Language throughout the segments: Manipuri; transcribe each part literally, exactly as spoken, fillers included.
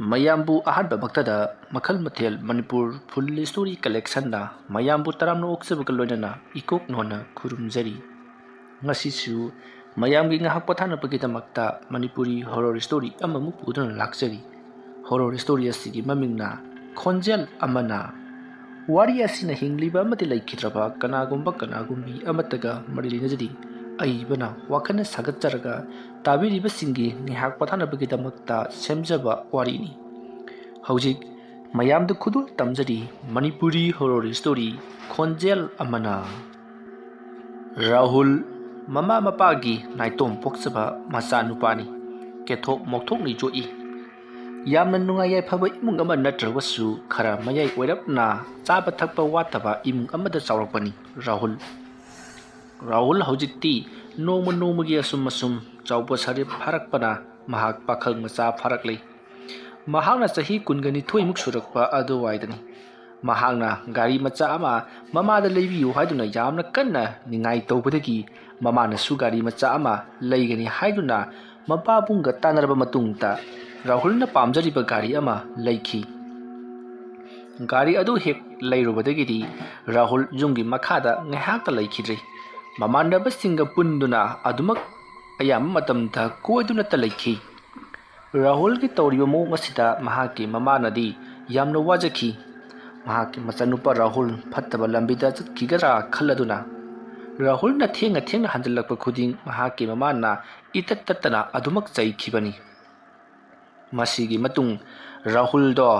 ꯃꯌꯥꯝꯕꯨ ꯑꯍꯥꯟꯕꯃꯛꯇꯗ ꯃꯈꯜ ꯃꯊꯦꯜ ꯃꯅꯤꯄꯨꯔ ꯐꯨꯜ ꯁ꯭ꯇꯣꯔꯤ ꯀꯂꯦꯛꯁꯟꯅ ꯃꯌꯥꯝꯕꯨ ꯇꯔꯥꯝꯅ ꯑꯣꯛꯆꯕꯒ ꯂꯣꯏꯅꯅ ꯏꯀꯣꯛ ꯅꯣꯟꯅ ꯈꯨꯔꯨꯝꯖꯔꯤ꯫ ꯉꯁꯤꯁꯨ ꯃꯌꯥꯝꯒꯤ ꯉꯥꯏꯍꯥꯛ ꯄꯣꯊꯥꯅꯕꯒꯤꯗꯃꯛꯇ ꯃꯅꯤꯄꯨꯔꯤ ꯍꯣꯔꯣꯔ ꯁ꯭ꯇꯣꯔꯤ ꯑꯃꯃꯨꯛ ꯄꯨꯗꯨꯅ ꯂꯥꯛꯆꯔꯤ꯫ ꯍꯣꯔꯣꯔ ꯁ꯭ꯇꯣꯔꯤ ꯑꯁꯤꯒꯤ ꯃꯃꯤꯡꯅ ꯈꯣꯟꯖꯦꯜ ꯑꯃꯅ꯫ ꯋꯥꯔꯤ ꯑꯁꯤꯅ ꯍꯤꯡꯂꯤꯕ ꯑꯃꯗꯤ ꯂꯩꯈꯤꯗ꯭ꯔꯕ ꯀꯅꯥꯒꯨꯝꯕ ꯀꯅꯥꯒꯨꯝꯕꯤ ꯑꯃꯠꯇꯒ ꯃꯔꯤ ꯂꯩꯅꯖꯗꯦ꯫ ꯑꯏꯕꯅ ꯋꯥꯈꯜꯅ ꯁꯥꯒꯠꯆꯔꯒ ꯇꯥꯕꯤꯔꯤꯕꯁꯤꯡꯒꯤ ꯉꯥꯏꯍꯥꯛ ꯄꯣꯊꯥꯅꯕꯒꯤꯗꯃꯛꯇ ꯁꯦꯝꯖꯕ ꯋꯥꯔꯤꯅꯤ꯫ ꯍꯧꯖꯤꯛ ꯃꯌꯥꯝꯗ ꯈꯨꯗꯣꯜ ꯇꯝꯖꯔꯤ ꯃꯅꯤꯄꯨꯔꯤ ꯍꯣꯔꯣꯔ ꯁ꯭ꯇꯣꯔꯤ ꯈꯣꯟꯖꯦꯜ ꯑꯃꯅ꯫ ꯔꯥꯍꯨꯜ ꯃꯃꯥ ꯃꯄꯥꯒꯤ ꯅꯥꯏꯇꯣꯝ ꯄꯣꯛꯆꯕ ꯃꯆꯥꯅꯨꯄꯥꯅꯤ꯫ ꯀꯦꯊꯣꯛ ꯃꯣꯛꯊꯣꯛꯅ ꯌꯣꯛꯏ꯫ ꯌꯥꯝꯅ ꯅꯨꯡꯉꯥꯏ ꯌꯥꯏꯐꯕ ꯏꯃꯨꯡ ꯑꯃ ꯅꯠꯇ꯭ꯔꯒꯁꯨ ꯈꯔ ꯃꯌꯥꯏ ꯑꯣꯏꯔꯞꯅ ꯆꯥꯕ ꯊꯛꯄ ꯋꯥꯠꯇꯕ ꯏꯃꯨꯡ ꯑꯃꯗ ꯆꯥꯎꯔꯛꯄꯅꯤ ꯔꯥꯍꯨꯜ꯫ ꯔꯥꯍꯨꯜ ꯍꯧꯖꯤꯛꯇꯤ ꯅꯣꯡꯃ ꯅꯣꯡꯃꯒꯤ ꯑꯁꯨꯝ ꯑꯁꯨꯝ ꯆꯥꯎꯕ ꯁꯥꯔꯦ ꯐꯥꯔꯛꯄꯅ ꯃꯍꯥꯛ ꯄꯥꯈꯪ ꯃꯆꯥ ꯐꯥꯔꯛꯂꯤ꯫ ꯃꯍꯥꯛꯅ ꯆꯍꯤ ꯀꯨꯟꯒ ꯅꯤꯊꯣꯏꯃꯨꯛ ꯁꯨꯔꯛꯄ ꯑꯗꯨꯋꯥꯏꯗꯅꯤ꯫ ꯃꯍꯥꯛꯅ ꯒꯥꯔꯤ ꯃꯆꯥ ꯑꯃ ꯃꯃꯥꯗ ꯂꯩꯕꯤꯌꯨ ꯍꯥꯏꯗꯨꯅ ꯌꯥꯝꯅ ꯀꯟꯅ ꯅꯤꯡꯉꯥꯏ ꯇꯧꯕꯗꯒꯤ ꯃꯃꯥꯅꯁꯨ ꯒꯥꯔꯤ ꯃꯆꯥ ꯑꯃ ꯂꯩꯒꯅꯤ ꯍꯥꯏꯗꯨꯅ ꯃꯄꯥꯕꯨꯡꯒ ꯇꯥꯟꯅꯔꯕ ꯃꯇꯨꯡꯗ ꯔꯥꯍꯨꯜꯅ ꯄꯥꯝꯖꯔꯤꯕ ꯒꯥꯔꯤ ꯑꯃ ꯂꯩꯈꯤ꯫ ꯒꯥꯔꯤ ꯑꯗꯨ ꯍꯦꯛ ꯂꯩꯔꯨꯕꯗꯒꯤꯗꯤ ꯔꯥꯍꯨꯜ ꯌꯨꯝꯒꯤ ꯃꯈꯥꯗ ꯉꯥꯏꯍꯥꯛꯇ ꯂꯩꯈꯤꯗ꯭ꯔꯤ꯫ ꯃꯃꯥꯟꯅꯕꯁꯤꯡꯒ ꯄꯨꯟꯗꯨꯅ ꯑꯗꯨꯃꯛ ꯑꯌꯥꯝꯕ ꯃꯇꯝꯗ ꯀꯣꯏꯗꯨꯅꯇ ꯂꯩꯈꯤ꯫ ꯔꯥꯍꯨꯜꯒꯤ ꯇꯧꯔꯤꯕ ꯃꯑꯣꯡ ꯑꯁꯤꯗ ꯃꯍꯥꯛꯀꯤ ꯃꯃꯥꯅꯗꯤ ꯌꯥꯝꯅ ꯋꯥꯖꯈꯤ꯫ ꯃꯍꯥꯛꯀꯤ ꯃꯆꯥꯅꯨꯄꯥ ꯔꯥꯍꯨꯜ ꯐꯠꯇꯕ ꯂꯝꯕꯤꯗ ꯆꯠꯈꯤꯒꯗ꯭ꯔꯥ ꯈꯜꯂꯗꯨꯅ ꯔꯥꯍꯨꯜꯅ ꯊꯦꯡꯅ ꯊꯦꯡꯅ ꯍꯟꯖꯤꯜꯂꯛꯄ ꯈꯨꯗꯤꯡ ꯃꯍꯥꯛꯀꯤ ꯃꯃꯥꯅ ꯏꯇꯠ ꯇꯠꯇꯅ ꯑꯗꯨꯃꯛ ꯆꯩꯈꯤꯕꯅꯤ꯫ ꯃꯁꯤꯒꯤ ꯃꯇꯨꯡ ꯔꯥꯍꯨꯜꯗꯣ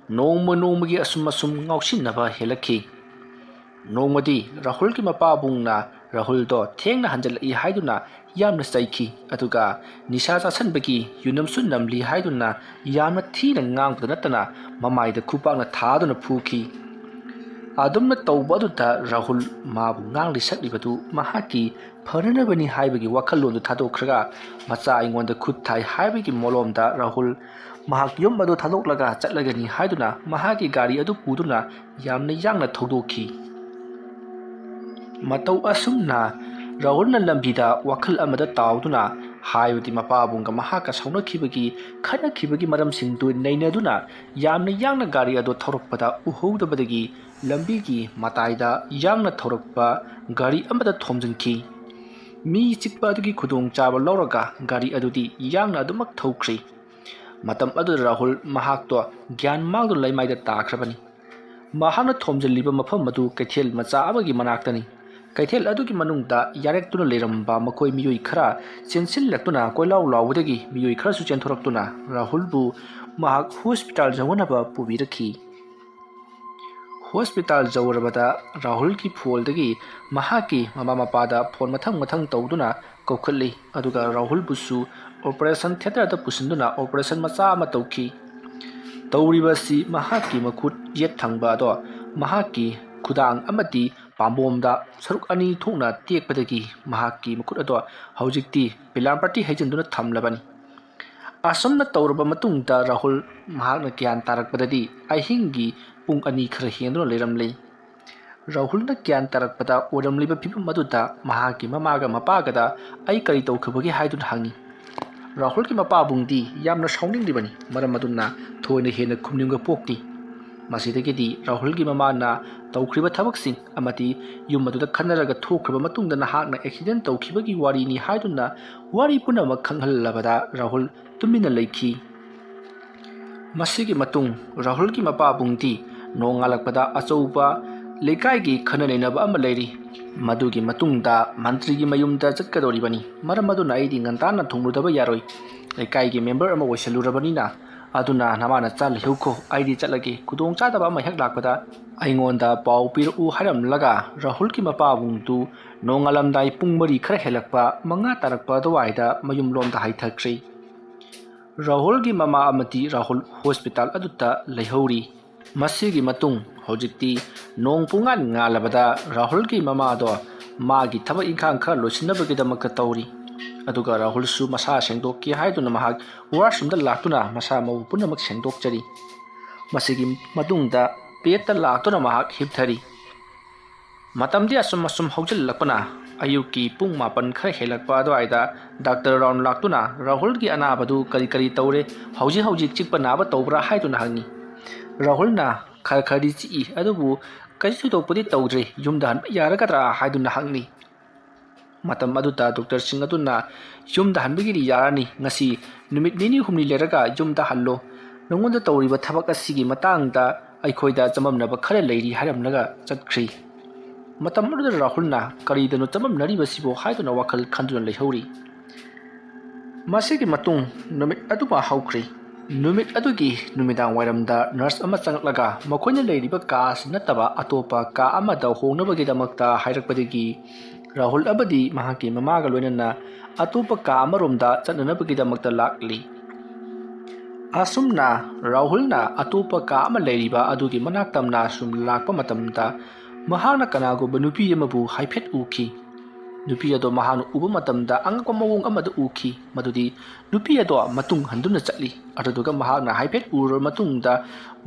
ꯅꯣꯡꯃ ꯅꯣꯡꯃꯒꯤ ꯑꯁꯨꯝ ꯑꯁꯨꯝ ꯉꯥꯎꯁꯤꯟꯅꯕ ꯍꯦꯜꯂꯛꯈꯤ꯫ ꯅꯣꯡꯃꯗꯤ ꯔꯥꯍꯨꯜꯒꯤ ꯃꯄꯥꯕꯨꯡꯅ ꯔꯥꯍꯨꯜꯗꯣ ꯊꯦꯡꯅ ꯍꯟꯖꯤꯜꯂꯛꯏ ꯍꯥꯏꯗꯨꯅ ꯌꯥꯝꯅ ꯆꯩꯈꯤ꯫ ꯑꯗꯨꯒ ꯅꯤꯁꯥ ꯆꯥꯁꯟꯕꯒꯤ ꯌꯨꯅꯝꯁꯨ ꯅꯝꯂꯤ ꯍꯥꯏꯗꯨꯅ ꯌꯥꯝꯅ ꯊꯤꯅ ꯉꯥꯡꯕꯗ ꯅꯠꯇꯅ ꯃꯃꯥꯏꯗ ꯈꯨꯄꯥꯛꯅ ꯊꯥꯗꯨꯅ ꯐꯨꯈꯤ꯫ ꯑꯗꯨꯝꯅ ꯇꯧꯕ ꯑꯗꯨꯗ ꯔꯥꯍꯨꯜ ꯃꯥꯕꯨ ꯉꯥꯡꯂꯤ ꯁꯛꯂꯤꯕꯗꯨ ꯃꯍꯥꯛꯀꯤ ꯐꯅꯅꯕꯅꯤ ꯍꯥꯏꯕꯒꯤ ꯋꯥꯈꯜꯂꯣꯟꯗꯨ ꯊꯥꯗꯣꯛꯈ꯭ꯔꯒ ꯃꯆꯥ ꯑꯩꯉꯣꯟꯗ ꯈꯨꯠ ꯊꯥꯏ ꯍꯥꯏꯕꯒꯤ ꯃꯣꯂꯣꯝꯗ ꯔꯥꯍꯨꯜ ꯃꯍꯥꯛ ꯌꯨꯝ ꯑꯗꯨ ꯊꯥꯗꯣꯛꯂꯒ ꯆꯠꯂꯒꯅꯤ ꯍꯥꯏꯗꯨꯅ ꯃꯍꯥꯛꯀꯤ ꯒꯥꯔꯤ ꯑꯗꯨ ꯄꯨꯗꯨꯅ ꯌꯥꯝꯅ ꯌꯥꯡꯅ ꯊꯧꯗꯣꯛꯈꯤ꯫ ꯃꯇꯧ ꯑꯁꯨꯝꯅ ꯔꯥꯍꯨꯜꯅ ꯂꯝꯕꯤꯗ ꯋꯥꯈꯜ ꯑꯃꯗ ꯇꯥꯎꯗꯨꯅ ꯍꯥꯏꯕꯗꯤ ꯃꯄꯥꯕꯨꯡꯒ ꯃꯍꯥꯛꯀ ꯁꯥꯎꯅꯈꯤꯕꯒꯤ, ꯈꯠꯅꯈꯤꯕꯒꯤ ꯃꯔꯝꯁꯤꯡꯗꯨ ꯅꯩꯅꯗꯨꯅ ꯌꯥꯝꯅ ꯌꯥꯡꯅ ꯒꯥꯔꯤ ꯑꯗꯨ ꯊꯧꯔꯛꯄꯗ ꯎꯍꯧꯗꯕꯗꯒꯤ ꯂꯝꯕꯤꯒꯤ ꯃꯇꯥꯏꯗ ꯌꯥꯡꯅ ꯊꯧꯔꯛꯄ ꯒꯥꯔꯤ ꯑꯃꯗ ꯊꯣꯝꯖꯤꯟꯈꯤ꯫ ꯃꯤ ꯆꯤꯛꯄ ꯑꯗꯨꯒꯤ ꯈꯨꯗꯣꯡꯆꯥꯕ ꯂꯧꯔꯒ ꯒꯥꯔꯤ ꯑꯗꯨꯗꯤ ꯌꯥꯡꯅ ꯑꯗꯨꯃꯛ ꯊꯧꯈ꯭ꯔꯤ꯫ ꯃꯇꯝ ꯑꯗꯨꯗ ꯔꯥꯍꯨꯜ ꯃꯍꯥꯛꯇꯣ ꯒ꯭ꯌꯥꯟ ꯃꯥꯡꯗꯨꯅ ꯂꯩꯃꯥꯏꯗ ꯇꯥꯈ꯭ꯔꯕꯅꯤ꯫ ꯃꯍꯥꯛꯅ ꯊꯣꯝꯖꯤꯜꯂꯤꯕ ꯃꯐꯝ ꯑꯗꯨ ꯀꯩꯊꯦꯜ ꯃꯆꯥ ꯑꯃꯒꯤ ꯃꯅꯥꯛꯇꯅꯤ꯫ ꯀꯩꯊꯦꯜ ꯑꯗꯨꯒꯤ ꯃꯅꯨꯡꯗ ꯌꯥꯔꯦꯛꯇꯨꯅ ꯂꯩꯔꯝꯕ ꯃꯈꯣꯏ ꯃꯤꯑꯣꯏ ꯈꯔ ꯆꯦꯟꯁꯤꯜꯂꯛꯇꯨꯅ ꯀꯣꯏꯂꯥꯎ ꯂꯥꯎꯕꯗꯒꯤ ꯃꯤꯑꯣꯏ ꯈꯔꯁꯨ ꯆꯦꯟꯊꯣꯔꯛꯇꯨꯅ ꯔꯥꯍꯨꯜꯕꯨ ꯃꯍꯥꯛ ꯍꯣꯁꯄꯤꯇꯥꯜ ꯌꯧꯅꯅꯕ ꯄꯨꯕꯤꯔꯛꯈꯤ꯫ ꯍꯣꯁꯄꯤꯇꯥꯜ ꯌꯧꯔꯕꯗ ꯔꯥꯍꯨꯜꯒꯤ ꯐꯣꯟꯗꯒꯤ ꯃꯍꯥꯛꯀꯤ ꯃꯃꯥ ꯃꯄꯥꯗ ꯐꯣꯟ ꯃꯊꯪ ꯃꯊꯪ ꯇꯧꯗꯨꯅ ꯀꯧꯈꯠꯂꯤ, ꯑꯗꯨꯒ ꯔꯥꯍꯨꯜꯕꯨꯁꯨ ꯑꯣꯄꯔꯦꯁꯟ ꯊꯤꯌꯦꯇꯔꯗ ꯄꯨꯁꯤꯟꯗꯨꯅ ꯑꯣꯄꯔꯦꯁꯟ ꯃꯆꯥ ꯑꯃ ꯇꯧꯈꯤ꯫ ꯇꯧꯔꯤꯕꯁꯤ ꯃꯍꯥꯛꯀꯤ ꯃꯈꯨꯠ ꯌꯦꯠ ꯊꯪꯕ ꯑꯗꯣ ꯃꯍꯥꯛꯀꯤ ꯈꯨꯗꯥꯡ ꯑꯃꯗꯤ ꯄꯥꯝꯕꯣꯝꯗ ꯁꯔꯨꯛ ꯑꯅꯤ ꯊꯣꯛꯅ ꯇꯦꯛꯄꯗꯒꯤ ꯃꯍꯥꯛꯀꯤ ꯃꯈꯨꯠ ꯑꯗꯣ ꯍꯧꯖꯤꯛꯇꯤ ꯄꯤꯂꯥꯝ ꯄꯥꯔꯇꯤ ꯍꯩꯖꯤꯟꯗꯨꯅ ꯊꯝꯂꯕꯅꯤ꯫ ꯑꯁꯨꯝꯅ ꯇꯧꯔꯕ ꯃꯇꯨꯡꯗ ꯔꯥꯍꯨꯜ ꯃꯍꯥꯛꯅ ꯒ꯭ꯌꯥꯟ ꯇꯥꯔꯛꯄꯗꯗꯤ ꯑꯍꯤꯡꯒꯤ ꯄꯨꯡ ꯑꯅꯤ ꯈꯔ ꯍꯦꯟꯗꯨꯅ ꯂꯩꯔꯝꯂꯦ꯫ ꯔꯥꯍꯨꯜꯅ ꯒ꯭ꯌꯥꯟ ꯇꯥꯔꯛꯄꯗ ꯑꯣꯏꯔꯝꯂꯤꯕ ꯐꯤꯕꯝ ꯑꯗꯨꯗ ꯃꯍꯥꯛꯀꯤ ꯃꯃꯥꯒ ꯃꯄꯥꯒꯗ "ꯑꯩ ꯀꯔꯤ ꯇꯧꯈꯤꯕꯒꯦ?" ꯍꯥꯏꯗꯨꯅ ꯍꯪꯉꯤ꯫ ꯔꯥꯍꯨꯜꯒꯤ ꯃꯄꯥꯕꯨꯡꯗꯤ ꯌꯥꯝꯅ ꯁꯥꯎꯅꯤꯡꯂꯤꯕꯅꯤ, ꯃꯔꯝ ꯑꯗꯨꯅ ꯊꯣꯏꯅ ꯍꯦꯟꯅ ꯈꯨꯝꯅꯤꯡꯕ ꯄꯣꯛꯇꯦ꯫ ꯃꯁꯤꯗꯒꯤꯗꯤ ꯔꯥꯍꯨꯜꯒꯤ ꯃꯃꯥꯅ ꯇꯧꯈ꯭ꯔꯤꯕ ꯊꯕꯛꯁꯤꯡ ꯑꯃꯗꯤ ꯌꯨꯝ ꯑꯗꯨꯗ ꯈꯟꯅꯔꯒ ꯊꯣꯛꯈ꯭ꯔꯕ ꯃꯇꯨꯡꯗ ꯅꯍꯥꯛꯅ ꯑꯦꯛꯁꯤꯗꯦꯟ ꯇꯧꯈꯤꯕꯒꯤ ꯋꯥꯔꯤꯅꯤ ꯍꯥꯏꯗꯨꯅ ꯋꯥꯔꯤ ꯄꯨꯝꯅꯃꯛ ꯈꯪꯍꯜꯂꯕꯗ ꯔꯥꯍꯨꯜ ꯇꯨꯃꯤꯟꯅ ꯂꯩꯈꯤ꯫ ꯃꯁꯤꯒꯤ ꯃꯇꯨꯡ ꯔꯥꯍꯨꯜꯒꯤ ꯃꯄꯥꯕꯨꯡꯗꯤ ꯅꯣꯡꯉꯥꯜꯂꯛꯄꯗ ꯑꯆꯧꯕ ꯂꯩꯀꯥꯏꯒꯤ ꯈꯟꯅ ꯅꯩꯅꯕ ꯑꯃ ꯂꯩꯔꯤ꯫ ꯃꯗꯨꯒꯤ ꯃꯇꯨꯡꯗ ꯃꯟꯇ꯭ꯔꯤꯒꯤ ꯃꯌꯨꯝꯗ ꯆꯠꯀꯗꯧꯔꯤꯕꯅꯤ꯫ ꯃꯔꯝ ꯑꯗꯨꯅ ꯑꯩꯗꯤ ꯉꯟꯇꯥꯅ ꯊꯨꯡꯂꯨꯗꯕ ꯌꯥꯔꯣꯏ꯫ ꯂꯩꯀꯥꯏꯒꯤ ꯃꯦꯝꯕꯔ ꯑꯃ ꯑꯣꯏꯁꯜꯂꯨꯔꯕꯅꯤꯅ꯫ ꯑꯗꯨꯅ ꯅꯃꯥ ꯅꯆꯥ ꯂꯩꯍꯧꯈꯣ, ꯑꯩꯗꯤ ꯆꯠꯂꯒꯦ꯫ ꯈꯨꯗꯣꯡꯆꯥꯗꯕ ꯑꯃ ꯍꯦꯛ ꯂꯥꯛꯄꯗ ꯑꯩꯉꯣꯟꯗ ꯄꯥꯎ ꯄꯤꯔꯛꯎ ꯍꯥꯏꯔꯝꯂꯒ ꯔꯥꯍꯨꯜꯒꯤ ꯃꯄꯥꯕꯨꯡꯗꯨ ꯅꯣꯡꯉꯥꯜꯂꯝꯗꯥꯏ ꯄꯨꯡ ꯃꯔꯤ ꯈꯔ ꯍꯦꯜꯂꯛꯄ, ꯃꯉꯥ ꯇꯥꯔꯛꯄ ꯑꯗꯨꯋꯥꯏꯗ ꯃꯌꯨꯝꯂꯣꯝꯗ ꯍꯥꯏꯊꯈ꯭ꯔꯦ꯫ ꯔꯥꯍꯨꯜꯒꯤ ꯃꯃꯥ ꯑꯃꯗꯤ ꯔꯥꯍꯨꯜ ꯍꯣꯁꯄꯤꯇꯥꯜ ꯑꯗꯨꯗ ꯂꯩꯍꯧꯔꯤ꯫ ꯃꯁꯤꯒꯤ ꯃꯇꯨꯡ ꯍꯧꯖꯤꯛꯇꯤ ꯅꯣꯡ ꯄꯨꯡꯉꯥꯟ ꯉꯥꯜꯂꯕꯗ ꯔꯥꯍꯨꯜꯒꯤ ꯃꯃꯥꯗꯣ ꯃꯥꯒꯤ ꯊꯕꯛ ꯏꯪꯈꯥꯡ ꯈꯔ ꯂꯣꯏꯁꯤꯟꯅꯕꯒꯤꯗꯃꯛꯇ ꯇꯧꯔꯤ꯫ ꯑꯗꯨꯒ ꯔꯥꯍꯨꯜꯁꯨ ꯃꯁꯥ ꯁꯦꯡꯗꯣꯛꯀꯦ ꯍꯥꯏꯗꯨꯅ ꯃꯍꯥꯛ ꯋꯥꯁꯔꯨꯝꯗ ꯂꯥꯛꯇꯨꯅ ꯃꯁꯥ ꯃꯎ ꯄꯨꯝꯅꯃꯛ ꯁꯦꯡꯗꯣꯛꯆꯔꯤ꯫ ꯃꯁꯤꯒꯤ ꯃꯇꯨꯡꯗ ꯕꯦꯗꯇ ꯂꯥꯛꯇꯨꯅ ꯃꯍꯥꯛ ꯍꯤꯞꯊꯔꯤ꯫ ꯃꯇꯝꯗꯤ ꯑꯁꯨꯝ ꯑꯁꯨꯝ ꯍꯧꯖꯤꯜꯂꯛꯄꯅ ꯑꯌꯨꯛꯀꯤ ꯄꯨꯡ ꯃꯥꯄꯟ ꯈꯔ ꯍꯦꯜꯂꯛꯄ ꯑꯗꯨꯋꯥꯏꯗ ꯗꯥꯛꯇꯔ ꯔꯥꯎꯟ ꯂꯥꯛꯇꯨꯅ ꯔꯥꯍꯨꯜꯒꯤ ꯑꯅꯥꯕꯗꯨ ꯀꯔꯤ ꯀꯔꯤ ꯇꯧꯔꯦ, ꯍꯧꯖꯤꯛ ꯍꯧꯖꯤꯛ ꯆꯤꯛꯄ ꯅꯥꯕ ꯇꯧꯕ꯭ꯔꯥ ꯍꯥꯏꯗꯨꯅ ꯍꯪꯉꯤ꯫ ꯔꯥꯍꯨꯜꯅ ꯈꯔ ꯈꯔꯗꯤ ꯆꯤꯛꯏ, ꯑꯗꯨꯕꯨ ꯀꯩꯁꯨ ꯊꯣꯏꯗꯣꯛꯄꯗꯤ ꯇꯧꯗ꯭ꯔꯤ, ꯌꯨꯝꯗ ꯍꯟꯕ ꯌꯥꯔꯒꯗ꯭ꯔꯥ ꯍꯥꯏꯗꯨꯅ ꯍꯪꯂꯤ꯫ ꯃꯇꯝ ꯑꯗꯨꯗ ꯗꯣꯛꯇꯔꯁꯤꯡ ꯑꯗꯨꯅ ꯌꯨꯝꯗ ꯍꯟꯕꯒꯤꯗꯤ ꯌꯥꯔꯅꯤ, ꯉꯁꯤ ꯅꯨꯃꯤꯠ ꯅꯤꯅꯤ ꯍꯨꯝꯅꯤ ꯂꯩꯔꯒ ꯌꯨꯝꯗ ꯍꯜꯂꯣ, ꯅꯉꯣꯟꯗ ꯇꯧꯔꯤꯕ ꯊꯕꯛ ꯑꯁꯤꯒꯤ ꯃꯇꯥꯡꯗ ꯑꯩꯈꯣꯏꯗ ꯆꯃꯝꯅꯕ ꯈꯔ ꯂꯩꯔꯤ ꯍꯥꯏꯔꯝꯂꯒ ꯆꯠꯈ꯭ꯔꯤ꯫ ꯃꯇꯝ ꯑꯗꯨꯗ ꯔꯥꯍꯨꯜꯅ ꯀꯔꯤꯗꯅꯣ ꯆꯃꯝꯅꯔꯤꯕꯁꯤꯕꯣ ꯍꯥꯏꯗꯨꯅ ꯋꯥꯈꯜ ꯈꯟꯗꯨꯅ ꯂꯩꯍꯧꯔꯤ꯫ ꯃꯁꯤꯒꯤ ꯃꯇꯨꯡ ꯅꯨꯃꯤꯠ ꯑꯗꯨꯃ ꯍꯧꯈ꯭ꯔꯤ꯫ ꯅꯨꯃꯤꯠ ꯑꯗꯨꯒꯤ ꯅꯨꯃꯤꯗꯥꯡ ꯋꯥꯏꯔꯝꯗ ꯅꯔꯁ ꯑꯃ ꯆꯪꯂꯛꯂꯒ ꯃꯈꯣꯏꯅ ꯂꯩꯔꯤꯕ ꯀꯥ ꯑꯁꯤ ꯅꯠꯇꯕ ꯑꯇꯣꯞꯄ ꯀꯥ ꯑꯃꯗ ꯍꯣꯡꯅꯕꯒꯤꯗꯃꯛꯇ ꯍꯥꯏꯔꯛꯄꯗꯒꯤ ꯔꯥꯍꯨꯜ ꯑꯃꯗꯤ ꯃꯍꯥꯛꯀꯤ ꯃꯃꯥꯒ ꯂꯣꯏꯅꯅ ꯑꯇꯣꯞꯄ ꯀꯥ ꯑꯃꯔꯣꯝꯗ ꯆꯠꯅꯅꯕꯒꯤꯗꯃꯛꯇ ꯂꯥꯛꯂꯤ꯫ ꯑꯁꯨꯝꯅ ꯔꯥꯍꯨꯜꯅ ꯑꯇꯣꯞꯄ ꯀꯥ ꯑꯃ ꯂꯩꯔꯤꯕ ꯑꯗꯨꯒꯤ ꯃꯅꯥꯛ ꯇꯝꯅ ꯁꯨꯝ ꯂꯥꯛꯄ ꯃꯇꯝꯗ ꯃꯍꯥꯛꯅ ꯀꯅꯥꯒꯨꯝꯕ ꯅꯨꯄꯤ ꯑꯃꯕꯨ ꯍꯥꯏꯐꯦꯠ ꯎꯈꯤ꯫ ꯅꯨꯄꯤ ꯑꯗꯣ ꯃꯍꯥꯛꯅ ꯎꯕ ꯃꯇꯝꯗ ꯑꯉꯛꯄ ꯃꯑꯣꯡ ꯑꯃꯗ ꯎꯈꯤ, ꯃꯗꯨꯗꯤ ꯅꯨꯄꯤ ꯑꯗꯣ ꯃꯇꯨꯡ ꯍꯟꯗꯨꯅ ꯆꯠꯂꯤ꯫ ꯑꯗꯨꯗꯨꯒ ꯃꯍꯥꯛꯅ ꯍꯥꯏꯐꯦꯠ ꯎꯔꯕ ꯃꯇꯨꯡꯗ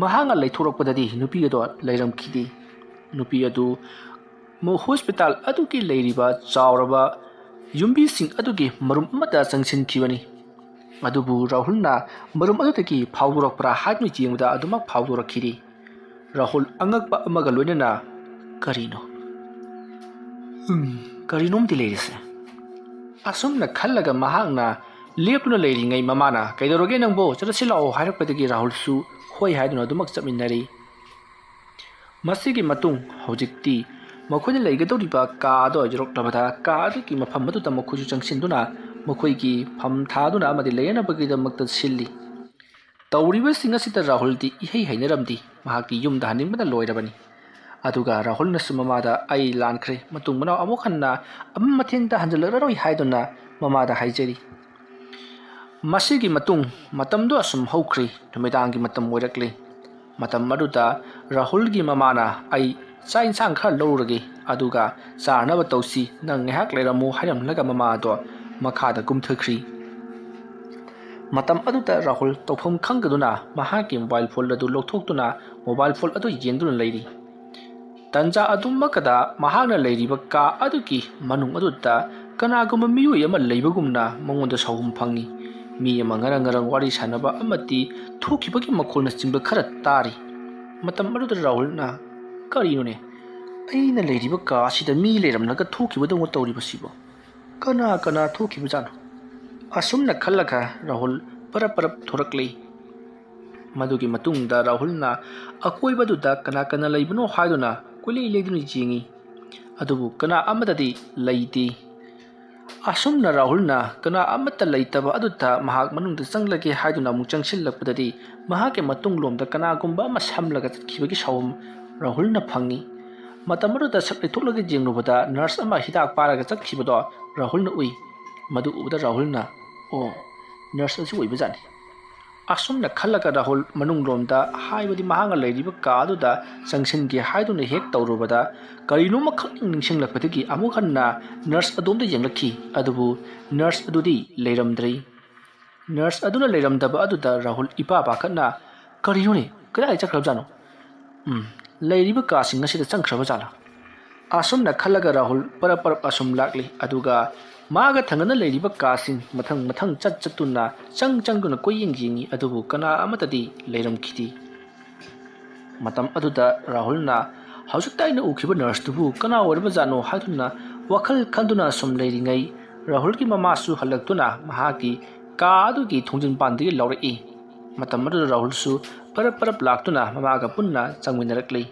ꯃꯍꯥꯛꯅ ꯂꯩꯊꯣꯔꯛꯄꯗꯗꯤ ꯅꯨꯄꯤ ꯑꯗꯣ ꯂꯩꯔꯝꯈꯤꯗꯦ꯫ ꯅꯨꯄꯤ ꯑꯗꯨ ꯃ-, ꯍꯣꯁꯄꯤꯇꯥꯜ ꯑꯗꯨꯒꯤ ꯂꯩꯔꯤꯕ ꯆꯥꯎꯔꯕ ꯌꯨꯝꯕꯤꯁꯤꯡ ꯑꯗꯨꯒꯤ ꯃꯔꯨꯝ ꯑꯃꯗ ꯆꯪꯁꯤꯟꯈꯤꯕꯅꯤ꯫ ꯑꯗꯨꯕꯨ ꯔꯥꯍꯨꯜꯅ ꯃꯔꯨꯝ ꯑꯗꯨꯗꯒꯤ ꯐꯥꯎꯗꯣꯔꯛꯄ꯭ꯔꯥ ꯍꯥꯏꯗꯨꯅ ꯌꯦꯡꯕꯗ ꯑꯗꯨꯃꯛ ꯐꯥꯎꯗꯣꯔꯛꯈꯤꯗꯦ꯫ ꯔꯥꯍꯨꯜ ꯑꯉꯛꯄ ꯑꯃꯒ ꯂꯣꯏꯅꯅ, "ꯀꯔꯤꯅꯣ? ꯎꯝ, ꯀꯔꯤꯅꯣꯝꯗꯤ ꯂꯩꯔꯤꯁꯦ?" ꯑꯁꯨꯝꯅ ꯈꯜꯂꯒ ꯃꯍꯥꯛꯅ ꯂꯦꯞꯇꯨꯅ ꯂꯩꯔꯤꯉꯩ ꯃꯃꯥꯅ, "ꯀꯩꯗꯧꯔꯒꯦ ꯅꯪꯕꯣ? ꯆꯠꯂꯁꯤ ꯂꯥꯛꯑꯣ" ꯍꯥꯏꯔꯛꯄꯗꯒꯤ ꯔꯥꯍꯨꯜꯁꯨ ꯍꯣꯏ ꯍꯥꯏꯗꯨꯅ ꯑꯗꯨꯃꯛ ꯆꯠꯃꯤꯟꯅꯔꯤ꯫ ꯃꯁꯤꯒꯤ ꯃꯇꯨꯡ ꯍꯧꯖꯤꯛꯇꯤ ꯃꯈꯣꯏꯅ ꯂꯩꯒꯗꯧꯔꯤꯕ ꯀꯥ ꯑꯗꯣ ꯌꯧꯔꯛꯂꯕꯗ ꯀꯥ ꯑꯗꯨꯒꯤ ꯃꯐꯝ ꯑꯗꯨꯗ ꯃꯈꯣꯏꯁꯨ ꯆꯪꯁꯤꯟꯗꯨꯅ ꯃꯈꯣꯏꯒꯤ ꯐꯝ ꯊꯥꯗꯨꯅ ꯑꯃꯗꯤ ꯂꯩꯅꯅꯕꯒꯤꯗꯃꯛꯇ ꯁꯤꯜꯂꯤ꯫ ꯇꯧꯔꯤꯕꯁꯤꯡ ꯑꯁꯤꯗ ꯔꯥꯍꯨꯜꯗꯤ ꯏꯍꯩ ꯍꯩꯅꯔꯝꯗꯦ꯫ ꯃꯍꯥꯛꯇꯤ ꯌꯨꯝꯗ ꯍꯟꯅꯤꯡꯕꯅ ꯂꯣꯏꯔꯕꯅꯤ꯫ ꯑꯗꯨꯒ ꯔꯥꯍꯨꯜꯅꯁꯨ ꯃꯃꯥꯗ, "ꯑꯩ ꯂꯥꯟꯈ꯭ꯔꯦ, ꯃꯇꯨꯡ ꯃꯅꯥꯎ ꯑꯃꯨꯛ ꯍꯟꯅ ꯑꯃ ꯃꯊꯦꯟꯗ ꯍꯟꯖꯤꯜꯂꯛꯂꯔꯣꯏ" ꯍꯥꯏꯗꯨꯅ ꯃꯃꯥꯗ ꯍꯥꯏꯖꯔꯤ꯫ ꯃꯁꯤꯒꯤ ꯃꯇꯨꯡ ꯃꯇꯝꯗꯨ ꯑꯁꯨꯝ ꯍꯧꯈ꯭ꯔꯤ꯫ ꯅꯨꯃꯤꯗꯥꯡꯒꯤ ꯃꯇꯝ ꯑꯣꯏꯔꯛꯂꯤ꯫ ꯃꯇꯝ ꯑꯗꯨꯗ ꯔꯥꯍꯨꯜꯒꯤ ꯃꯃꯥꯅ, "ꯑꯩ ꯆꯥꯛ ꯏꯟꯁꯥꯡ ꯈꯔ ꯂꯧꯔꯨꯔꯒꯦ, ꯑꯗꯨꯒ ꯆꯥꯅꯕ ꯇꯧꯁꯤ, ꯅꯪ ꯉꯥꯏꯍꯥꯛ ꯂꯩꯔꯝꯃꯨ" ꯍꯥꯏꯔꯝꯂꯒ ꯃꯃꯥ ꯑꯗꯣ ꯃꯈꯥꯗ ꯀꯨꯝꯊꯈ꯭ꯔꯤ꯫ ꯃꯇꯝ ꯑꯗꯨꯗ ꯔꯥꯍꯨꯜ ꯇꯧꯐꯝ ꯈꯪꯗꯗꯨꯅ ꯃꯍꯥꯛꯀꯤ ꯃꯣꯕꯥꯏꯜ ꯐꯣꯟ ꯑꯗꯨ ꯂꯧꯊꯣꯛꯇꯨꯅ ꯃꯣꯕꯥꯏꯜ ꯐꯣꯟ ꯑꯗꯨ ꯌꯦꯡꯗꯨꯅ ꯂꯩꯔꯤ꯫ ꯇꯟꯖꯥ ꯑꯗꯨꯃꯛꯀꯗ ꯃꯍꯥꯛꯅ ꯂꯩꯔꯤꯕ ꯀꯥ ꯑꯗꯨꯒꯤ ꯃꯅꯨꯡ ꯑꯗꯨꯗ ꯀꯅꯥꯒꯨꯝꯕ ꯃꯤꯑꯣꯏ ꯑꯃ ꯂꯩꯕꯒꯨꯝꯅ ꯃꯉꯣꯟꯗ ꯁꯥꯎꯍꯨꯝ ꯐꯪꯏ꯫ ꯃꯤ ꯑꯃ ꯉꯔꯪ ꯉꯔꯪ ꯋꯥꯔꯤ ꯁꯥꯟꯅꯕ ꯑꯃꯗꯤ ꯊꯣꯛꯈꯤꯕꯒꯤ ꯃꯈꯣꯜꯅꯆꯤꯡꯕ ꯈꯔ ꯇꯥꯔꯤ꯫ ꯃꯇꯝ ꯑꯗꯨꯗ ꯔꯥꯍꯨꯜꯅ, "ꯀꯔꯤꯅꯣꯅꯦ? ꯑꯩꯅ ꯂꯩꯔꯤꯕ ꯀꯥ ꯑꯁꯤꯗ ꯃꯤ ꯂꯩꯔꯝꯂꯒ ꯊꯣꯛꯈꯤꯕꯗꯧꯅ ꯇꯧꯔꯤꯕꯁꯤꯕꯣ? ꯀꯅꯥ ꯀꯅꯥ ꯊꯣꯛꯈꯤꯕꯖꯥꯠꯅꯣ?" ꯑꯁꯨꯝꯅ ꯈꯜꯂꯒ ꯔꯥꯍꯨꯜ ꯄꯔꯞ ꯄꯔꯞ ꯊꯣꯔꯛꯂꯤ꯫ ꯃꯗꯨꯒꯤ ꯃꯇꯨꯡꯗ ꯔꯥꯍꯨꯜꯅ ꯑꯀꯣꯏꯕꯗꯨꯗ ꯀꯅꯥ ꯀꯅꯥ ꯂꯩꯕꯅꯣ ꯍꯥꯏꯗꯨꯅ ꯀꯣꯏꯂꯩ ꯂꯩꯗꯨꯅ ꯌꯦꯡꯏ꯫ ꯑꯗꯨꯕꯨ ꯀꯅꯥ ꯑꯃꯠꯇꯗꯤ ꯂꯩꯇꯦ꯫ ꯑꯁꯨꯝꯅ ꯔꯥꯍꯨꯜꯅ ꯀꯅꯥ ꯑꯃꯠꯇ ꯂꯩꯇꯕ ꯑꯗꯨꯗ ꯃꯍꯥꯛ ꯃꯅꯨꯡꯗ ꯆꯪꯂꯒꯦ ꯍꯥꯏꯗꯨꯅ ꯑꯃꯨꯛ ꯆꯪꯁꯤꯜꯂꯛꯄꯗꯗꯤ ꯃꯍꯥꯛꯀꯤ ꯃꯇꯨꯡꯂꯣꯝꯗ ꯀꯅꯥꯒꯨꯝꯕ ꯑꯃ ꯁꯝꯂꯒ ꯆꯠꯈꯤꯕꯒꯤ ꯁꯥꯎꯍꯨꯝ ꯔꯥꯍꯨꯜꯅ ꯐꯪꯏ꯫ ꯃꯇꯝ ꯑꯗꯨꯗ ꯁꯛ ꯂꯩꯊꯣꯛꯂꯒ ꯌꯦꯡꯂꯨꯕꯗ ꯅꯔꯁ ꯑꯃ ꯍꯤꯗꯥꯛ ꯄꯥꯔꯒ ꯆꯠꯈꯤꯕꯗꯣ ꯔꯥꯍꯨꯜꯅ ꯎꯏ꯫ ꯃꯗꯨ ꯎꯕꯗ ꯔꯥꯍꯨꯜꯅ, "ꯑꯣ, ꯅꯔꯁ ꯑꯁꯤ ꯑꯣꯏꯕꯖꯥꯠꯅꯤ"꯫ ꯑꯁꯨꯝꯅ ꯈꯜꯂꯒ ꯔꯥꯍꯨꯜ ꯃꯅꯨꯡꯂꯣꯝꯗ, ꯍꯥꯏꯕꯗꯤ ꯃꯍꯥꯛꯅ ꯂꯩꯔꯤꯕ ꯀꯥ ꯑꯗꯨꯗ ꯆꯪꯁꯤꯟꯒꯦ ꯍꯥꯏꯗꯨꯅ ꯍꯦꯛ ꯇꯧꯔꯨꯕꯗ, ꯀꯔꯤꯅꯣꯃꯈꯛ ꯅꯤꯡꯁꯤꯡꯂꯛꯄꯗꯒꯤ ꯑꯃꯨꯛ ꯍꯟꯅ ꯅꯔꯁ ꯑꯗꯣꯝꯗ ꯌꯦꯡꯂꯛꯈꯤ꯫ ꯑꯗꯨꯕꯨ ꯅꯔꯁ ꯑꯗꯨꯗꯤ ꯂꯩꯔꯝꯗ꯭ꯔꯦ꯫ ꯅꯔꯁ ꯑꯗꯨꯅ ꯂꯩꯔꯝꯗꯕ ꯑꯗꯨꯗ ꯔꯥꯍꯨꯜ ꯏꯄꯥ ꯄꯥꯈꯠꯅ, "ꯀꯔꯤꯅꯣꯅꯦ? ꯀꯗꯥꯏ ꯆꯠꯈ꯭ꯔꯕꯖꯥꯠꯅꯣ? ꯎꯝ, ꯂꯩꯔꯤꯕ ꯀꯥꯁꯤꯡ ꯑꯁꯤꯗ ꯆꯪꯈ꯭ꯔꯕ ꯖꯥꯠꯂꯥ?" ꯑꯁꯨꯝꯅ ꯈꯜꯂꯒ ꯔꯥꯍꯨꯜ ꯄꯔꯞ ꯄꯔꯞ ꯑꯁꯨꯝ ꯂꯥꯛꯂꯤ꯫ ꯑꯗꯨꯒ ꯃꯥꯒ ꯊꯪꯅꯅ ꯂꯩꯔꯤꯕ ꯀꯥꯁꯤꯡ ꯃꯊꯪ ꯃꯊꯪ ꯆꯠ ꯆꯠꯇꯨꯅ, ꯆꯪ ꯆꯪꯗꯨꯅ ꯀꯣꯏꯌꯦꯡ ꯌꯦꯡꯉꯤ꯫ ꯑꯗꯨꯕꯨ ꯀꯅꯥ ꯑꯃꯠꯇꯗꯤ ꯂꯩꯔꯝꯈꯤꯗꯦ꯫ ꯃꯇꯝ ꯑꯗꯨꯗ ꯔꯥꯍꯨꯜꯅ ꯍꯧꯖꯤꯛꯇ ꯑꯩꯅ ꯎꯈꯤꯕ ꯅꯔꯁꯇꯨꯕꯨ ꯀꯅꯥ ꯑꯣꯏꯔꯕꯖꯥꯠꯅꯣ ꯍꯥꯏꯗꯨꯅ ꯋꯥꯈꯜ ꯈꯟꯗꯨꯅ ꯁꯨꯝ ꯂꯩꯔꯤꯉꯩ, ꯔꯥꯍꯨꯜꯒꯤ ꯃꯃꯥꯁꯨ ꯍꯜꯂꯛꯇꯨꯅ ꯃꯍꯥꯛꯀꯤ ꯀꯥ ꯑꯗꯨꯒꯤ ꯊꯣꯡꯖꯤꯟ ꯄꯥꯟꯗꯒꯤ ꯂꯥꯎꯔꯛꯏ꯫ ꯃꯇꯝ ꯑꯗꯨꯗ ꯔꯥꯍꯨꯜꯁꯨ ꯄꯔꯞ ꯄꯔꯞ ꯂꯥꯛꯇꯨꯅ ꯃꯃꯥꯒ ꯄꯨꯟꯅ ꯆꯪꯃꯤꯟꯅꯔꯛꯂꯤ꯫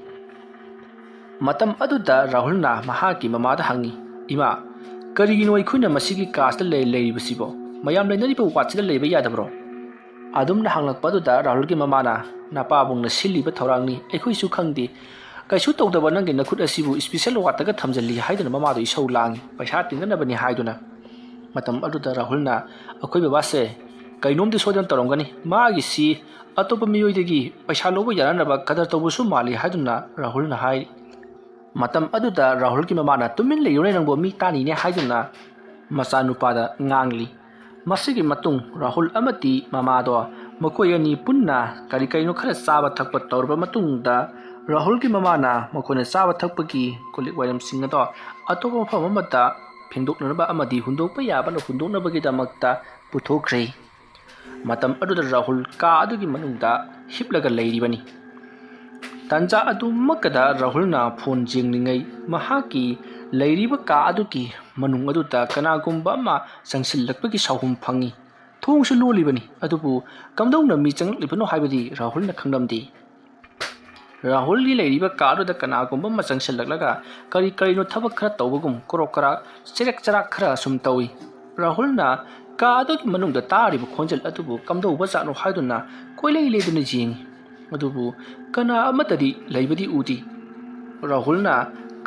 ꯃꯇꯝ ꯑꯗꯨꯗ ꯔꯥꯍꯨꯜꯅ ꯃꯍꯥꯛꯀꯤ ꯃꯃꯥꯗ ꯍꯪꯉꯤ, "ꯏꯃꯥ, ꯀꯔꯤꯒꯤꯅꯣ ꯑꯩꯈꯣꯏꯅ ꯃꯁꯤꯒꯤ ꯀꯥꯁꯤꯗ ꯂꯩ-, ꯂꯩꯔꯤꯕꯁꯤꯕꯣ? ꯃꯌꯥꯝ ꯂꯩꯅꯔꯤꯕ ꯋꯥꯠꯁꯤꯗ ꯂꯩꯕ ꯌꯥꯗꯕ꯭ꯔꯣ?" ꯑꯗꯨꯝꯅ ꯍꯪꯂꯛꯄ ꯑꯗꯨꯗ ꯔꯥꯍꯨꯜꯒꯤ ꯃꯃꯥꯅ, "ꯅꯄꯥꯕꯨꯡꯅ ꯁꯤꯜꯂꯤꯕ ꯊꯧꯔꯥꯡꯅꯤ, ꯑꯩꯈꯣꯏꯁꯨ ꯈꯪꯗꯦ꯫ ꯀꯩꯁꯨ ꯇꯧꯗꯕ ꯅꯪꯒꯤ ꯅꯈꯨꯠ ꯑꯁꯤꯕꯨ ꯏꯁꯄꯤꯁꯦꯜ ꯋꯥꯔꯗꯇꯒ ꯊꯝꯖꯤꯜꯂꯤ" ꯍꯥꯏꯗꯨꯅ ꯃꯃꯥꯗꯨ ꯏꯁꯧ ꯂꯥꯡꯉꯤ, ꯄꯩꯁꯥ ꯇꯤꯡꯅꯅꯕꯅꯤ ꯍꯥꯏꯗꯨꯅ꯫ ꯃꯇꯝ ꯑꯗꯨꯗ ꯔꯥꯍꯨꯜꯅ, "ꯑꯩꯈꯣꯏ ꯕꯕꯥꯁꯦ ꯀꯩꯅꯣꯝꯗꯤ ꯁꯣꯏꯗꯅ ꯇꯧꯔꯝꯒꯅꯤ, ꯃꯥꯒꯤꯁꯤ ꯑꯇꯣꯞꯄ ꯃꯤꯑꯣꯏꯗꯒꯤ ꯄꯩꯁꯥ ꯂꯧꯕ ꯌꯥꯅꯅꯕ ꯀꯗꯔ ꯇꯧꯕꯁꯨ ꯃꯥꯜꯂꯤ" ꯍꯥꯏꯗꯨꯅ ꯔꯥꯍꯨꯜꯅ ꯍꯥꯏꯔꯤ꯫ ꯃꯇꯝ ꯑꯗꯨꯗ ꯔꯥꯍꯨꯜꯒꯤ ꯃꯃꯥꯅ, "ꯇꯨꯃꯤꯟ ꯂꯩꯌꯨꯅꯦ ꯅꯪꯕꯨ, ꯃꯤ ꯇꯥꯅꯤꯅꯦ" ꯍꯥꯏꯗꯨꯅ ꯃꯆꯥꯅꯨꯄꯥꯗ ꯉꯥꯡꯂꯤ꯫ ꯃꯁꯤꯒꯤ ꯃꯇꯨꯡ ꯔꯥꯍꯨꯜ ꯑꯃꯗꯤ ꯃꯃꯥꯗꯣ ꯃꯈꯣꯏ ꯑꯅꯤ ꯄꯨꯟꯅ ꯀꯔꯤ ꯀꯔꯤꯅꯣ ꯈꯔ ꯆꯥꯕ ꯊꯛꯄ ꯇꯧꯔꯕ ꯃꯇꯨꯡꯗ ꯔꯥꯍꯨꯜꯒꯤ ꯃꯃꯥꯅ ꯃꯈꯣꯏꯅ ꯆꯥꯕ ꯊꯛꯄꯒꯤ ꯀꯣꯜ ꯂꯤꯛ ꯋꯥꯏꯔꯝꯁꯤꯡ ꯑꯗꯣ ꯑꯇꯣꯞꯄ ꯃꯐꯝ ꯑꯃꯗ ꯐꯦꯡꯗꯣꯛꯅꯅꯕ ꯑꯃꯗꯤ ꯍꯨꯟꯗꯣꯛꯄ ꯌꯥꯕꯅ ꯍꯨꯟꯗꯣꯛꯅꯕꯒꯤꯗꯃꯛꯇ ꯄꯨꯊꯣꯛꯈ꯭ꯔꯦ꯫ ꯃꯇꯝ ꯑꯗꯨꯗ ꯔꯥꯍꯨꯜ ꯀꯥ ꯑꯗꯨꯒꯤ ꯃꯅꯨꯡꯗ ꯍꯤꯞꯂꯒ ꯂꯩꯔꯤꯕꯅꯤ꯫ ꯇꯥꯟꯖꯥ ꯑꯗꯨꯃꯛꯇꯗ ꯔꯥꯍꯨꯜꯅ ꯐꯣꯟ ꯌꯦꯡꯂꯤꯉꯩ ꯃꯍꯥꯛꯀꯤ ꯂꯩꯔꯤꯕ ꯀꯥ ꯑꯗꯨꯒꯤ ꯃꯅꯨꯡ ꯑꯗꯨꯗ ꯀꯅꯥꯒꯨꯝꯕ ꯑꯃ ꯆꯪꯁꯤꯜꯂꯛꯄꯒꯤ ꯁꯥꯎꯍꯨꯝ ꯐꯪꯏ꯫ ꯊꯣꯡꯁꯨ ꯂꯣꯜꯂꯤꯕꯅꯤ, ꯑꯗꯨꯕꯨ ꯀꯝꯗꯧꯅ ꯃꯤ ꯆꯪꯂꯛꯂꯤꯕꯅꯣ ꯍꯥꯏꯕꯗꯤ ꯔꯥꯍꯨꯜꯅ ꯈꯪꯂꯝꯗꯦ꯫ ꯔꯥꯍꯨꯜꯒꯤ ꯂꯩꯔꯤꯕ ꯀꯥ ꯑꯗꯨꯗ ꯀꯅꯥꯒꯨꯝꯕ ꯑꯃ ꯆꯪꯁꯤꯜꯂꯛꯂꯒ ꯀꯔꯤ ꯀꯔꯤꯅꯣ ꯊꯕꯛ ꯈꯔ ꯇꯧꯕꯒꯨꯝ ꯀ꯭ꯔꯣꯛ ꯀ꯭ꯔꯥꯛ ꯆꯦꯔꯛ ꯆꯔꯥꯛ ꯈꯔ ꯑꯁꯨꯝ ꯇꯧꯏ꯫ ꯔꯥꯍꯨꯜꯅ ꯀꯥ ꯑꯗꯨꯒꯤ ꯃꯅꯨꯡꯗ ꯇꯥꯔꯤꯕ ꯈꯣꯟꯖꯦꯜ ꯑꯗꯨꯕꯨ ꯀꯝꯗꯧꯕ ꯖꯥꯠꯅꯣ ꯍꯥꯏꯗꯨꯅ ꯀꯣꯏꯂꯩ ꯂꯩꯗꯨꯅ ꯌꯦꯡꯏ꯫ ꯑꯗꯨꯕꯨ ꯀꯅꯥ ꯑꯃꯠꯇꯗꯤ ꯂꯩꯕꯗꯤ ꯎꯗꯦ꯫ ꯔꯥꯍꯨꯜꯅ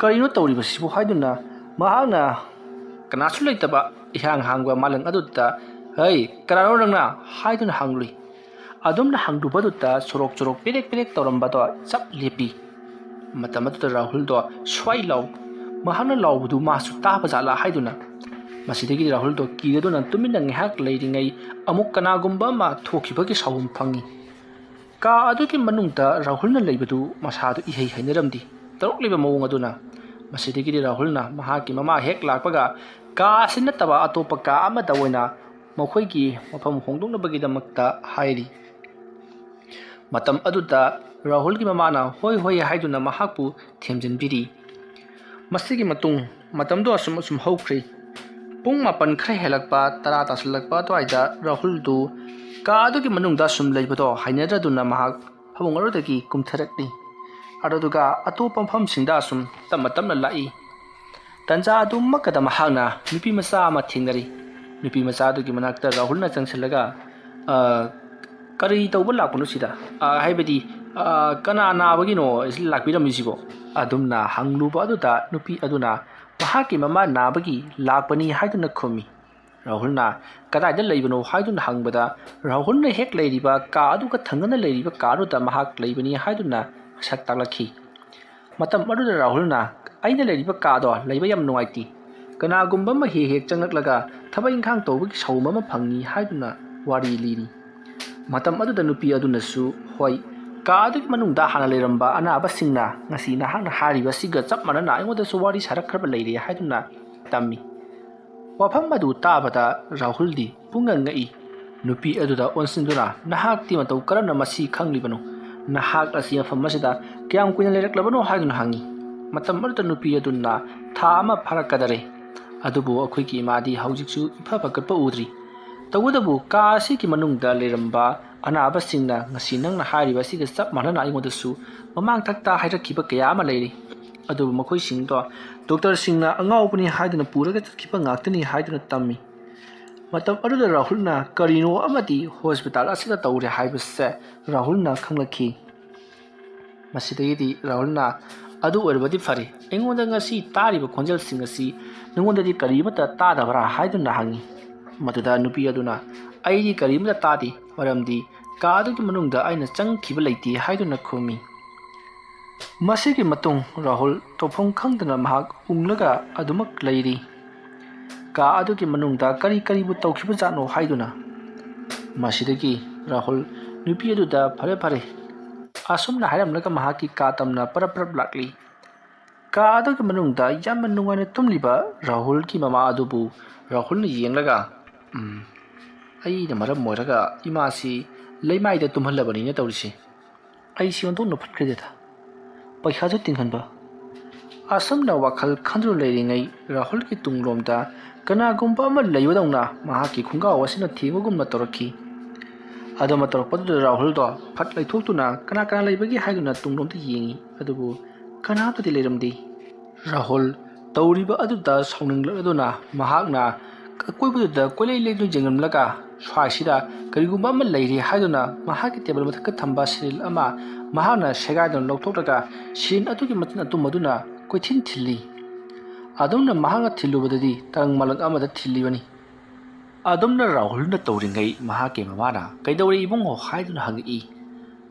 ꯀꯔꯤꯅꯣ ꯇꯧꯔꯤꯕꯁꯤꯕꯨ ꯍꯥꯏꯗꯨꯅ ꯃꯍꯥꯛꯅ ꯀꯅꯥꯁꯨ ꯂꯩꯇꯕ ꯏꯍꯥꯡ ꯍꯥꯡꯕ ꯃꯥꯂꯪ ꯑꯗꯨꯗ, "ꯍꯩ, ꯀꯅꯥꯅꯣ ꯅꯪꯅ?" ꯍꯥꯏꯗꯨꯅ ꯍꯪꯂꯨꯏ꯫ ꯑꯗꯨꯝꯅ ꯍꯪꯂꯨꯕꯗꯨꯗ ꯁꯣꯔꯣꯛ ꯁꯣꯔꯣꯛ ꯄꯦꯔꯦꯛ ꯄꯦꯔꯦꯛ ꯇꯧꯔꯝꯕꯗꯣ ꯆꯞ ꯂꯦꯞꯄꯤ꯫ ꯃꯇꯝ ꯑꯗꯨꯗ ꯔꯥꯍꯨꯜꯗꯣ ꯁ꯭ꯋꯥꯏ ꯂꯥꯎ, ꯃꯍꯥꯛꯅ ꯂꯥꯎꯕꯗꯨ ꯃꯥꯁꯨ ꯇꯥꯕ ꯖꯥꯠꯂꯥ ꯍꯥꯏꯗꯨꯅ꯫ ꯃꯁꯤꯗꯒꯤꯗꯤ ꯔꯥꯍꯨꯜꯗꯣ ꯀꯤꯔꯗꯨꯅ ꯇꯨꯃꯤꯟꯅ ꯉꯥꯏꯍꯥꯛ ꯂꯩꯔꯤꯉꯩ ꯑꯃꯨꯛ ꯀꯅꯥꯒꯨꯝꯕ ꯑꯃ ꯊꯣꯛꯈꯤꯕꯒꯤ ꯁꯥꯎꯍꯨꯝ ꯐꯪꯉꯤ꯫ ꯀꯥ ꯑꯗꯨꯒꯤ ꯃꯅꯨꯡꯗ ꯔꯥꯍꯨꯜꯅ ꯂꯩꯕꯗꯨ ꯃꯁꯥꯗꯨ ꯏꯍꯩ ꯍꯩꯅꯔꯝꯗꯦ꯫ ꯇꯧꯔꯛꯂꯤꯕ ꯃꯑꯣꯡ ꯑꯗꯨꯅ꯫ ꯃꯁꯤꯗꯒꯤꯗꯤ ꯔꯥꯍꯨꯜꯅ ꯃꯍꯥꯛꯀꯤ ꯃꯃꯥ ꯍꯦꯛ ꯂꯥꯛꯄꯒ ꯀꯥ ꯑꯁꯤ ꯅꯠꯇꯕ ꯑꯇꯣꯞꯄ ꯀꯥ ꯑꯃꯗ ꯑꯣꯏꯅ ꯃꯈꯣꯏꯒꯤ ꯃꯐꯝ ꯍꯣꯡꯗꯣꯛꯅꯕꯒꯤꯗꯃꯛꯇ ꯍꯥꯏꯔꯤ꯫ ꯃꯇꯝ ꯑꯗꯨꯗ ꯔꯥꯍꯨꯜꯒꯤ ꯃꯃꯥꯅ "ꯍꯣꯏ, ꯍꯣꯏ" ꯍꯥꯏꯗꯨꯅ ꯃꯍꯥꯛꯄꯨ ꯊꯦꯝꯖꯤꯟꯕꯤꯔꯤ꯫ ꯃꯁꯤꯒꯤ ꯃꯇꯨꯡ ꯃꯇꯝꯗꯣ ꯑꯁꯨꯝ ꯑꯁꯨꯝ ꯍꯧꯈ꯭ꯔꯦ꯫ ꯄꯨꯡ ꯃꯥꯄꯟ ꯈꯔ ꯍꯦꯜꯂꯛꯄ, ꯇꯔꯥ ꯇꯥꯁꯤꯜꯂꯛꯄ ꯑꯗꯨꯋꯥꯏꯗ ꯔꯥꯍꯨꯜꯗꯨ ꯀꯥ ꯑꯗꯨꯒꯤ ꯃꯅꯨꯡꯗ ꯁꯨꯝ ꯂꯩꯕꯗꯣ ꯍꯩꯅꯗ꯭ꯔꯗꯨꯅ ꯃꯍꯥꯛ ꯐꯃꯨꯡ ꯑꯗꯨꯗꯒꯤ ꯀꯨꯝꯊꯔꯛꯂꯤ꯫ ꯑꯗꯨꯗꯨꯒ ꯑꯇꯣꯞꯄ ꯃꯐꯝꯁꯤꯡꯗ ꯁꯨꯝ ꯇꯞꯅ ꯇꯞꯅ ꯂꯥꯛꯏ꯫ ꯇꯟꯖꯥ ꯑꯗꯨꯃꯛꯀꯗ ꯃꯍꯥꯛꯅ ꯅꯨꯄꯤ ꯃꯆꯥ ꯑꯃ ꯊꯦꯡꯅꯔꯤ꯫ ꯅꯨꯄꯤ ꯃꯆꯥ ꯑꯗꯨꯒꯤ ꯃꯅꯥꯛꯇ ꯔꯥꯍꯨꯜꯅ ꯆꯪꯁꯤꯜꯂꯒ, "ꯑ, ꯀꯔꯤ ꯇꯧꯕ ꯂꯥꯛꯄꯅꯣ ꯁꯤꯗ? ꯑ, ꯍꯥꯏꯕꯗꯤ, ꯑ, ꯀꯅꯥ ꯅꯥꯕꯒꯤꯅꯣ ꯁꯤꯗ ꯂꯥꯛꯄꯤꯔꯝꯃꯤꯁꯤꯕꯣ?" ꯑꯗꯨꯝꯅ ꯍꯪꯂꯨꯕ ꯑꯗꯨꯗ ꯅꯨꯄꯤ ꯑꯗꯨꯅ ꯃꯍꯥꯛꯀꯤ ꯃꯃꯥ ꯅꯥꯕꯒꯤ ꯂꯥꯛꯄꯅꯤ ꯍꯥꯏꯗꯨꯅ ꯈꯨꯝꯃꯤ꯫ ꯔꯥꯍꯨꯜꯅ "ꯀꯗꯥꯏꯗ ꯂꯩꯕꯅꯣ?" ꯍꯥꯏꯗꯨꯅ ꯍꯪꯕꯗ, ꯔꯥꯍꯨꯜꯅ ꯍꯦꯛ ꯂꯩꯔꯤꯕ ꯀꯥ ꯑꯗꯨꯒ ꯊꯪꯅꯅ ꯂꯩꯔꯤꯕ ꯀꯥ ꯑꯗꯨꯗ ꯃꯍꯥꯛ ꯂꯩꯕꯅꯤ ꯍꯥꯏꯗꯨꯅ ꯃꯁꯛ ꯇꯥꯛꯂꯛꯈꯤ꯫ ꯃꯇꯝ ꯑꯗꯨꯗ ꯔꯥꯍꯨꯜꯅ, "ꯑꯩꯅ ꯂꯩꯔꯤꯕ ꯀꯥꯗꯣ ꯂꯩꯕ ꯌꯥꯝ ꯅꯨꯡꯉꯥꯏꯇꯦ꯫ ꯀꯅꯥꯒꯨꯝꯕ ꯑꯃ ꯍꯦꯛ ꯍꯦꯛ ꯆꯪꯂꯛꯂꯒ ꯊꯕꯛ ꯏꯪꯈꯥꯡ ꯇꯧꯕꯒꯤ ꯁꯥꯎꯝ ꯑꯃ ꯐꯪꯉꯤ" ꯍꯥꯏꯗꯨꯅ ꯋꯥꯔꯤ ꯂꯤꯔꯤ꯫ ꯃꯇꯝ ꯑꯗꯨꯗ ꯅꯨꯄꯤ ꯑꯗꯨꯅꯁꯨ, "ꯍꯣꯏ, ꯀꯥ ꯑꯗꯨꯒꯤ ꯃꯅꯨꯡꯗ ꯍꯥꯟꯅ ꯂꯩꯔꯝꯕ ꯑꯅꯥꯕꯁꯤꯡꯅ ꯉꯁꯤ ꯅꯍꯥꯛꯅ ꯍꯥꯏꯔꯤꯕ ꯑꯁꯤꯒ ꯆꯞ ꯃꯥꯟꯅꯅ ꯑꯩꯉꯣꯟꯗꯁꯨ ꯋꯥꯔꯤ ꯁꯥꯔꯛꯈ꯭ꯔꯕ ꯂꯩꯔꯦ ꯍꯥꯏꯗꯨꯅ ꯇꯝꯃꯤ꯫ ꯋꯥꯐꯝ ꯑꯗꯨ ꯇꯥꯕꯗ ꯔꯥꯍꯨꯜꯗꯤ ꯄꯨꯡꯉꯛ ꯉꯛꯏ꯫ ꯅꯨꯄꯤ ꯑꯗꯨꯗ ꯑꯣꯟꯁꯤꯟꯗꯨꯅ, "ꯅꯍꯥꯛꯇꯤ ꯃꯇꯧ ꯀꯔꯝꯅ ꯃꯁꯤ ꯈꯪꯂꯤꯕꯅꯣ? ꯅꯍꯥꯛ ꯑꯁꯤ ꯃꯐꯝ ꯑꯁꯤꯗ ꯀꯌꯥꯝ ꯀꯨꯏꯅ ꯂꯩꯔꯛꯂꯕꯅꯣ?" ꯍꯥꯏꯗꯨꯅ ꯍꯪꯉꯤ꯫ ꯃꯇꯝ ꯑꯗꯨꯗ ꯅꯨꯄꯤ ꯑꯗꯨꯅ, "ꯊꯥ ꯑꯃ ꯐꯥꯔꯛꯀꯗꯔꯦ, ꯑꯗꯨꯕꯨ ꯑꯩꯈꯣꯏꯒꯤ ꯏꯃꯥꯗꯤ ꯍꯧꯖꯤꯛꯁꯨ ꯏꯐ ꯐꯒꯠꯄ ꯎꯗ꯭ꯔꯤ꯫ ꯇꯧꯕꯇꯕꯨ ꯀꯥ ꯑꯁꯤꯒꯤ ꯃꯅꯨꯡꯗ ꯂꯩꯔꯝꯕ ꯑꯅꯥꯕꯁꯤꯡꯅ ꯉꯁꯤ ꯅꯪꯅ ꯍꯥꯏꯔꯤꯕ ꯑꯁꯤꯒ ꯆꯞ ꯃꯥꯟꯅꯅ ꯑꯩꯉꯣꯟꯗꯁꯨ ꯃꯃꯥꯡꯊꯛꯇ ꯍꯥꯏꯔꯛꯈꯤꯕ ꯀꯌꯥ ꯑꯃ ꯂꯩꯔꯤ꯫ ꯑꯗꯨꯕꯨ ꯃꯈꯣꯏꯁꯤꯡꯗꯣ ꯗꯣꯛꯇꯔꯁꯤꯡꯅ ꯑꯉꯥꯎꯕꯅꯤ ꯍꯥꯏꯗꯨꯅ ꯄꯨꯔꯒ ꯆꯠꯈꯤꯕ ꯉꯥꯛꯇꯅꯤ" ꯍꯥꯏꯗꯨꯅ ꯇꯝꯃꯤ꯫ ꯃꯇꯝ ꯑꯗꯨꯗ ꯔꯥꯍꯨꯜꯅ ꯀꯔꯤꯅꯣ ꯑꯃꯗꯤ ꯍꯣꯁꯄꯤꯇꯥꯜ ꯑꯁꯤꯗ ꯇꯧꯔꯦ ꯍꯥꯏꯕꯁꯦ ꯔꯥꯍꯨꯜꯅ ꯈꯪꯂꯛꯈꯤ꯫ ꯃꯁꯤꯗꯒꯤꯗꯤ ꯔꯥꯍꯨꯜꯅ, "ꯑꯗꯨ ꯑꯣꯏꯔꯕꯗꯤ ꯐꯔꯦ, ꯑꯩꯉꯣꯟꯗ ꯉꯁꯤ ꯇꯥꯔꯤꯕ ꯈꯣꯟꯖꯦꯜꯁꯤꯡ ꯑꯁꯤ ꯅꯉꯣꯟꯗꯗꯤ ꯀꯔꯤꯃꯠꯇ ꯇꯥꯗꯕ꯭ꯔꯥ?" ꯍꯥꯏꯗꯨꯅ ꯍꯪꯉꯤ꯫ ꯃꯗꯨꯗ ꯅꯨꯄꯤ ꯑꯗꯨꯅ, "ꯑꯩꯗꯤ ꯀꯔꯤꯃꯠꯇ ꯇꯥꯗꯦ, ꯃꯔꯝꯗꯤ ꯀꯥ ꯑꯗꯨꯒꯤ ꯃꯅꯨꯡꯗ ꯑꯩꯅ ꯆꯪꯈꯤꯕ ꯂꯩꯇꯦ" ꯍꯥꯏꯗꯨꯅ ꯈꯨꯝꯃꯤ꯫ ꯃꯁꯤꯒꯤ ꯃꯇꯨꯡ ꯔꯥꯍꯨꯜ ꯇꯧꯐꯝ ꯈꯪꯗꯅ ꯃꯍꯥꯛ ꯎꯪꯂꯒ ꯑꯗꯨꯃꯛ ꯂꯩꯔꯤ꯫ ꯀꯥ ꯑꯗꯨꯒꯤ ꯃꯅꯨꯡꯗ ꯀꯔꯤ ꯀꯔꯤꯕꯨ ꯇꯧꯈꯤꯕꯖꯥꯠꯅꯣ ꯍꯥꯏꯗꯨꯅ꯫ ꯃꯁꯤꯗꯒꯤ ꯔꯥꯍꯨꯜ ꯅꯨꯄꯤ ꯑꯗꯨꯗ, "ꯐꯔꯦ, ꯐꯔꯦ," ꯑꯁꯨꯝꯅ ꯍꯥꯏꯔꯝꯂꯒ ꯃꯍꯥꯛꯀꯤ ꯀꯥ ꯇꯝꯅ ꯄꯔꯞ ꯄꯔꯞ ꯂꯥꯛꯂꯤ꯫ ꯀꯥ ꯑꯗꯨꯒꯤ ꯃꯅꯨꯡꯗ ꯌꯥꯝꯅ ꯅꯨꯡꯉꯥꯏꯅ ꯇꯨꯝꯂꯤꯕ ꯔꯥꯍꯨꯜꯒꯤ ꯃꯃꯥ ꯑꯗꯨꯕꯨ ꯔꯥꯍꯨꯜꯅ ꯌꯦꯡꯂꯒ, "ꯎꯝ, ꯑꯩꯅ ꯃꯔꯝ ꯑꯣꯏꯔꯒ ꯏꯃꯥꯁꯤ ꯂꯩꯃꯥꯏꯗ ꯇꯨꯝꯍꯜꯂꯕꯅꯤꯅ ꯇꯧꯔꯤꯁꯦ꯫ ꯑꯩꯁꯤ ꯑꯣꯟꯊꯣꯛꯅ ꯐꯠꯈ꯭ꯔꯦꯗ꯫ ꯄꯩꯁꯥꯁꯨ ꯇꯤꯡꯍꯟꯕ꯫" ꯑꯁꯨꯝꯅ ꯋꯥꯈꯜ ꯈꯟꯗꯨꯅ ꯂꯩꯔꯤꯉꯩ ꯔꯥꯍꯨꯜꯒꯤ ꯇꯨꯡꯂꯣꯝꯗ ꯀꯅꯥꯒꯨꯝꯕ ꯑꯃ ꯂꯩꯕꯗꯧꯅ ꯃꯍꯥꯛꯀꯤ ꯈꯣꯡꯒꯥꯎ ꯑꯁꯤꯅ ꯊꯦꯡꯕꯒꯨꯝꯅ ꯇꯧꯔꯛꯈꯤ꯫ ꯑꯗꯨꯃ ꯇꯧꯔꯛꯄꯗꯨꯗ ꯔꯥꯍꯨꯜꯗꯣ ꯐꯠ ꯂꯩꯊꯣꯛꯇꯨꯅ ꯀꯅꯥ ꯀꯅꯥ ꯂꯩꯕꯒꯦ ꯍꯥꯏꯗꯨꯅ ꯇꯨꯡꯂꯣꯝꯗ ꯌꯦꯡꯉꯤ꯫ ꯑꯗꯨꯕꯨ ꯀꯅꯥꯝꯇꯗꯤ ꯂꯩꯔꯝꯗꯦ꯫ ꯔꯥꯍꯨꯜ ꯇꯧꯔꯤꯕ ꯑꯗꯨꯗ ꯁꯥꯎꯅꯤꯡꯂꯛꯂꯗꯨꯅ ꯃꯍꯥꯛꯅ ꯑꯀꯣꯏꯕꯗꯨꯗ ꯀꯣꯏꯂꯩ ꯂꯩꯗꯨꯅ ꯌꯦꯡꯂꯝꯂꯒ ꯁ꯭ꯋꯥꯏꯁꯤꯗ ꯀꯔꯤꯒꯨꯝꯕ ꯑꯃ ꯂꯩꯔꯦ ꯍꯥꯏꯗꯨꯅ ꯃꯍꯥꯛꯀꯤ ꯇꯦꯕꯜ ꯃꯊꯛꯇ ꯊꯝꯕ ꯁꯤꯔꯤꯜ ꯑꯃ ꯃꯍꯥꯛꯅ ꯁꯦꯒꯥꯏꯗꯨꯅ ꯂꯧꯊꯣꯛꯂꯒ ꯁꯤꯔꯤꯜ ꯑꯗꯨꯒꯤ ꯃꯆꯤꯟ ꯑꯗꯨꯝ ꯑꯗꯨꯅ ꯀꯣꯏꯊꯤꯟ ꯊꯤꯜꯂꯤ꯫ ꯑꯗꯨꯝꯅ ꯃꯍꯥꯛꯅ ꯊꯤꯜꯂꯨꯕꯗꯗꯤ ꯇꯔꯪ ꯃꯂꯪ ꯑꯃꯗ ꯊꯤꯜꯂꯤꯕꯅꯤ꯫ ꯑꯗꯨꯝꯅ ꯔꯥꯍꯨꯜꯅ ꯇꯧꯔꯤꯉꯩ ꯃꯍꯥꯛꯀꯤ ꯃꯃꯥꯅ, "ꯀꯩꯗꯧꯔꯦ ꯏꯕꯨꯡꯉꯣ?" ꯍꯥꯏꯗꯨꯅ ꯍꯪꯉꯛꯏ꯫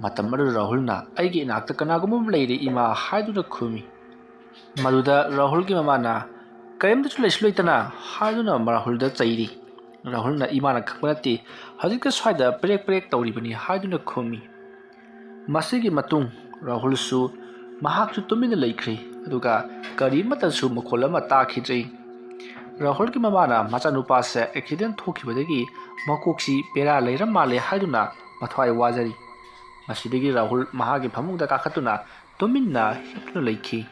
ꯃꯇꯝ ꯑꯗꯨꯗ ꯔꯥꯍꯨꯜꯅ, "ꯑꯩꯒꯤ ꯏꯅꯥꯛꯇ ꯀꯅꯥꯒꯨꯝꯕ ꯑꯃ ꯂꯩꯔꯦ ꯏꯃꯥ" ꯍꯥꯏꯗꯨꯅ ꯈꯨꯝꯃꯤ꯫ ꯃꯗꯨꯗ ꯔꯥꯍꯨꯜꯒꯤ ꯃꯃꯥꯅ, "ꯀꯔꯤꯝꯇꯁꯨ ꯂꯩꯁꯨ ꯂꯩꯇꯅ" ꯍꯥꯏꯗꯨꯅ ꯔꯥꯍꯨꯜꯗ ꯆꯩꯔꯤ꯫ ꯔꯥꯍꯨꯜꯅ, "ꯏꯃꯥꯅ ꯈꯪꯕ ꯅꯠꯇꯦ, ꯍꯧꯖꯤꯛꯇ ꯁ꯭ꯋꯥꯏꯗ ꯄꯦꯔꯦꯛ ꯄꯦꯔꯦꯛ ꯇꯧꯔꯤꯕꯅꯤ" ꯍꯥꯏꯗꯨꯅ ꯈꯨꯝꯃꯤ꯫ ꯃꯁꯤꯒꯤ ꯃꯇꯨꯡ ꯔꯥꯍꯨꯜꯁꯨ ꯃꯍꯥꯛꯁꯨ ꯇꯨꯃꯤꯟꯅ ꯂꯩꯈ꯭ꯔꯤ, ꯑꯗꯨꯒ ꯀꯔꯤꯃꯠꯇꯁꯨ ꯃꯈꯣꯜ ꯑꯃ ꯇꯥꯈꯤꯗ꯭ꯔꯤ꯫ ꯔꯥꯍꯨꯜꯒꯤ ꯃꯃꯥꯅ ꯃꯆꯥꯅꯨꯄꯥꯁꯦ ꯑꯦꯛꯁꯤꯗꯦꯟ ꯊꯣꯛꯈꯤꯕꯗꯒꯤ ꯃꯀꯣꯛꯁꯤ ꯕꯦꯔꯥ ꯂꯩꯔ ꯃꯥꯜꯂꯦ ꯍꯥꯏꯗꯨꯅ ꯃꯊ꯭ꯋꯥꯏ ꯋꯥꯖꯔꯤ꯫ ꯃꯁꯤꯗꯒꯤ ꯔꯥꯍꯨꯜ ꯃꯍꯥꯛꯀꯤ ꯐꯃꯨꯡꯗ ꯀꯥꯈꯠꯇꯨꯅ ꯇꯨꯃꯤꯟꯅ ꯍꯤꯞꯇꯨꯅ ꯂꯩꯈꯤ꯫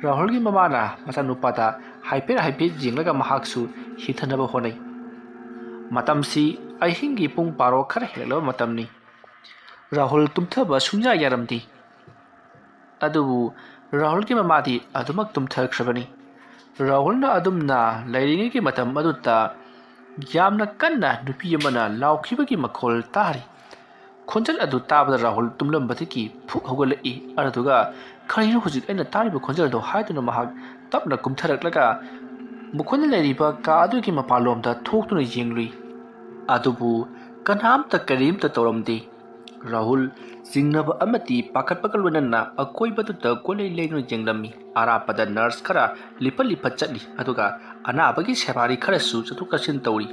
ꯔꯥꯍꯨꯜꯒꯤ ꯃꯃꯥꯅ ꯃꯆꯥꯅꯨꯄꯥꯗ ꯍꯥꯏꯐꯦꯠ ꯍꯥꯏꯐꯦꯠ ꯌꯦꯡꯂꯒ ꯃꯍꯥꯛꯁꯨ ꯍꯤꯞꯊꯅꯕ ꯍꯣꯠꯅꯩ꯫ ꯃꯇꯝꯁꯤ ꯑꯍꯤꯡꯒꯤ ꯄꯨꯡ ꯕꯥꯔꯣ ꯈꯔ ꯍꯦꯜꯂꯛꯂꯕ ꯃꯇꯝꯅꯤ꯫ ꯔꯥꯍꯨꯜ ꯇꯨꯝꯊꯕ ꯁꯨꯡꯌꯥ ꯌꯥꯔꯝꯗꯦ꯫ ꯑꯗꯨꯕꯨ ꯔꯥꯍꯨꯜꯒꯤ ꯃꯃꯥꯗꯤ ꯑꯗꯨꯃꯛ ꯇꯨꯝꯊꯈ꯭ꯔꯕꯅꯤ꯫ ꯔꯥꯍꯨꯜꯅ ꯑꯗꯨꯝꯅ ꯂꯩꯔꯤꯉꯩꯒꯤ ꯃꯇꯝ ꯑꯗꯨꯗ ꯌꯥꯝꯅ ꯀꯟꯅ ꯅꯨꯄꯤ ꯑꯃꯅ ꯂꯥꯎꯈꯤꯕꯒꯤ ꯃꯈꯣꯜ ꯇꯥꯔꯤ꯫ ꯈꯣꯟꯖꯦꯜ ꯑꯗꯨ ꯇꯥꯕꯗ ꯔꯥꯍꯨꯜ ꯇꯨꯝꯂꯝꯕꯗꯒꯤ ꯐꯨꯛ ꯍꯧꯒꯠꯂꯛꯏ꯫ ꯑꯗꯨꯗꯨꯒ "ꯀꯔꯤꯅꯣ ꯍꯧꯖꯤꯛ ꯑꯩꯅ ꯇꯥꯔꯤꯕ ꯈꯣꯟꯖꯦꯜ ꯑꯗꯣ?" ꯍꯥꯏꯗꯨꯅ ꯃꯍꯥꯛ ꯇꯞꯅ ꯀꯨꯝꯊꯔꯛꯂꯒ ꯃꯈꯣꯏꯅ ꯂꯩꯔꯤꯕ ꯀꯥ ꯑꯗꯨꯒꯤ ꯃꯄꯥꯟꯂꯣꯝꯗ ꯊꯣꯛꯇꯨꯅ ꯌꯦꯡꯂꯨꯏ꯫ ꯑꯗꯨꯕꯨ ꯀꯅꯥꯝꯇ ꯀꯔꯤꯝꯇ ꯇꯧꯔꯝꯗꯦ꯫ ꯔꯥꯍꯨꯜ ꯆꯤꯡꯅꯕ ꯑꯃꯗꯤ ꯄꯥꯈꯠꯄꯒ ꯂꯣꯏꯅꯅ ꯑꯀꯣꯏꯕꯗꯨꯗ ꯀꯣꯏꯂꯩ ꯂꯩꯗꯨꯅ ꯌꯦꯡꯂꯝꯃꯤ꯫ ꯑꯔꯥꯞꯄꯗ ꯅꯔꯁ ꯈꯔ ꯂꯤꯐꯠ ꯂꯤꯐꯠ ꯆꯠꯂꯤ, ꯑꯗꯨꯒ ꯑꯅꯥꯕꯒꯤ ꯁꯦꯕꯥꯔꯤ ꯈꯔꯁꯨ ꯆꯠꯊꯣꯛ ꯆꯠꯁꯤꯟ ꯇꯧꯔꯤ꯫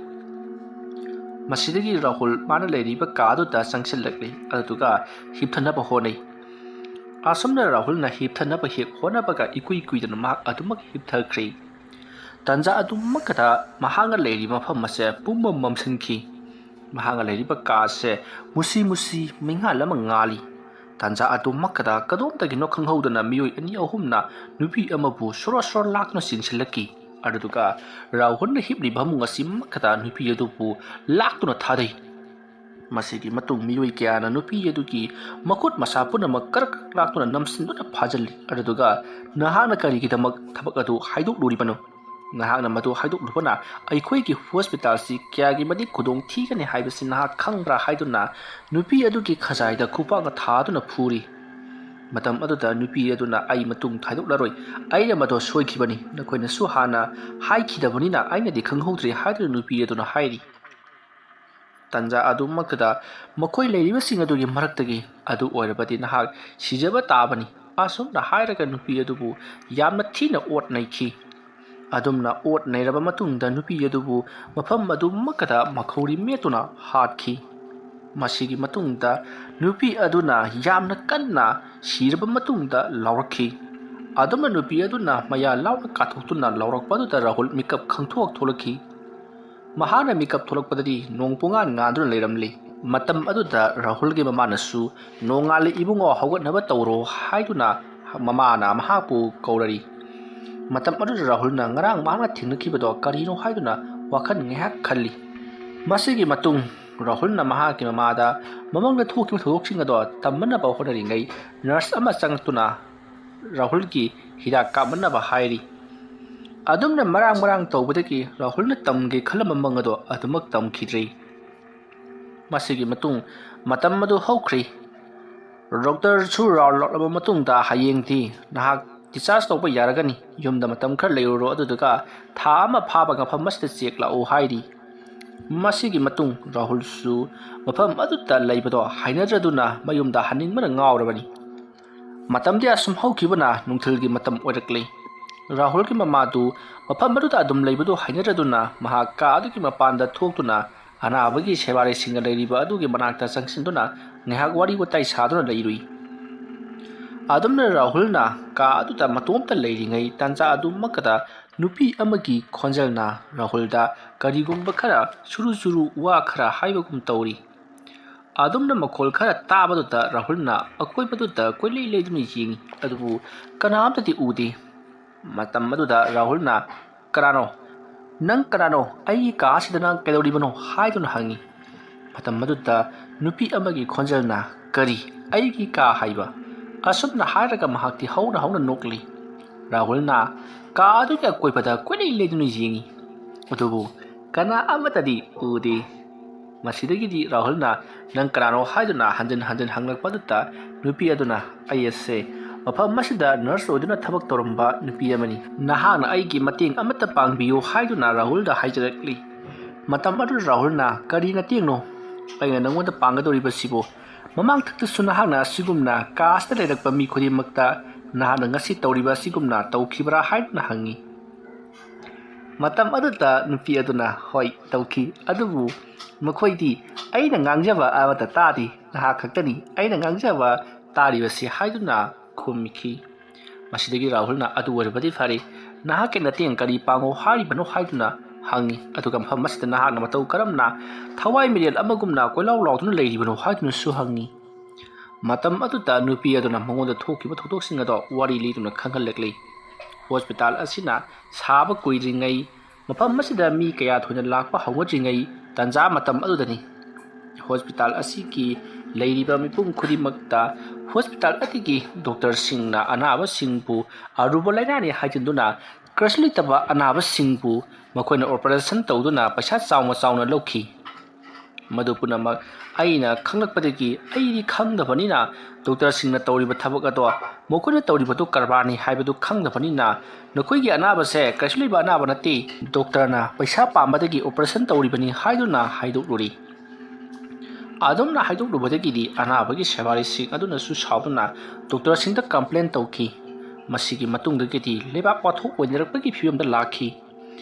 ꯃꯁꯤꯗꯒꯤ ꯔꯥꯍꯨꯜ ꯃꯥꯅ ꯂꯩꯔꯤꯕ ꯀꯥ ꯑꯗꯨꯗ ꯆꯪꯁꯤꯜꯂꯛꯂꯤ, ꯑꯗꯨꯗꯨꯒ ꯍꯤꯞꯊꯅꯕ ꯍꯣꯠꯅꯩ꯫ ꯑꯁꯨꯝꯅ ꯔꯥꯍꯨꯜꯅ ꯍꯤꯞꯊꯅꯕ ꯍꯦꯛ ꯍꯣꯠꯅꯕꯒ ꯏꯀꯨꯏ ꯀꯨꯏꯗꯅ ꯃꯍꯥꯛ ꯑꯗꯨꯃꯛ ꯍꯤꯞꯊꯈ꯭ꯔꯦ꯫ ꯇꯥꯟꯖꯥ ꯑꯗꯨꯃꯛꯀꯗ ꯃꯍꯥꯛꯅ ꯂꯩꯔꯤꯕ ꯃꯐꯝ ꯑꯁꯦ ꯄꯨꯝꯃꯝ ꯃꯝꯁꯤꯟꯈꯤ꯫ ꯃꯍꯥꯛꯅ ꯂꯩꯔꯤꯕ ꯀꯥ ꯑꯁꯦ ꯃꯨꯁꯤ ꯃꯨꯁꯤ ꯃꯩꯉꯥꯜ ꯑꯃ ꯉꯥꯜꯂꯤ꯫ ꯇꯥꯟꯖꯥ ꯑꯗꯨꯃꯛꯀꯗ ꯀꯗꯣꯝꯗꯒꯤꯅꯣ ꯈꯪꯍꯧꯗꯅ ꯃꯤꯑꯣꯏ ꯑꯅꯤ ꯑꯍꯨꯝꯅ ꯅꯨꯄꯤ ꯑꯃꯕꯨ ꯁꯣꯔꯣ ꯁꯣꯔꯣ ꯂꯥꯛꯇꯨꯅ ꯆꯦꯟꯁꯤꯜꯂꯛꯈꯤ꯫ ꯑꯗꯨꯗꯨꯒ ꯔꯥꯍꯨꯜꯅ ꯍꯤꯞꯂꯤꯕ ꯐꯃꯨꯡ ꯑꯁꯤꯃꯛꯀꯗ ꯅꯨꯄꯤ ꯑꯗꯨꯕꯨ ꯂꯥꯛꯇꯨꯅ ꯊꯥꯗꯩ꯫ ꯃꯁꯤꯒꯤ ꯃꯇꯨꯡ ꯃꯤꯑꯣꯏ ꯀꯌꯥꯅ ꯅꯨꯄꯤ ꯑꯗꯨꯒꯤ ꯃꯈꯨꯠ ꯃꯁꯥ ꯄꯨꯝꯅꯃꯛ ꯀꯔꯛ ꯀꯔꯛ ꯂꯥꯛꯇꯨꯅ ꯅꯝꯁꯤꯟꯗꯨꯅ ꯐꯥꯖꯤꯜꯂꯤ꯫ ꯑꯗꯨꯗꯨꯒ "ꯅꯍꯥꯛꯅ ꯀꯔꯤꯒꯤꯗꯃꯛ ꯊꯕꯛ ꯑꯗꯨ ꯍꯥꯏꯗꯣꯛꯂꯨꯔꯤꯕꯅꯣ? ꯅꯍꯥꯛꯅ ꯃꯗꯨ ꯍꯥꯏꯗꯣꯛꯂꯨꯕꯅ ꯑꯩꯈꯣꯏꯒꯤ ꯍꯣꯁꯄꯤꯇꯥꯜꯁꯤ ꯀꯌꯥꯒꯤ ꯃꯇꯤꯛ ꯈꯨꯗꯣꯡ ꯊꯤꯒꯅꯤ ꯍꯥꯏꯕꯁꯤ ꯅꯍꯥꯛ ꯈꯪꯕ꯭ꯔꯥ?" ꯍꯥꯏꯗꯨꯅ ꯅꯨꯄꯤ ꯑꯗꯨꯒꯤ ꯈꯖꯥꯏꯗ ꯈꯨꯄꯥꯛꯅ ꯊꯥꯗꯨꯅ ꯐꯨꯔꯤ꯫ ꯃꯇꯝ ꯑꯗꯨꯗ ꯅꯨꯄꯤ ꯑꯗꯨꯅ "ꯑꯩ ꯃꯇꯨꯡ ꯊꯥꯗꯣꯛꯂꯔꯣꯏ, ꯑꯩꯅ ꯃꯗꯨ ꯁꯣꯏꯈꯤꯕꯅꯤ, ꯅꯈꯣꯏꯅꯁꯨ ꯍꯥꯟꯅ ꯍꯥꯏꯈꯤꯗꯕꯅꯤꯅ ꯑꯩꯅꯗꯤ ꯈꯪꯍꯧꯗ꯭ꯔꯦ" ꯍꯥꯏꯗꯨꯅ ꯅꯨꯄꯤ ꯑꯗꯨꯅ ꯍꯥꯏꯔꯤ꯫ ꯇꯥꯟꯖꯥ ꯑꯗꯨꯃꯛꯇꯗ ꯃꯈꯣꯏ ꯂꯩꯔꯤꯕꯁꯤꯡ ꯑꯗꯨꯒꯤ ꯃꯔꯛꯇꯒꯤ "ꯑꯗꯨ ꯑꯣꯏꯔꯕꯗꯤ ꯅꯍꯥꯛ ꯁꯤꯖꯕ ꯇꯥꯕꯅꯤ" ꯑꯁꯨꯝꯅ ꯍꯥꯏꯔꯒ ꯅꯨꯄꯤ ꯑꯗꯨꯕꯨ ꯌꯥꯝꯅ ꯊꯤꯅ ꯑꯣꯠ ꯅꯩꯈꯤ꯫ ꯑꯗꯨꯝꯅ ꯑꯣꯠ ꯅꯩꯔꯕ ꯃꯇꯨꯡꯗ ꯅꯨꯄꯤ ꯑꯗꯨꯕꯨ ꯃꯐꯝ ꯑꯗꯨꯃꯛꯀꯗ ꯃꯈꯧꯔꯤ ꯃꯦꯠꯇꯨꯅ ꯍꯥꯠꯈꯤ꯫ ꯃꯁꯤꯒꯤ ꯃꯇꯨꯡꯗ ꯅꯨꯄꯤ ꯑꯗꯨꯅ ꯌꯥꯝꯅ ꯀꯟꯅ ꯁꯤꯔꯕ ꯃꯇꯨꯡꯗ ꯂꯥꯎꯔꯛꯈꯤ꯫ ꯑꯗꯨꯝꯅ ꯅꯨꯄꯤ ꯑꯗꯨꯅ ꯃꯌꯥ ꯂꯥꯎꯅ ꯀꯥꯊꯣꯛꯇꯨꯅ ꯂꯥꯎꯔꯛꯄ ꯑꯗꯨꯗ ꯔꯥꯍꯨꯜ ꯃꯤꯀꯞ ꯈꯪꯊꯣꯛ ꯊꯣꯛꯂꯛꯈꯤ꯫ ꯃꯍꯥꯛꯅ ꯃꯤꯀꯞ ꯊꯣꯛꯂꯛꯄꯗꯗꯤ ꯅꯣꯡ ꯄꯨꯡꯉꯥꯟ ꯉꯥꯟꯗꯨꯅ ꯂꯩꯔꯝꯂꯤ꯫ ꯃꯇꯝ ꯑꯗꯨꯗ ꯔꯥꯍꯨꯜꯒꯤ ꯃꯃꯥꯅꯁꯨ, "ꯅꯣꯡꯉꯥꯜꯂꯦ ꯏꯕꯨꯡꯉꯣ, ꯍꯧꯒꯠꯅꯕ ꯇꯧꯔꯣ" ꯍꯥꯏꯗꯨꯅ ꯃꯃꯥꯅ ꯃꯍꯥꯛꯄꯨ ꯀꯧꯔꯔꯤ꯫ ꯃꯇꯝ ꯑꯗꯨꯗ ꯔꯥꯍꯨꯜꯅ ꯉꯔꯥꯡ ꯃꯍꯥꯛꯅ ꯊꯦꯡꯅꯈꯤꯕꯗꯣ ꯀꯔꯤꯅꯣ ꯍꯥꯏꯗꯨꯅ ꯋꯥꯈꯜ ꯉꯥꯏꯍꯥꯛ ꯈꯜꯂꯤ꯫ ꯃꯁꯤꯒꯤ ꯃꯇꯨꯡ ꯔꯥꯍꯨꯜꯅ ꯃꯍꯥꯛꯀꯤ ꯃꯃꯥꯗ ꯃꯃꯥꯡꯗ ꯊꯣꯛꯈꯤꯕ ꯊꯧꯗꯣꯛꯁꯤꯡ ꯑꯗꯣ ꯇꯝꯅꯅꯕ ꯍꯣꯠꯅꯔꯤꯉꯩ, ꯅꯔꯁ ꯑꯃ ꯆꯪꯂꯛꯇꯨꯅ ꯔꯥꯍꯨꯜꯒꯤ ꯍꯤꯗꯥꯛ ꯀꯥꯞꯅꯅꯕ ꯍꯥꯏꯔꯤ꯫ ꯑꯗꯨꯝꯅ ꯃꯔꯥꯡ ꯃꯔꯥꯡ ꯇꯧꯕꯗꯒꯤ ꯔꯥꯍꯨꯜꯅ ꯇꯝꯒꯦ ꯈꯜꯂꯝꯕ ꯃꯪ ꯑꯗꯣ ꯑꯗꯨꯃꯛ ꯇꯝꯈꯤꯗ꯭ꯔꯦ꯫ ꯃꯁꯤꯒꯤ ꯃꯇꯨꯡ ꯃꯇꯝ ꯑꯗꯨ ꯍꯧꯈ꯭ꯔꯦ꯫ ꯗꯣꯛꯇꯔꯁꯨ ꯔꯥꯎꯟ ꯂꯥꯛꯂꯕ ꯃꯇꯨꯡꯗ ꯍꯌꯦꯡꯗꯤ ꯅꯍꯥꯛ ꯗꯤꯁꯆꯥꯔꯖ ꯇꯧꯕ ꯌꯥꯔꯒꯅꯤ, ꯌꯨꯝꯗ ꯃꯇꯝ ꯈꯔ ꯂꯩꯔꯨꯔꯣ, ꯑꯗꯨꯗꯨꯒ ꯊꯥ ꯑꯃ ꯐꯥꯕ ꯃꯐꯝ ꯑꯁꯤꯗ ꯆꯦꯛ ꯂꯥꯛꯎ ꯍꯥꯏꯔꯤ꯫ ꯃꯁꯤꯒꯤ ꯃꯇꯨꯡ ꯔꯥꯍꯨꯜꯁꯨ ꯃꯐꯝ ꯑꯗꯨꯗ ꯂꯩꯕꯗꯣ ꯍꯩꯅꯗ꯭ꯔꯗꯨꯅ ꯃꯌꯨꯝꯗ ꯍꯟꯅꯤꯡꯕꯅ ꯉꯥꯎꯔꯕꯅꯤ꯫ ꯃꯇꯝꯗꯤ ꯑꯁꯨꯝ ꯍꯧꯈꯤꯕꯅ ꯅꯨꯡꯊꯤꯜꯒꯤ ꯃꯇꯝ ꯑꯣꯏꯔꯛꯂꯦ꯫ ꯔꯥꯍꯨꯜꯒꯤ ꯃꯃꯥꯗꯨ ꯃꯐꯝ ꯑꯗꯨꯗ ꯑꯗꯨꯝ ꯂꯩꯕꯗꯨ ꯍꯩꯅꯗ꯭ꯔꯗꯨꯅ ꯃꯍꯥꯛ ꯀꯥ ꯑꯗꯨꯒꯤ ꯃꯄꯥꯟꯗ ꯊꯣꯛꯇꯨꯅ ꯑꯅꯥꯕꯒꯤ ꯁꯦꯕꯥꯔꯤꯁꯤꯡꯒ ꯂꯩꯔꯤꯕ ꯑꯗꯨꯒꯤ ꯃꯅꯥꯛꯇ ꯆꯪꯁꯤꯟꯗꯨꯅ ꯉꯥꯏꯍꯥꯛ ꯋꯥꯔꯤ ꯋꯥꯇꯥꯏ ꯁꯥꯗꯨꯅ ꯂꯩꯔꯨꯏ꯫ ꯑꯗꯨꯝꯅ ꯔꯥꯍꯨꯜꯅ ꯀꯥ ꯑꯗꯨꯗ ꯃꯇꯣꯝꯇ ꯂꯩꯔꯤꯉꯩ ꯇꯥꯟꯖꯥ ꯑꯗꯨꯃꯛꯀꯗ ꯅꯨꯄꯤ ꯑꯃꯒꯤ ꯈꯣꯟꯖꯦꯜꯅ ꯔꯥꯍꯨꯜꯗ ꯀꯔꯤꯒꯨꯝꯕ ꯈꯔ ꯆꯨꯔꯨ ꯆꯨꯔꯨ ꯋꯥ ꯈꯔ ꯍꯥꯏꯕꯒꯨꯝ ꯇꯧꯔꯤ꯫ ꯑꯗꯨꯝꯅ ꯃꯈꯣꯜ ꯈꯔ ꯇꯥꯕꯗꯨꯗ ꯔꯥꯍꯨꯜꯅ ꯑꯀꯣꯏꯕꯗꯨꯗ ꯀꯣꯏꯂꯩ ꯂꯩꯗꯨꯅ ꯌꯦꯡꯏ, ꯑꯗꯨꯕꯨ ꯀꯅꯥꯝꯇꯗꯤ ꯎꯗꯦ꯫ ꯃꯇꯝ ꯑꯗꯨꯗ ꯔꯥꯍꯨꯜꯅ, "ꯀꯅꯥꯅꯣ? ꯅꯪ ꯀꯅꯥꯅꯣ? ꯑꯩꯒꯤ ꯀꯥ ꯑꯁꯤꯗ ꯅꯪ ꯀꯩꯗꯧꯔꯤꯕꯅꯣ?" ꯍꯥꯏꯗꯨꯅ ꯍꯪꯏ꯫ ꯃꯇꯝ ꯑꯗꯨꯗ ꯅꯨꯄꯤ ꯑꯃꯒꯤ ꯈꯣꯟꯖꯦꯜꯅ, "ꯀꯔꯤ? ꯑꯩꯒꯤ ꯀꯥ ꯍꯥꯏꯕ?" ꯑꯁꯨꯝꯅ ꯍꯥꯏꯔꯒ ꯃꯍꯥꯛꯇꯤ ꯍꯧꯅ ꯍꯧꯅ ꯅꯣꯛꯂꯤ꯫ ꯔꯥꯍꯨꯜꯅ ꯀꯥ ꯑꯗꯨꯒꯤ ꯑꯀꯣꯏꯕꯗ ꯀꯣꯏꯂꯩ ꯂꯩꯗꯨꯅ ꯌꯦꯡꯏ, ꯑꯗꯨꯕꯨ ꯀꯅꯥ ꯑꯃꯠꯇꯗꯤ ꯎꯗꯦ꯫ ꯃꯁꯤꯗꯒꯤꯗꯤ ꯔꯥꯍꯨꯜꯅ, "ꯅꯪ ꯀꯅꯥꯅꯣ?" ꯍꯥꯏꯗꯨꯅ ꯍꯟꯖꯤꯟ ꯍꯟꯖꯤꯟ ꯍꯪꯂꯛꯄ ꯑꯗꯨꯗ ꯅꯨꯄꯤ ꯑꯗꯨꯅ, "ꯑꯩ ꯑꯁꯦ ꯃꯐꯝ ꯑꯁꯤꯗ ꯅꯔꯁ ꯑꯣꯏꯗꯨꯅ ꯊꯕꯛ ꯇꯧꯔꯝꯕ ꯅꯨꯄꯤ ꯑꯃꯅꯤ꯫ ꯅꯍꯥꯛꯅ ꯑꯩꯒꯤ ꯃꯇꯦꯡ ꯑꯃꯠꯇ ꯄꯥꯡꯕꯤꯌꯨ" ꯍꯥꯏꯗꯨꯅ ꯔꯥꯍꯨꯜꯗ ꯍꯥꯏꯖꯔꯛꯂꯤ꯫ ꯃꯇꯝ ꯑꯗꯨꯗ ꯔꯥꯍꯨꯜꯅ, "ꯀꯔꯤ ꯃꯇꯦꯡꯅꯣ ꯑꯩꯅ ꯅꯪꯉꯣꯟꯗ ꯄꯥꯡꯒꯗꯧꯔꯤꯕꯁꯤꯕꯨ? ꯃꯃꯥꯡꯊꯛꯇꯁꯨ ꯅꯍꯥꯛꯅ ꯑꯁꯤꯒꯨꯝꯅ ꯀꯥ ꯑꯁꯤꯗ ꯂꯩꯔꯛꯄ ꯃꯤ ꯈꯨꯗꯤꯡꯃꯛꯇ ꯅꯍꯥꯛꯅ ꯉꯁꯤ ꯇꯧꯔꯤꯕ ꯑꯁꯤꯒꯨꯝꯅ ꯇꯧꯈꯤꯕ꯭ꯔꯥ?" ꯍꯥꯏꯗꯨꯅ ꯍꯪꯉꯤ꯫ ꯃꯇꯝ ꯑꯗꯨꯗ ꯅꯨꯄꯤ ꯑꯗꯨꯅ, "ꯍꯣꯏ, ꯇꯧꯈꯤ, ꯑꯗꯨꯕꯨ ꯃꯈꯣꯏꯗꯤ "ꯑꯩꯅ ꯉꯥꯡꯖꯕ ꯑꯃꯠꯇ ꯇꯥꯗꯦ, ꯅꯍꯥꯛ ꯈꯛꯇꯅꯤ ꯑꯩꯅ ꯉꯥꯡꯖꯕ ꯇꯥꯔꯤꯕꯁꯤ" ꯍꯥꯏꯗꯨꯅ ꯈꯨꯝꯈꯤ꯫ ꯃꯁꯤꯗꯒꯤ ꯔꯥꯍꯨꯜꯅ "ꯑꯗꯨ ꯑꯣꯏꯔꯕꯗꯤ ꯐꯔꯦ, ꯅꯍꯥꯛꯀꯤ ꯅꯇꯦꯡ ꯀꯔꯤ ꯄꯥꯡꯉꯣ ꯍꯥꯏꯔꯤꯕꯅꯣ?" ꯍꯥꯏꯗꯨꯅ ꯍꯪꯉꯤ꯫ "ꯑꯗꯨꯒ ꯃꯐꯝ ꯑꯁꯤꯗ ꯅꯍꯥꯛꯅ ꯃꯇꯧ ꯀꯔꯝꯅ ꯊꯋꯥꯏ ꯃꯤꯔꯦꯜ ꯑꯃꯒꯨꯝꯅ ꯀꯣꯏꯂꯥꯎ ꯂꯥꯎꯗꯨꯅ ꯂꯩꯔꯤꯕꯅꯣ?" ꯍꯥꯏꯗꯨꯅꯁꯨ ꯍꯪꯉꯤ꯫ ꯃꯇꯝ ꯑꯗꯨꯗ ꯅꯨꯄꯤ ꯑꯗꯨꯅ ꯃꯉꯣꯟꯗ ꯊꯣꯛꯈꯤꯕ ꯊꯧꯗꯣꯛꯁꯤꯡ ꯑꯗꯣ ꯋꯥꯔꯤ ꯂꯤꯗꯨꯅ ꯈꯪꯍꯜꯂꯛꯂꯤ꯫ ꯍꯣꯁꯄꯤꯇꯥꯜ ꯑꯁꯤꯅ ꯁꯥꯕ ꯀꯨꯏꯗ꯭ꯔꯤꯉꯩ, ꯃꯐꯝ ꯑꯁꯤꯗ ꯃꯤ ꯀꯌꯥ ꯊꯣꯏꯅ ꯂꯥꯛꯄ ꯍꯧꯅꯗ꯭ꯔꯤꯉꯩ ꯇꯥꯟꯖꯥ ꯃꯇꯝ ꯑꯗꯨꯗꯅꯤ꯫ ꯍꯣꯁꯄꯤꯇꯥꯜ ꯑꯁꯤꯒꯤ ꯂꯩꯔꯤꯕ ꯃꯤꯄꯨꯝ ꯈꯨꯗꯤꯡꯃꯛꯇ ꯍꯣꯁꯄꯤꯇꯥꯜ ꯑꯗꯨꯒꯤ ꯗꯣꯛꯇꯔꯁꯤꯡꯅ ꯑꯅꯥꯕꯁꯤꯡꯕꯨ ꯑꯔꯨꯕ ꯂꯥꯏꯅꯥꯅꯤ ꯍꯥꯏꯖꯤꯟꯗꯨꯅ ꯀꯩꯁꯨ ꯂꯩꯇꯕ ꯑꯅꯥꯕꯁꯤꯡꯕꯨ ꯃꯈꯣꯏꯅ ꯑꯣꯄꯔꯦꯁꯟ ꯇꯧꯗꯨꯅ ꯄꯩꯁꯥ ꯆꯥꯎꯅ ꯆꯥꯎꯅ ꯂꯧꯈꯤ꯫ ꯃꯗꯨ ꯄꯨꯝꯅꯃꯛ ꯑꯩꯅ ꯈꯪꯂꯛꯄꯗꯒꯤ ꯑꯩꯗꯤ ꯈꯪꯗꯕꯅꯤꯅ ꯗꯣꯛꯇꯔꯁꯤꯡꯅ ꯇꯧꯔꯤꯕ ꯊꯕꯛ ꯑꯗꯣ, ꯃꯈꯣꯏꯅ ꯇꯧꯔꯤꯕꯗꯨ ꯀꯔꯕꯥꯔꯅꯤ ꯍꯥꯏꯕꯗꯨ ꯈꯪꯗꯕꯅꯤꯅ ꯅꯈꯣꯏꯒꯤ ꯑꯅꯥꯕꯁꯦ ꯀꯩꯁꯨ ꯂꯩꯕ ꯑꯅꯥꯕ ꯅꯠꯇꯦ, ꯗꯣꯛꯇꯔꯅ ꯄꯩꯁꯥ ꯄꯥꯝꯕꯗꯒꯤ ꯑꯣꯄꯔꯦꯁꯟ ꯇꯧꯔꯤꯕꯅꯤ ꯍꯥꯏꯗꯨꯅ ꯍꯥꯏꯗꯣꯛꯂꯨꯔꯤ꯫ ꯑꯗꯨꯝꯅ ꯍꯥꯏꯗꯣꯛꯂꯨꯕꯗꯒꯤꯗꯤ ꯑꯅꯥꯕꯒꯤ ꯁꯦꯕꯥꯔꯤꯁꯤꯡ ꯑꯗꯨꯅꯁꯨ ꯁꯥꯎꯗꯨꯅ ꯗꯣꯛꯇꯔꯁꯤꯡꯗ ꯀꯝꯄ꯭ꯂꯦꯟ ꯇꯧꯈꯤ꯫ ꯃꯁꯤꯒꯤ ꯃꯇꯨꯡꯗꯒꯤꯗꯤ ꯂꯩꯕꯥꯛ ꯋꯥꯊꯣꯛ ꯑꯣꯏꯅꯔꯛꯄꯒꯤ ꯐꯤꯕꯝꯗ ꯂꯥꯛꯈꯤ꯫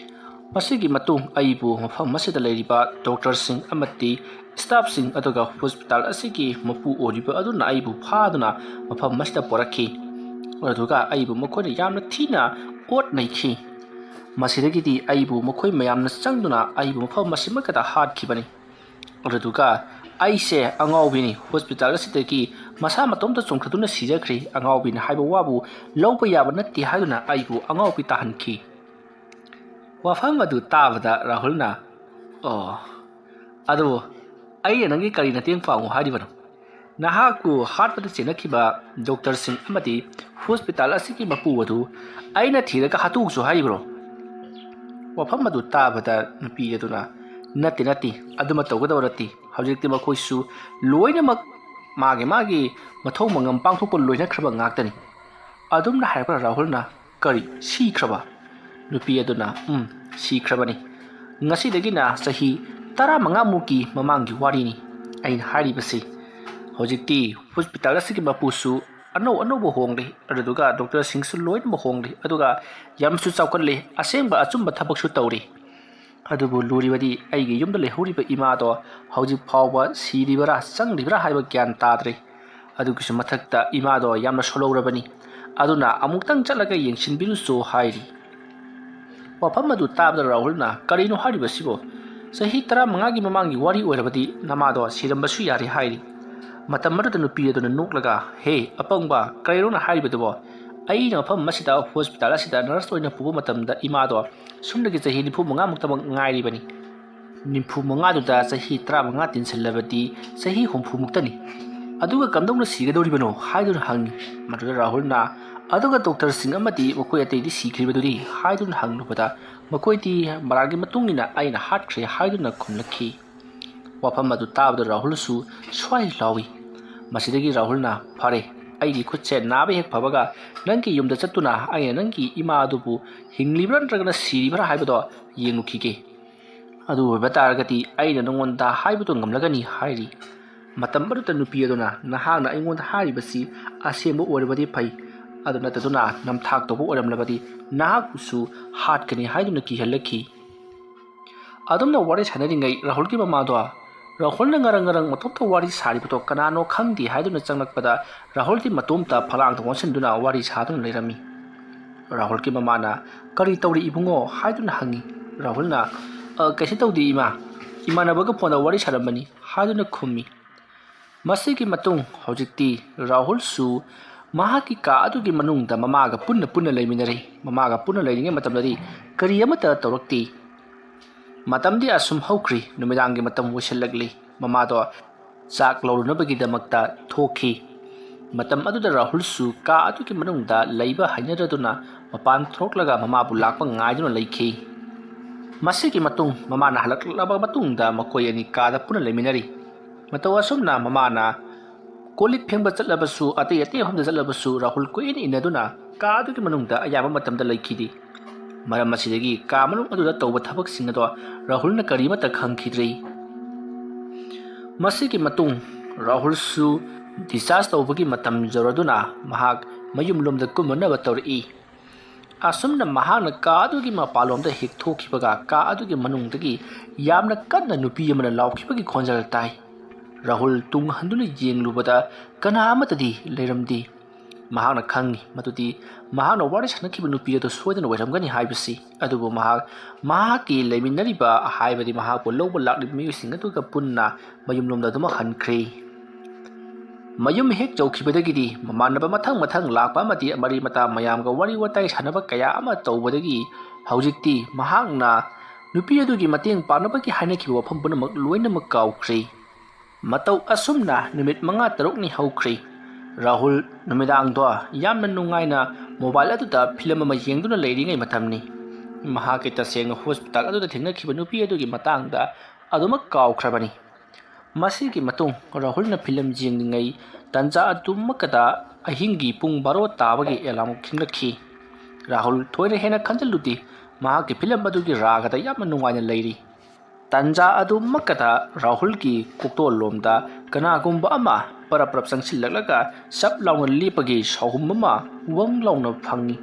ꯃꯁꯤꯒꯤ ꯃꯇꯨꯡ ꯑꯩꯕꯨ ꯃꯐꯝ ꯑꯁꯤꯗ ꯂꯩꯔꯤꯕ ꯗꯣꯛꯇꯔꯁꯤꯡ ꯑꯃꯗꯤ ꯁ꯭ꯇꯥꯐꯁꯤꯡ ꯑꯗꯨꯒ ꯍꯣꯁꯄꯤꯇꯥꯜ ꯑꯁꯤꯒꯤ ꯃꯄꯨ ꯑꯣꯏꯔꯤꯕ ꯑꯗꯨꯅ ꯑꯩꯕꯨ ꯐꯥꯗꯨꯅ ꯃꯐꯝ ꯑꯁꯤꯗ ꯄꯨꯔꯛꯈꯤ꯫ ꯑꯗꯨꯒ ꯑꯩꯕꯨ ꯃꯈꯣꯏꯅ ꯌꯥꯝꯅ ꯊꯤꯅ ꯑꯣꯠ ꯅꯩꯈꯤ꯫ ꯃꯁꯤꯗꯒꯤꯗꯤ ꯑꯩꯕꯨ ꯃꯈꯣꯏ ꯃꯌꯥꯝꯅ ꯆꯪꯗꯨꯅ ꯑꯩꯕꯨ ꯃꯐꯝ ꯑꯁꯤꯃꯛꯇꯗ ꯍꯥꯠꯈꯤꯕꯅꯤ꯫ ꯑꯗꯨꯗꯨꯒ ꯑꯩꯁꯦ ꯑꯉꯥꯎꯕꯤꯅꯤ, ꯍꯣꯁꯄꯤꯇꯥꯜ ꯑꯁꯤꯗꯒꯤ ꯃꯁꯥ ꯃꯇꯣꯝꯇ ꯆꯣꯡꯊꯗꯨꯅ ꯁꯤꯖꯈ꯭ꯔꯦ, ꯑꯉꯥꯎꯕꯤꯅꯤ ꯍꯥꯏꯕ ꯋꯥꯕꯨ ꯂꯧꯕ ꯌꯥꯕ ꯅꯠꯇꯦ ꯍꯥꯏꯗꯨꯅ ꯑꯩꯕꯨ ꯑꯉꯥꯎꯕꯤ ꯇꯥꯍꯟꯈꯤ꯫ ꯋꯥꯐꯝ ꯑꯗꯨ ꯇꯥꯕꯗ ꯔꯥꯍꯨꯜꯅ, "ꯑꯣ, ꯑꯗꯨꯕꯨ ꯑꯩꯅ ꯅꯪꯒꯤ ꯀꯔꯤ ꯃꯇꯦꯡ ꯄꯥꯡꯉꯨ ꯍꯥꯏꯔꯤꯕꯅꯣ? ꯅꯍꯥꯛꯄꯨ ꯍꯥꯠꯄꯗ ꯆꯦꯟꯅꯈꯤꯕ ꯗꯣꯛꯇꯔꯁꯤꯡ ꯑꯃꯗꯤ ꯍꯣꯁꯄꯤꯇꯥꯜ ꯑꯁꯤꯒꯤ ꯃꯄꯨ ꯑꯗꯨ ꯑꯩꯅ ꯊꯤꯔꯒ ꯍꯥꯠꯇꯣꯛꯎꯁꯨ ꯍꯥꯏꯔꯤꯕ꯭ꯔꯣ?" ꯋꯥꯐꯝ ꯑꯗꯨ ꯇꯥꯕꯗ ꯅꯨꯄꯤ ꯑꯗꯨꯅ, "ꯅꯠꯇꯦ, ꯅꯠꯇꯦ, ꯑꯗꯨꯃ ꯇꯧꯒꯗꯕ ꯅꯠꯇꯦ꯫ ꯍꯧꯖꯤꯛꯇꯤ ꯃꯈꯣꯏꯁꯨ ꯂꯣꯏꯅꯃꯛ ꯃꯥꯒꯤ ꯃꯥꯒꯤ ꯃꯊꯧ ꯃꯉꯝ ꯄꯥꯡꯊꯣꯛꯄ ꯂꯣꯏꯅꯈ꯭ꯔꯕ ꯉꯥꯛꯇꯅꯤ꯫" ꯑꯗꯨꯝꯅ ꯍꯥꯏꯔꯛꯄ ꯔꯥꯍꯨꯜꯅ, "ꯀꯔꯤ, ꯁꯤꯈ꯭ꯔꯕ?" ꯅꯨꯄꯤ ꯑꯗꯨꯅ, "ꯎꯝ, ꯁꯤꯈ꯭ꯔꯕꯅꯤ꯫ ꯉꯁꯤꯗꯒꯤꯅ ꯆꯍꯤ ꯇꯔꯥꯃꯉꯥꯃꯨꯛꯀꯤ ꯃꯃꯥꯡꯒꯤ ꯋꯥꯔꯤꯅꯤ ꯑꯩꯅ ꯍꯥꯏꯔꯤꯕꯁꯤ꯫ ꯍꯧꯖꯤꯛꯇꯤ ꯍꯣꯁꯄꯤꯇꯥꯜ ꯑꯁꯤꯒꯤ ꯃꯄꯨꯁꯨ ꯑꯅꯧ ꯑꯅꯧꯕ ꯍꯣꯡꯂꯦ, ꯑꯗꯨꯗꯨꯒ ꯗꯣꯛꯇꯔꯁꯤꯡꯁꯨ ꯂꯣꯏꯅꯃꯛ ꯍꯣꯡꯂꯦ, ꯑꯗꯨꯒ ꯌꯥꯝꯁꯨ ꯆꯥꯎꯈꯠꯂꯦ, ꯑꯁꯦꯡꯕ ꯑꯆꯨꯝꯕ ꯊꯕꯛꯁꯨ ꯇꯧꯔꯤ꯫ ꯑꯗꯨꯕꯨ ꯂꯨꯔꯤꯕꯗꯤ ꯑꯩꯒꯤ ꯌꯨꯝꯗ ꯂꯩꯍꯧꯔꯤꯕ ꯏꯃꯥꯗꯣ ꯍꯧꯖꯤꯛ ꯐꯥꯎꯕ ꯁꯤꯔꯤꯕꯔꯥ ꯆꯪꯂꯤꯕ꯭ꯔꯥ ꯍꯥꯏꯕ ꯒ꯭ꯌꯥꯟ ꯇꯥꯗ꯭ꯔꯦ꯫ ꯑꯗꯨꯒꯤꯁꯨ ꯃꯊꯛꯇ ꯏꯃꯥꯗꯣ ꯌꯥꯝꯅ ꯁꯣꯜꯍꯧꯔꯕꯅꯤ꯫ ꯑꯗꯨꯅ ꯑꯃꯨꯛꯇꯪ ꯆꯠꯂꯒ ꯌꯦꯡꯁꯤꯟꯕꯤꯔꯨꯆꯣ ꯍꯥꯏꯔꯤ꯫ ꯋꯥꯐꯝ ꯑꯗꯨ ꯇꯥꯕꯗ ꯔꯥꯍꯨꯜꯅ, "ꯀꯔꯤꯅꯣ ꯍꯥꯏꯔꯤꯕꯁꯤꯕꯣ? ꯆꯍꯤ ꯇꯔꯥꯃꯉꯥꯒꯤ ꯃꯃꯥꯡꯒꯤ ꯋꯥꯔꯤ ꯑꯣꯏꯔꯕꯗꯤ ꯅꯃꯥꯗꯣ ꯁꯤꯔꯝꯕꯁꯨ ꯌꯥꯔꯦ" ꯍꯥꯏꯔꯤ꯫ ꯃꯇꯝ ꯑꯗꯨꯗ ꯅꯨꯄꯤ ꯑꯗꯨꯅ ꯅꯣꯛꯂꯒ, "ꯍꯦ ꯑꯄꯪꯕ, ꯀꯔꯤꯅꯣꯅ ꯍꯥꯏꯔꯤꯕꯗꯨꯕꯣ? ꯑꯩꯅ ꯃꯐꯝ ꯑꯁꯤꯗ ꯍꯣꯁꯄꯤꯇꯥꯜ ꯑꯁꯤꯗ ꯅꯔꯁ ꯑꯣꯏꯅ ꯄꯨꯕ ꯃꯇꯝꯗ ꯏꯃꯥꯗꯣ ꯁꯨꯞꯅꯒꯤ ꯆꯍꯤ ꯅꯤꯐꯨ ꯃꯉꯥꯃꯨꯛꯇꯃꯛ ꯉꯥꯏꯔꯤꯕꯅꯤ꯫ ꯅꯤꯐꯨ ꯃꯉꯥꯗꯨꯗ ꯆꯍꯤ ꯇꯔꯥꯃꯉꯥ ꯇꯤꯟꯁꯤꯜꯂꯕꯗꯤ ꯆꯍꯤ ꯍꯨꯝꯐꯨꯃꯨꯛꯇꯅꯤ꯫ ꯑꯗꯨꯒ ꯀꯝꯗꯧꯅ ꯁꯤꯒꯗꯧꯔꯤꯕꯅꯣ?" ꯍꯥꯏꯗꯨꯅ ꯍꯪꯉꯤ꯫ ꯃꯗꯨꯗ ꯔꯥꯍꯨꯜꯅ, "ꯑꯗꯨꯒ ꯗꯣꯛꯇꯔꯁꯤꯡ ꯑꯃꯗꯤ ꯃꯈꯣꯏ ꯑꯇꯩꯗꯤ ꯁꯤꯈ꯭ꯔꯤꯕꯗꯨꯗꯤ?" ꯍꯥꯏꯗꯨꯅ ꯍꯪꯂꯨꯕꯗ, "ꯃꯈꯣꯏꯗꯤ ꯃꯔꯥꯜꯒꯤ ꯃꯇꯨꯡ ꯏꯟꯅ ꯑꯩꯅ ꯍꯥꯠꯈ꯭ꯔꯦ" ꯍꯥꯏꯗꯨꯅ ꯈꯨꯝꯂꯛꯈꯤ꯫ ꯋꯥꯐꯝ ꯑꯗꯨ ꯇꯥꯕꯗ ꯔꯥꯍꯨꯜꯁꯨ ꯁ꯭ꯋꯥꯏ ꯂꯥꯎꯏ꯫ ꯃꯁꯤꯗꯒꯤ ꯔꯥꯍꯨꯜꯅ, "ꯐꯔꯦ, ꯑꯩꯒꯤ ꯈꯨꯠꯁꯦ ꯅꯥꯕ ꯍꯦꯛ ꯐꯕꯒ ꯅꯪꯒꯤ ꯌꯨꯝꯗ ꯆꯠꯇꯨꯅ ꯑꯩꯅ ꯅꯪꯒꯤ ꯏꯃꯥ ꯑꯗꯨꯕꯨ ꯍꯤꯡꯂꯤꯕ꯭ꯔꯥ ꯅꯠꯇ꯭ꯔꯒꯅ ꯁꯤꯔꯤꯕ꯭ꯔꯥ ꯍꯥꯏꯕꯗꯣ ꯌꯦꯡꯂꯨꯈꯤꯒꯦ꯫ ꯑꯗꯨ ꯑꯣꯏꯕ ꯇꯥꯔꯒꯗꯤ ꯑꯩꯅ ꯅꯉꯣꯟꯗ ꯍꯥꯏꯕꯗꯨ ꯉꯝꯂꯒꯅꯤ" ꯍꯥꯏꯔꯤ꯫ ꯃꯇꯝ ꯑꯗꯨꯗ ꯅꯨꯄꯤ ꯑꯗꯨꯅ, "ꯅꯍꯥꯛꯅ ꯑꯩꯉꯣꯟꯗ ꯍꯥꯏꯔꯤꯕꯁꯤ ꯑꯁꯦꯡꯕ ꯑꯣꯏꯔꯕꯗꯤ ꯐꯩ, ꯑꯗꯨ ꯅꯠꯇꯗꯨꯅ ꯅꯝꯊꯥꯛ ꯇꯧꯕ ꯑꯣꯏꯔꯝꯂꯕꯗꯤ ꯅꯍꯥꯛꯄꯨꯁꯨ ꯍꯥꯠꯀꯅꯤ" ꯍꯥꯏꯗꯨꯅ ꯀꯤꯍꯜꯂꯛꯈꯤ꯫ ꯑꯗꯨꯝꯅ ꯋꯥꯔꯤ ꯁꯥꯟꯅꯔꯤꯉꯩ ꯔꯥꯍꯨꯜꯒꯤ ꯃꯃꯥꯗꯣ ꯔꯥꯍꯨꯜꯅ ꯉꯔꯪ ꯉꯔꯪ ꯃꯇꯣꯝꯇ ꯋꯥꯔꯤ ꯁꯥꯔꯤꯕꯗꯣ ꯀꯅꯥꯅꯣ ꯈꯪꯗꯦ ꯍꯥꯏꯗꯨꯅ ꯆꯪꯂꯛꯄꯗ ꯔꯥꯍꯨꯜꯗꯤ ꯃꯇꯣꯝꯇ ꯐꯂꯥꯡꯗ ꯑꯣꯟꯁꯤꯟꯗꯨꯅ ꯋꯥꯔꯤ ꯁꯥꯗꯨꯅ ꯂꯩꯔꯝꯃꯤ꯫ ꯔꯥꯍꯨꯜꯒꯤ ꯃꯃꯥꯅ, "ꯀꯔꯤ ꯇꯧꯔꯤ ꯏꯕꯨꯡꯉꯣ?" ꯍꯥꯏꯗꯨꯅ ꯍꯪꯉꯤ꯫ ꯔꯥꯍꯨꯜꯅ, "ꯑ, ꯀꯩꯁꯨ ꯇꯧꯗꯦ ꯏꯃꯥ, ꯏꯃꯥꯟꯅꯕꯒ ꯐꯣꯟꯗ ꯋꯥꯔꯤ ꯁꯥꯔꯝꯕꯅꯤ" ꯍꯥꯏꯗꯨꯅ ꯈꯨꯝꯃꯤ꯫ ꯃꯁꯤꯒꯤ ꯃꯇꯨꯡ ꯍꯧꯖꯤꯛꯇꯤ ꯔꯥꯍꯨꯜꯁꯨ ꯃꯍꯥꯛꯀꯤ ꯀꯥ ꯑꯗꯨꯒꯤ ꯃꯅꯨꯡꯗ ꯃꯃꯥꯒ ꯄꯨꯟꯅ ꯄꯨꯟꯅ ꯂꯩꯃꯤꯟꯅꯔꯤ꯫ ꯃꯃꯥꯒ ꯄꯨꯟꯅ ꯂꯩꯔꯤꯉꯩ ꯃꯇꯝꯗꯗꯤ ꯀꯔꯤ ꯑꯃꯠꯇ ꯇꯧꯔꯛꯇꯦ꯫ ꯃꯇꯝꯗꯤ ꯑꯁꯨꯝ ꯍꯧꯈ꯭ꯔꯤ꯫ ꯅꯨꯃꯤꯗꯥꯡꯒꯤ ꯃꯇꯝ ꯑꯣꯏꯁꯤꯜꯂꯛꯂꯤ꯫ ꯃꯃꯥꯗꯣ ꯆꯥꯛ ꯂꯧꯔꯨꯅꯕꯒꯤꯗꯃꯛꯇ ꯊꯣꯛꯈꯤ꯫ ꯃꯇꯝ ꯑꯗꯨꯗ ꯔꯥꯍꯨꯜꯁꯨ ꯀꯥ ꯑꯗꯨꯒꯤ ꯃꯅꯨꯡꯗ ꯂꯩꯕ ꯍꯩꯅꯗꯗꯨꯅ ꯃꯄꯥꯟ ꯊꯣꯛꯂꯒ ꯃꯃꯥꯕꯨ ꯂꯥꯛꯄ ꯉꯥꯏꯗꯨꯅ ꯂꯩꯈꯤ꯫ ꯃꯁꯤꯒꯤ ꯃꯇꯨꯡ ꯃꯃꯥꯅ ꯍꯜꯂꯛꯂꯕ ꯃꯇꯨꯡꯗ ꯃꯈꯣꯏ ꯑꯅꯤ ꯀꯥꯗ ꯄꯨꯟꯅ ꯂꯩꯃꯤꯟꯅꯔꯤ꯫ ꯃꯇꯧ ꯑꯁꯨꯝꯅ ꯃꯃꯥꯅ ꯀꯣꯜ ꯂꯤꯛ ꯐꯦꯡꯕ ꯆꯠꯂꯕꯁꯨ, ꯑꯇꯩ ꯑꯇꯩ ꯃꯐꯝꯗ ꯆꯠꯂꯕꯁꯨ ꯔꯥꯍꯨꯜ ꯀꯣꯏꯏꯟ ꯏꯟꯅꯗꯨꯅ ꯀꯥ ꯑꯗꯨꯒꯤ ꯃꯅꯨꯡꯗ ꯑꯌꯥꯝꯕ ꯃꯇꯝꯗ ꯂꯩꯈꯤꯗꯦ꯫ ꯃꯔꯝ ꯑꯁꯤꯗꯒꯤ ꯀꯥ ꯃꯅꯨꯡ ꯑꯗꯨꯗ ꯇꯧꯕ ꯊꯕꯛꯁꯤꯡ ꯑꯗꯣ ꯔꯥꯍꯨꯜꯅ ꯀꯔꯤꯃꯠꯇ ꯈꯪꯈꯤꯗ꯭ꯔꯦ꯫ ꯃꯁꯤꯒꯤ ꯃꯇꯨꯡ ꯔꯥꯍꯨꯜꯁꯨ ꯗꯤꯁꯆꯥꯔꯖ ꯇꯧꯕꯒꯤ ꯃꯇꯝ ꯌꯧꯔꯗꯨꯅ ꯃꯍꯥꯛ ꯃꯌꯨꯝꯂꯣꯝꯗ ꯀꯨꯝꯅꯅꯕ ꯇꯧꯔꯛꯏ꯫ ꯑꯁꯨꯝꯅ ꯃꯍꯥꯛꯅ ꯀꯥ ꯑꯗꯨꯒꯤ ꯃꯄꯥꯟꯂꯣꯝꯗ ꯍꯦꯛ ꯊꯣꯛꯈꯤꯕꯒ, ꯀꯥ ꯑꯗꯨꯒꯤ ꯃꯅꯨꯡꯗꯒꯤ ꯌꯥꯝꯅ ꯀꯟꯅ ꯅꯨꯄꯤ ꯑꯃꯅ ꯂꯥꯎꯈꯤꯕꯒꯤ ꯈꯣꯟꯖꯦꯜ ꯇꯥꯏ꯫ ꯔꯥꯍꯨꯜ ꯇꯨꯡ ꯍꯟꯗꯨꯅ ꯌꯦꯡꯂꯨꯕꯗ ꯀꯅꯥ ꯑꯃꯠꯇꯗꯤ ꯂꯩꯔꯝꯗꯦ꯫ ꯃꯍꯥꯛꯅ ꯈꯪꯏ ꯃꯗꯨꯗꯤ ꯃꯍꯥꯛꯅ ꯋꯥꯔꯤ ꯁꯥꯟꯅꯈꯤꯕ ꯅꯨꯄꯤ ꯑꯗꯨ ꯁꯣꯏꯗꯅ ꯑꯣꯏꯔꯝꯒꯅꯤ ꯍꯥꯏꯕꯁꯤ꯫ ꯑꯗꯨꯕꯨ ꯃꯍꯥꯛ ꯃꯍꯥꯛꯀꯤ ꯂꯩꯃꯤꯟꯅꯔꯤꯕ, ꯍꯥꯏꯕꯗꯤ ꯃꯍꯥꯛꯄꯨ ꯂꯧꯕ ꯂꯥꯛꯂꯤꯕ ꯃꯤꯑꯣꯏꯁꯤꯡ ꯑꯗꯨꯒ ꯄꯨꯟꯅ ꯃꯌꯨꯝꯂꯣꯝꯗ ꯑꯗꯨꯃꯛ ꯍꯟꯈ꯭ꯔꯦ꯫ ꯃꯌꯨꯝ ꯍꯦꯛ ꯌꯧꯈꯤꯕꯗꯒꯤꯗꯤ ꯃꯃꯥꯟꯅꯕ ꯃꯊꯪ ꯃꯊꯪ ꯂꯥꯛꯄ ꯑꯃꯗꯤ ꯃꯔꯤ ꯃꯇꯥ ꯃꯌꯥꯝꯒ ꯋꯥꯔꯤ ꯋꯥꯇꯥꯏ ꯁꯥꯟꯅꯕ ꯀꯌꯥ ꯑꯃ ꯇꯧꯕꯗꯒꯤ ꯍꯧꯖꯤꯛꯇꯤ ꯃꯍꯥꯛꯅ ꯅꯨꯄꯤ ꯑꯗꯨꯒꯤ ꯃꯇꯦꯡ ꯄꯥꯡꯅꯕꯒꯤ ꯍꯥꯏꯅꯈꯤꯕ ꯋꯥꯐꯝ ꯄꯨꯝꯅꯃꯛ ꯂꯣꯏꯅꯃꯛ ꯀꯥꯎꯈ꯭ꯔꯦ꯫ ꯃꯇꯧ ꯑꯁꯨꯝꯅ ꯅꯨꯃꯤꯠ ꯃꯉꯥ ꯇꯔꯨꯛꯅꯤ ꯍꯧꯈ꯭ꯔꯦ꯫ ꯔꯥꯍꯨꯜ ꯅꯨꯃꯤꯗꯥꯡꯗꯣ ꯌꯥꯝꯅ ꯅꯨꯡꯉꯥꯏꯅ ꯃꯣꯕꯥꯏꯜ ꯑꯗꯨꯗ ꯐꯤꯂꯝ ꯑꯃ ꯌꯦꯡꯗꯨꯅ ꯂꯩꯔꯤꯉꯩ ꯃꯇꯝꯅꯤ꯫ ꯃꯍꯥꯛꯀꯤ ꯇꯁꯦꯡꯅ ꯍꯣꯁꯄꯤꯇꯥꯜ ꯑꯗꯨꯗ ꯊꯦꯡꯅꯈꯤꯕ ꯅꯨꯄꯤ ꯑꯗꯨꯒꯤ ꯃꯇꯥꯡꯗ ꯑꯗꯨꯃꯛ ꯀꯥꯎꯈ꯭ꯔꯕꯅꯤ꯫ ꯃꯁꯤꯒꯤ ꯃꯇꯨꯡ ꯔꯥꯍꯨꯜꯅ ꯐꯤꯂꯝ ꯌꯦꯡꯂꯤꯉꯩ ꯇꯟꯖꯥ ꯑꯗꯨꯃꯛꯀꯗ ꯑꯍꯤꯡꯒꯤ ꯄꯨꯡ ꯕꯥꯔꯣ ꯇꯥꯕꯒꯤ ꯑꯦꯂꯥꯔꯝ ꯈꯤꯡꯂꯛꯈꯤ꯫ ꯔꯥꯍꯨꯜ ꯊꯣꯏꯅ ꯍꯦꯟꯅ ꯈꯟꯖꯤꯜꯂꯨꯗꯦ꯫ ꯃꯍꯥꯛꯀꯤ ꯐꯤꯂꯝ ꯑꯗꯨꯒꯤ ꯔꯥꯒꯗ ꯌꯥꯝꯅ ꯅꯨꯡꯉꯥꯏꯅ ꯂꯩꯔꯤ꯫ ꯇꯟꯖꯥ ꯑꯗꯨꯃꯛꯀꯗ ꯔꯥꯍꯨꯜꯒꯤ ꯀꯣꯛꯇꯣꯜꯂꯣꯝꯗ ꯀꯅꯥꯒꯨꯝꯕ ꯑꯃ ꯄꯔꯞ ꯄꯔꯞ ꯆꯪꯁꯤꯜꯂꯛꯂꯒ ꯆꯞ ꯂꯥꯎꯅ ꯂꯦꯞꯄꯒꯤ ꯁꯥꯎꯍꯨꯝ ꯑꯃ ꯋꯪ ꯂꯥꯎꯅ ꯐꯪꯏ꯫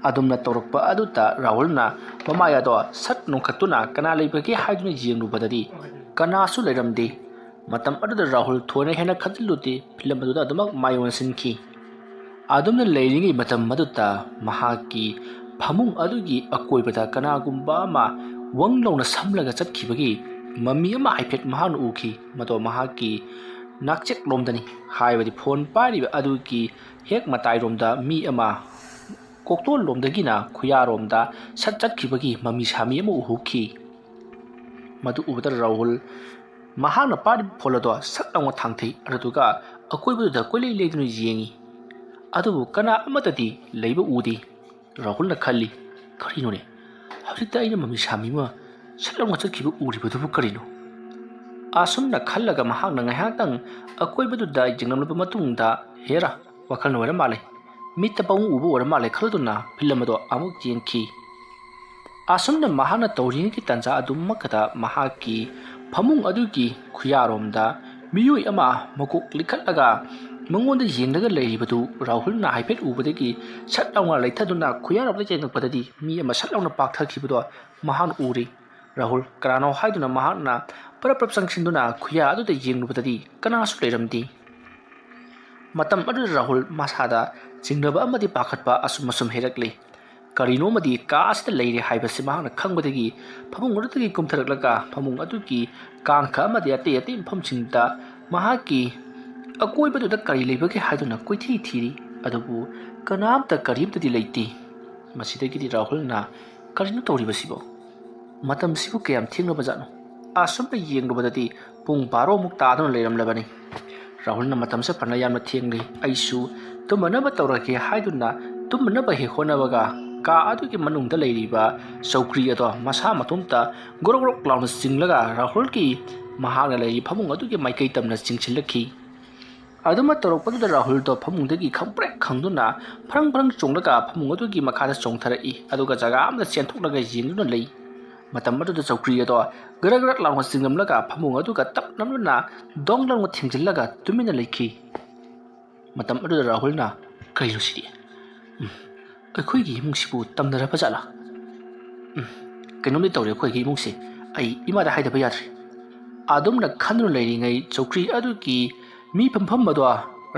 ꯑꯗꯨꯝꯅ ꯇꯧꯔꯛꯄ ꯑꯗꯨꯗ ꯔꯥꯍꯨꯜꯅ ꯃꯃꯥꯏ ꯑꯗꯣ ꯁꯠ ꯅꯣꯡꯈꯠꯇꯨꯅ ꯀꯅꯥ ꯂꯩꯕꯒꯦ ꯍꯥꯏꯗꯨꯅ ꯌꯦꯡꯂꯨꯕꯗꯗꯤ ꯀꯅꯥꯁꯨ ꯂꯩꯔꯝꯗꯦ꯫ ꯃꯇꯝ ꯑꯗꯨꯗ ꯔꯥꯍꯨꯜ ꯊꯣꯏꯅ ꯍꯦꯟꯅ ꯈꯟꯖꯤꯜꯂꯨꯗꯦ, ꯐꯤꯂꯝ ꯑꯗꯨꯗ ꯑꯗꯨꯃꯛ ꯃꯥꯏ ꯑꯣꯟꯁꯤꯟꯈꯤ꯫ ꯑꯗꯨꯝꯅ ꯂꯩꯔꯤꯉꯩ ꯃꯇꯝ ꯑꯗꯨꯗ ꯃꯍꯥꯛꯀꯤ ꯐꯃꯨꯡ ꯑꯗꯨꯒꯤ ꯑꯀꯣꯏꯕꯗ ꯀꯅꯥꯒꯨꯝꯕ ꯑꯃ ꯋꯪ ꯂꯥꯎꯅ ꯁꯝꯂꯒ ꯆꯠꯈꯤꯕꯒꯤ ꯃꯃꯤ ꯑꯃ ꯍꯥꯏꯐꯦꯠ ꯃꯍꯥꯛꯅ ꯎꯈꯤ꯫ ꯃꯗꯣ ꯃꯍꯥꯛꯀꯤ ꯅꯥꯛꯆꯦꯛꯂꯣꯝꯗꯅꯤ, ꯍꯥꯏꯕꯗꯤ ꯐꯣꯟ ꯄꯥꯏꯔꯤꯕ ꯑꯗꯨꯒꯤ ꯍꯦꯛ ꯃꯇꯥꯏꯔꯣꯝꯗ ꯃꯤ ꯑꯃ ꯀꯣꯛꯇꯣꯜꯂꯣꯝꯗꯒꯤꯅ ꯈꯨꯌꯥꯔꯣꯝꯗ ꯁꯠ ꯆꯠꯈꯤꯕꯒꯤ ꯃꯃꯤ ꯁꯥꯃꯤ ꯑꯃ ꯎꯍꯧꯈꯤ꯫ ꯃꯗꯨ ꯎꯕꯗ ꯔꯥꯍꯨꯜ ꯃꯍꯥꯛꯅ ꯄꯥꯏꯔꯤꯕ ꯐꯣꯟ ꯑꯗꯣ ꯁꯠ ꯂꯥꯎꯅ ꯊꯥꯡꯊꯩ, ꯑꯗꯨꯗꯨꯒ ꯑꯀꯣꯏꯕꯗꯨꯗ ꯀꯣꯏꯂꯩ ꯂꯩꯗꯨꯅ ꯌꯦꯡꯉꯤ꯫ ꯑꯗꯨꯕꯨ ꯀꯅꯥ ꯑꯃꯠꯇꯗꯤ ꯂꯩꯕ ꯎꯗꯦ꯫ ꯔꯥꯍꯨꯜꯅ ꯈꯜꯂꯤ, "ꯀꯔꯤꯅꯣꯅꯦ? ꯍꯧꯖꯤꯛꯇ ꯑꯩꯅ ꯃꯃꯤ ꯁꯥꯃꯤ ꯑꯃ ꯁꯠ ꯂꯥꯎꯅ ꯆꯠꯈꯤꯕ ꯎꯔꯤꯕꯗꯨꯕꯨ ꯀꯔꯤꯅꯣ?" ꯑꯁꯨꯝꯅ ꯈꯜꯂꯒ ꯃꯍꯥꯛꯅ ꯉꯥꯏꯍꯥꯛꯇꯪ ꯑꯀꯣꯏꯕꯗꯨꯗ ꯌꯦꯡꯂꯝꯂꯕ ꯃꯇꯨꯡꯗ, "ꯍꯦꯔꯥ, ꯋꯥꯈꯜꯅ ꯑꯣꯏꯔ ꯃꯥꯜꯂꯦ, ꯃꯤꯠꯇ ꯄꯪꯎ ꯎꯕ ꯑꯣꯏꯔ ꯃꯥꯜꯂꯦ" ꯈꯜꯂꯗꯨꯅ ꯐꯤꯂꯝ ꯑꯗꯣ ꯑꯃꯨꯛ ꯌꯦꯡꯈꯤ꯫ ꯑꯁꯨꯝꯅ ꯃꯍꯥꯛꯅ ꯇꯧꯔꯤꯉꯩꯒꯤ ꯇꯥꯟꯖꯥ ꯑꯗꯨꯃꯛꯇꯗ ꯃꯍꯥꯛꯀꯤ ꯐꯃꯨꯡ ꯑꯗꯨꯒꯤ ꯈꯨꯌꯥꯔꯣꯝꯗ ꯃꯤꯑꯣꯏ ꯑꯃ ꯃꯀꯣꯛ ꯂꯤꯈꯠꯂꯒ ꯃꯉꯣꯟꯗ ꯌꯦꯡꯂꯒ ꯂꯩꯔꯤꯕꯗꯨ ꯔꯥꯍꯨꯜꯅ ꯍꯥꯏꯐꯦꯠ ꯎꯕꯗꯒꯤ ꯁꯠ ꯂꯥꯎꯅ ꯂꯩꯊꯗꯨꯅ ꯈꯨꯌꯥꯔꯣꯝꯗ ꯌꯦꯡꯂꯛꯄꯗꯗꯤ ꯃꯤ ꯑꯃ ꯁꯠ ꯂꯥꯎꯅ ꯄꯥꯛꯊꯈꯤꯕꯗꯣ ꯃꯍꯥꯛꯅ ꯎꯔꯤ꯫ ꯔꯥꯍꯨꯜ ꯀꯅꯥꯅꯣ ꯍꯥꯏꯗꯨꯅ ꯃꯍꯥꯛꯅ ꯄꯔꯞ ꯄꯔꯞ ꯆꯪꯁꯤꯟꯗꯨꯅ ꯈꯨꯌꯥ ꯑꯗꯨꯗ ꯌꯦꯡꯂꯨꯕꯗꯗꯤ ꯀꯅꯥꯁꯨ ꯂꯩꯔꯝꯗꯦ꯫ ꯃꯇꯝ ꯑꯗꯨꯗ ꯔꯥꯍꯨꯜ ꯃꯁꯥꯗ ꯆꯤꯡꯅꯕ ꯑꯃꯗꯤ ꯄꯥꯈꯠꯄ ꯑꯁꯨꯝ ꯑꯁꯨꯝ ꯍꯦꯜꯂꯛꯂꯤ꯫ ꯀꯔꯤꯅꯣꯃꯗꯤ ꯀꯥ ꯑꯁꯤꯗ ꯂꯩꯔꯦ ꯍꯥꯏꯕꯁꯤ ꯃꯍꯥꯛꯅ ꯈꯪꯕꯗꯒꯤ ꯐꯃꯨꯡ ꯑꯗꯨꯗꯒꯤ ꯀꯨꯝꯊꯔꯛꯂꯒ ꯐꯃꯨꯡ ꯑꯗꯨꯒꯤ ꯀꯥꯡꯈ ꯑꯃꯗꯤ ꯑꯇꯩ ꯑꯇꯩ ꯃꯐꯝꯁꯤꯡꯗ ꯃꯍꯥꯛꯀꯤ ꯑꯀꯣꯏꯕꯗꯨꯗ ꯀꯔꯤ ꯂꯩꯕꯒꯦ ꯍꯥꯏꯗꯨꯅ ꯀꯣꯏꯊꯤ ꯊꯤꯔꯤ꯫ ꯑꯗꯨꯕꯨ ꯀꯅꯥꯝꯇ ꯀꯔꯤꯝꯇꯗꯤ ꯂꯩꯇꯦ꯫ ꯃꯁꯤꯗꯒꯤꯗꯤ ꯔꯥꯍꯨꯜꯅ ꯀꯔꯤꯅꯣ ꯇꯧꯔꯤꯕꯁꯤꯕꯣ? ꯃꯇꯝꯁꯤꯕꯨ ꯀꯌꯥꯝ ꯊꯦꯡꯂꯕꯖꯥꯠꯅꯣ? ꯑꯁꯨꯝꯅ ꯌꯦꯡꯂꯨꯕꯗꯗꯤ ꯄꯨꯡ ꯕꯥꯔꯣꯃꯨꯛ ꯇꯥꯗꯨꯅ ꯂꯩꯔꯝꯂꯕꯅꯤ꯫ ꯔꯥꯍꯨꯜꯅ ꯃꯇꯝꯁꯦ ꯐꯅ ꯌꯥꯝꯅ ꯊꯦꯡꯂꯤ, ꯑꯩꯁꯨ ꯇꯨꯝꯃꯅꯕ ꯇꯧꯔꯒꯦ ꯍꯥꯏꯗꯨꯅ ꯇꯨꯝꯃꯅꯕ ꯍꯦꯛ ꯍꯣꯠꯅꯕꯒ ꯀꯥ ꯑꯗꯨꯒꯤ ꯃꯅꯨꯡꯗ ꯂꯩꯔꯤꯕ ꯆꯧꯀ꯭ꯔꯤ ꯑꯗꯣ ꯃꯁꯥ ꯃꯇꯣꯝꯇ ꯒ꯭ꯔꯣꯛ ꯒ꯭ꯔꯣꯛ ꯂꯥꯎꯅ ꯆꯤꯡꯂꯒ ꯔꯥꯍꯨꯜꯒꯤ ꯃꯍꯥꯛꯅ ꯂꯩꯔꯤꯕ ꯐꯃꯨꯡ ꯑꯗꯨꯒꯤ ꯃꯥꯏꯀꯩ ꯇꯝꯅ ꯆꯤꯡꯁꯤꯜꯂꯛꯈꯤ꯫ ꯑꯗꯨꯃ ꯇꯧꯔꯛꯄꯗꯨꯗ ꯔꯥꯍꯨꯜꯗꯣ ꯐꯃꯨꯡꯗꯒꯤ ꯈꯪꯄ꯭ꯔꯦꯛ ꯈꯪꯗꯨꯅ ꯐ꯭ꯔꯪ ꯐ꯭ꯔꯪ ꯆꯣꯡꯂꯒ ꯐꯃꯨꯡ ꯑꯗꯨꯒꯤ ꯃꯈꯥꯗ ꯆꯣꯡꯊꯔꯛꯏ, ꯑꯗꯨꯒ ꯖꯒꯥ ꯑꯃꯗ ꯆꯦꯟꯊꯣꯛꯂꯒ ꯌꯦꯡꯗꯨꯅ ꯂꯩ꯫ ꯃꯇꯝ ꯑꯗꯨꯗ ꯆꯧꯀ꯭ꯔꯤ ꯑꯗꯣ ꯒꯔ ꯒꯔ ꯂꯥꯎꯅ ꯆꯤꯡꯂꯝꯂꯒ ꯐꯃꯨꯡ ꯑꯗꯨꯒ ꯇꯞ ꯅꯝꯗꯨꯅ ꯗꯣꯡ ꯂꯥꯎꯅ ꯊꯦꯡꯖꯤꯜꯂꯒ ꯇꯨꯃꯤꯟꯅ ꯂꯩꯈꯤ꯫ ꯃꯇꯝ ꯑꯗꯨꯗ ꯔꯥꯍꯨꯜꯅ, "ꯀꯔꯤꯅꯣ ꯁꯤꯗꯤ? ꯎꯝ, ꯑꯩꯈꯣꯏꯒꯤ ꯏꯃꯨꯡꯁꯤꯕꯨ ꯇꯝꯅꯔꯕ ꯖꯥꯠꯂꯥ? ꯎꯝ, ꯀꯩꯅꯣꯝꯗꯤ ꯇꯧꯔꯦ ꯑꯩꯈꯣꯏꯒꯤ ꯏꯃꯨꯡꯁꯦ꯫ ꯑꯩ ꯏꯃꯥꯗ ꯍꯥꯏꯗꯕ ꯌꯥꯗ꯭ꯔꯦ"꯫ ꯑꯗꯨꯝꯅ ꯈꯟꯗꯨꯅ ꯂꯩꯔꯤꯉꯩ ꯆꯧꯀ꯭ꯔꯤ ꯑꯗꯨꯒꯤ ꯃꯤ ꯐꯝꯐꯝ ꯑꯗꯣ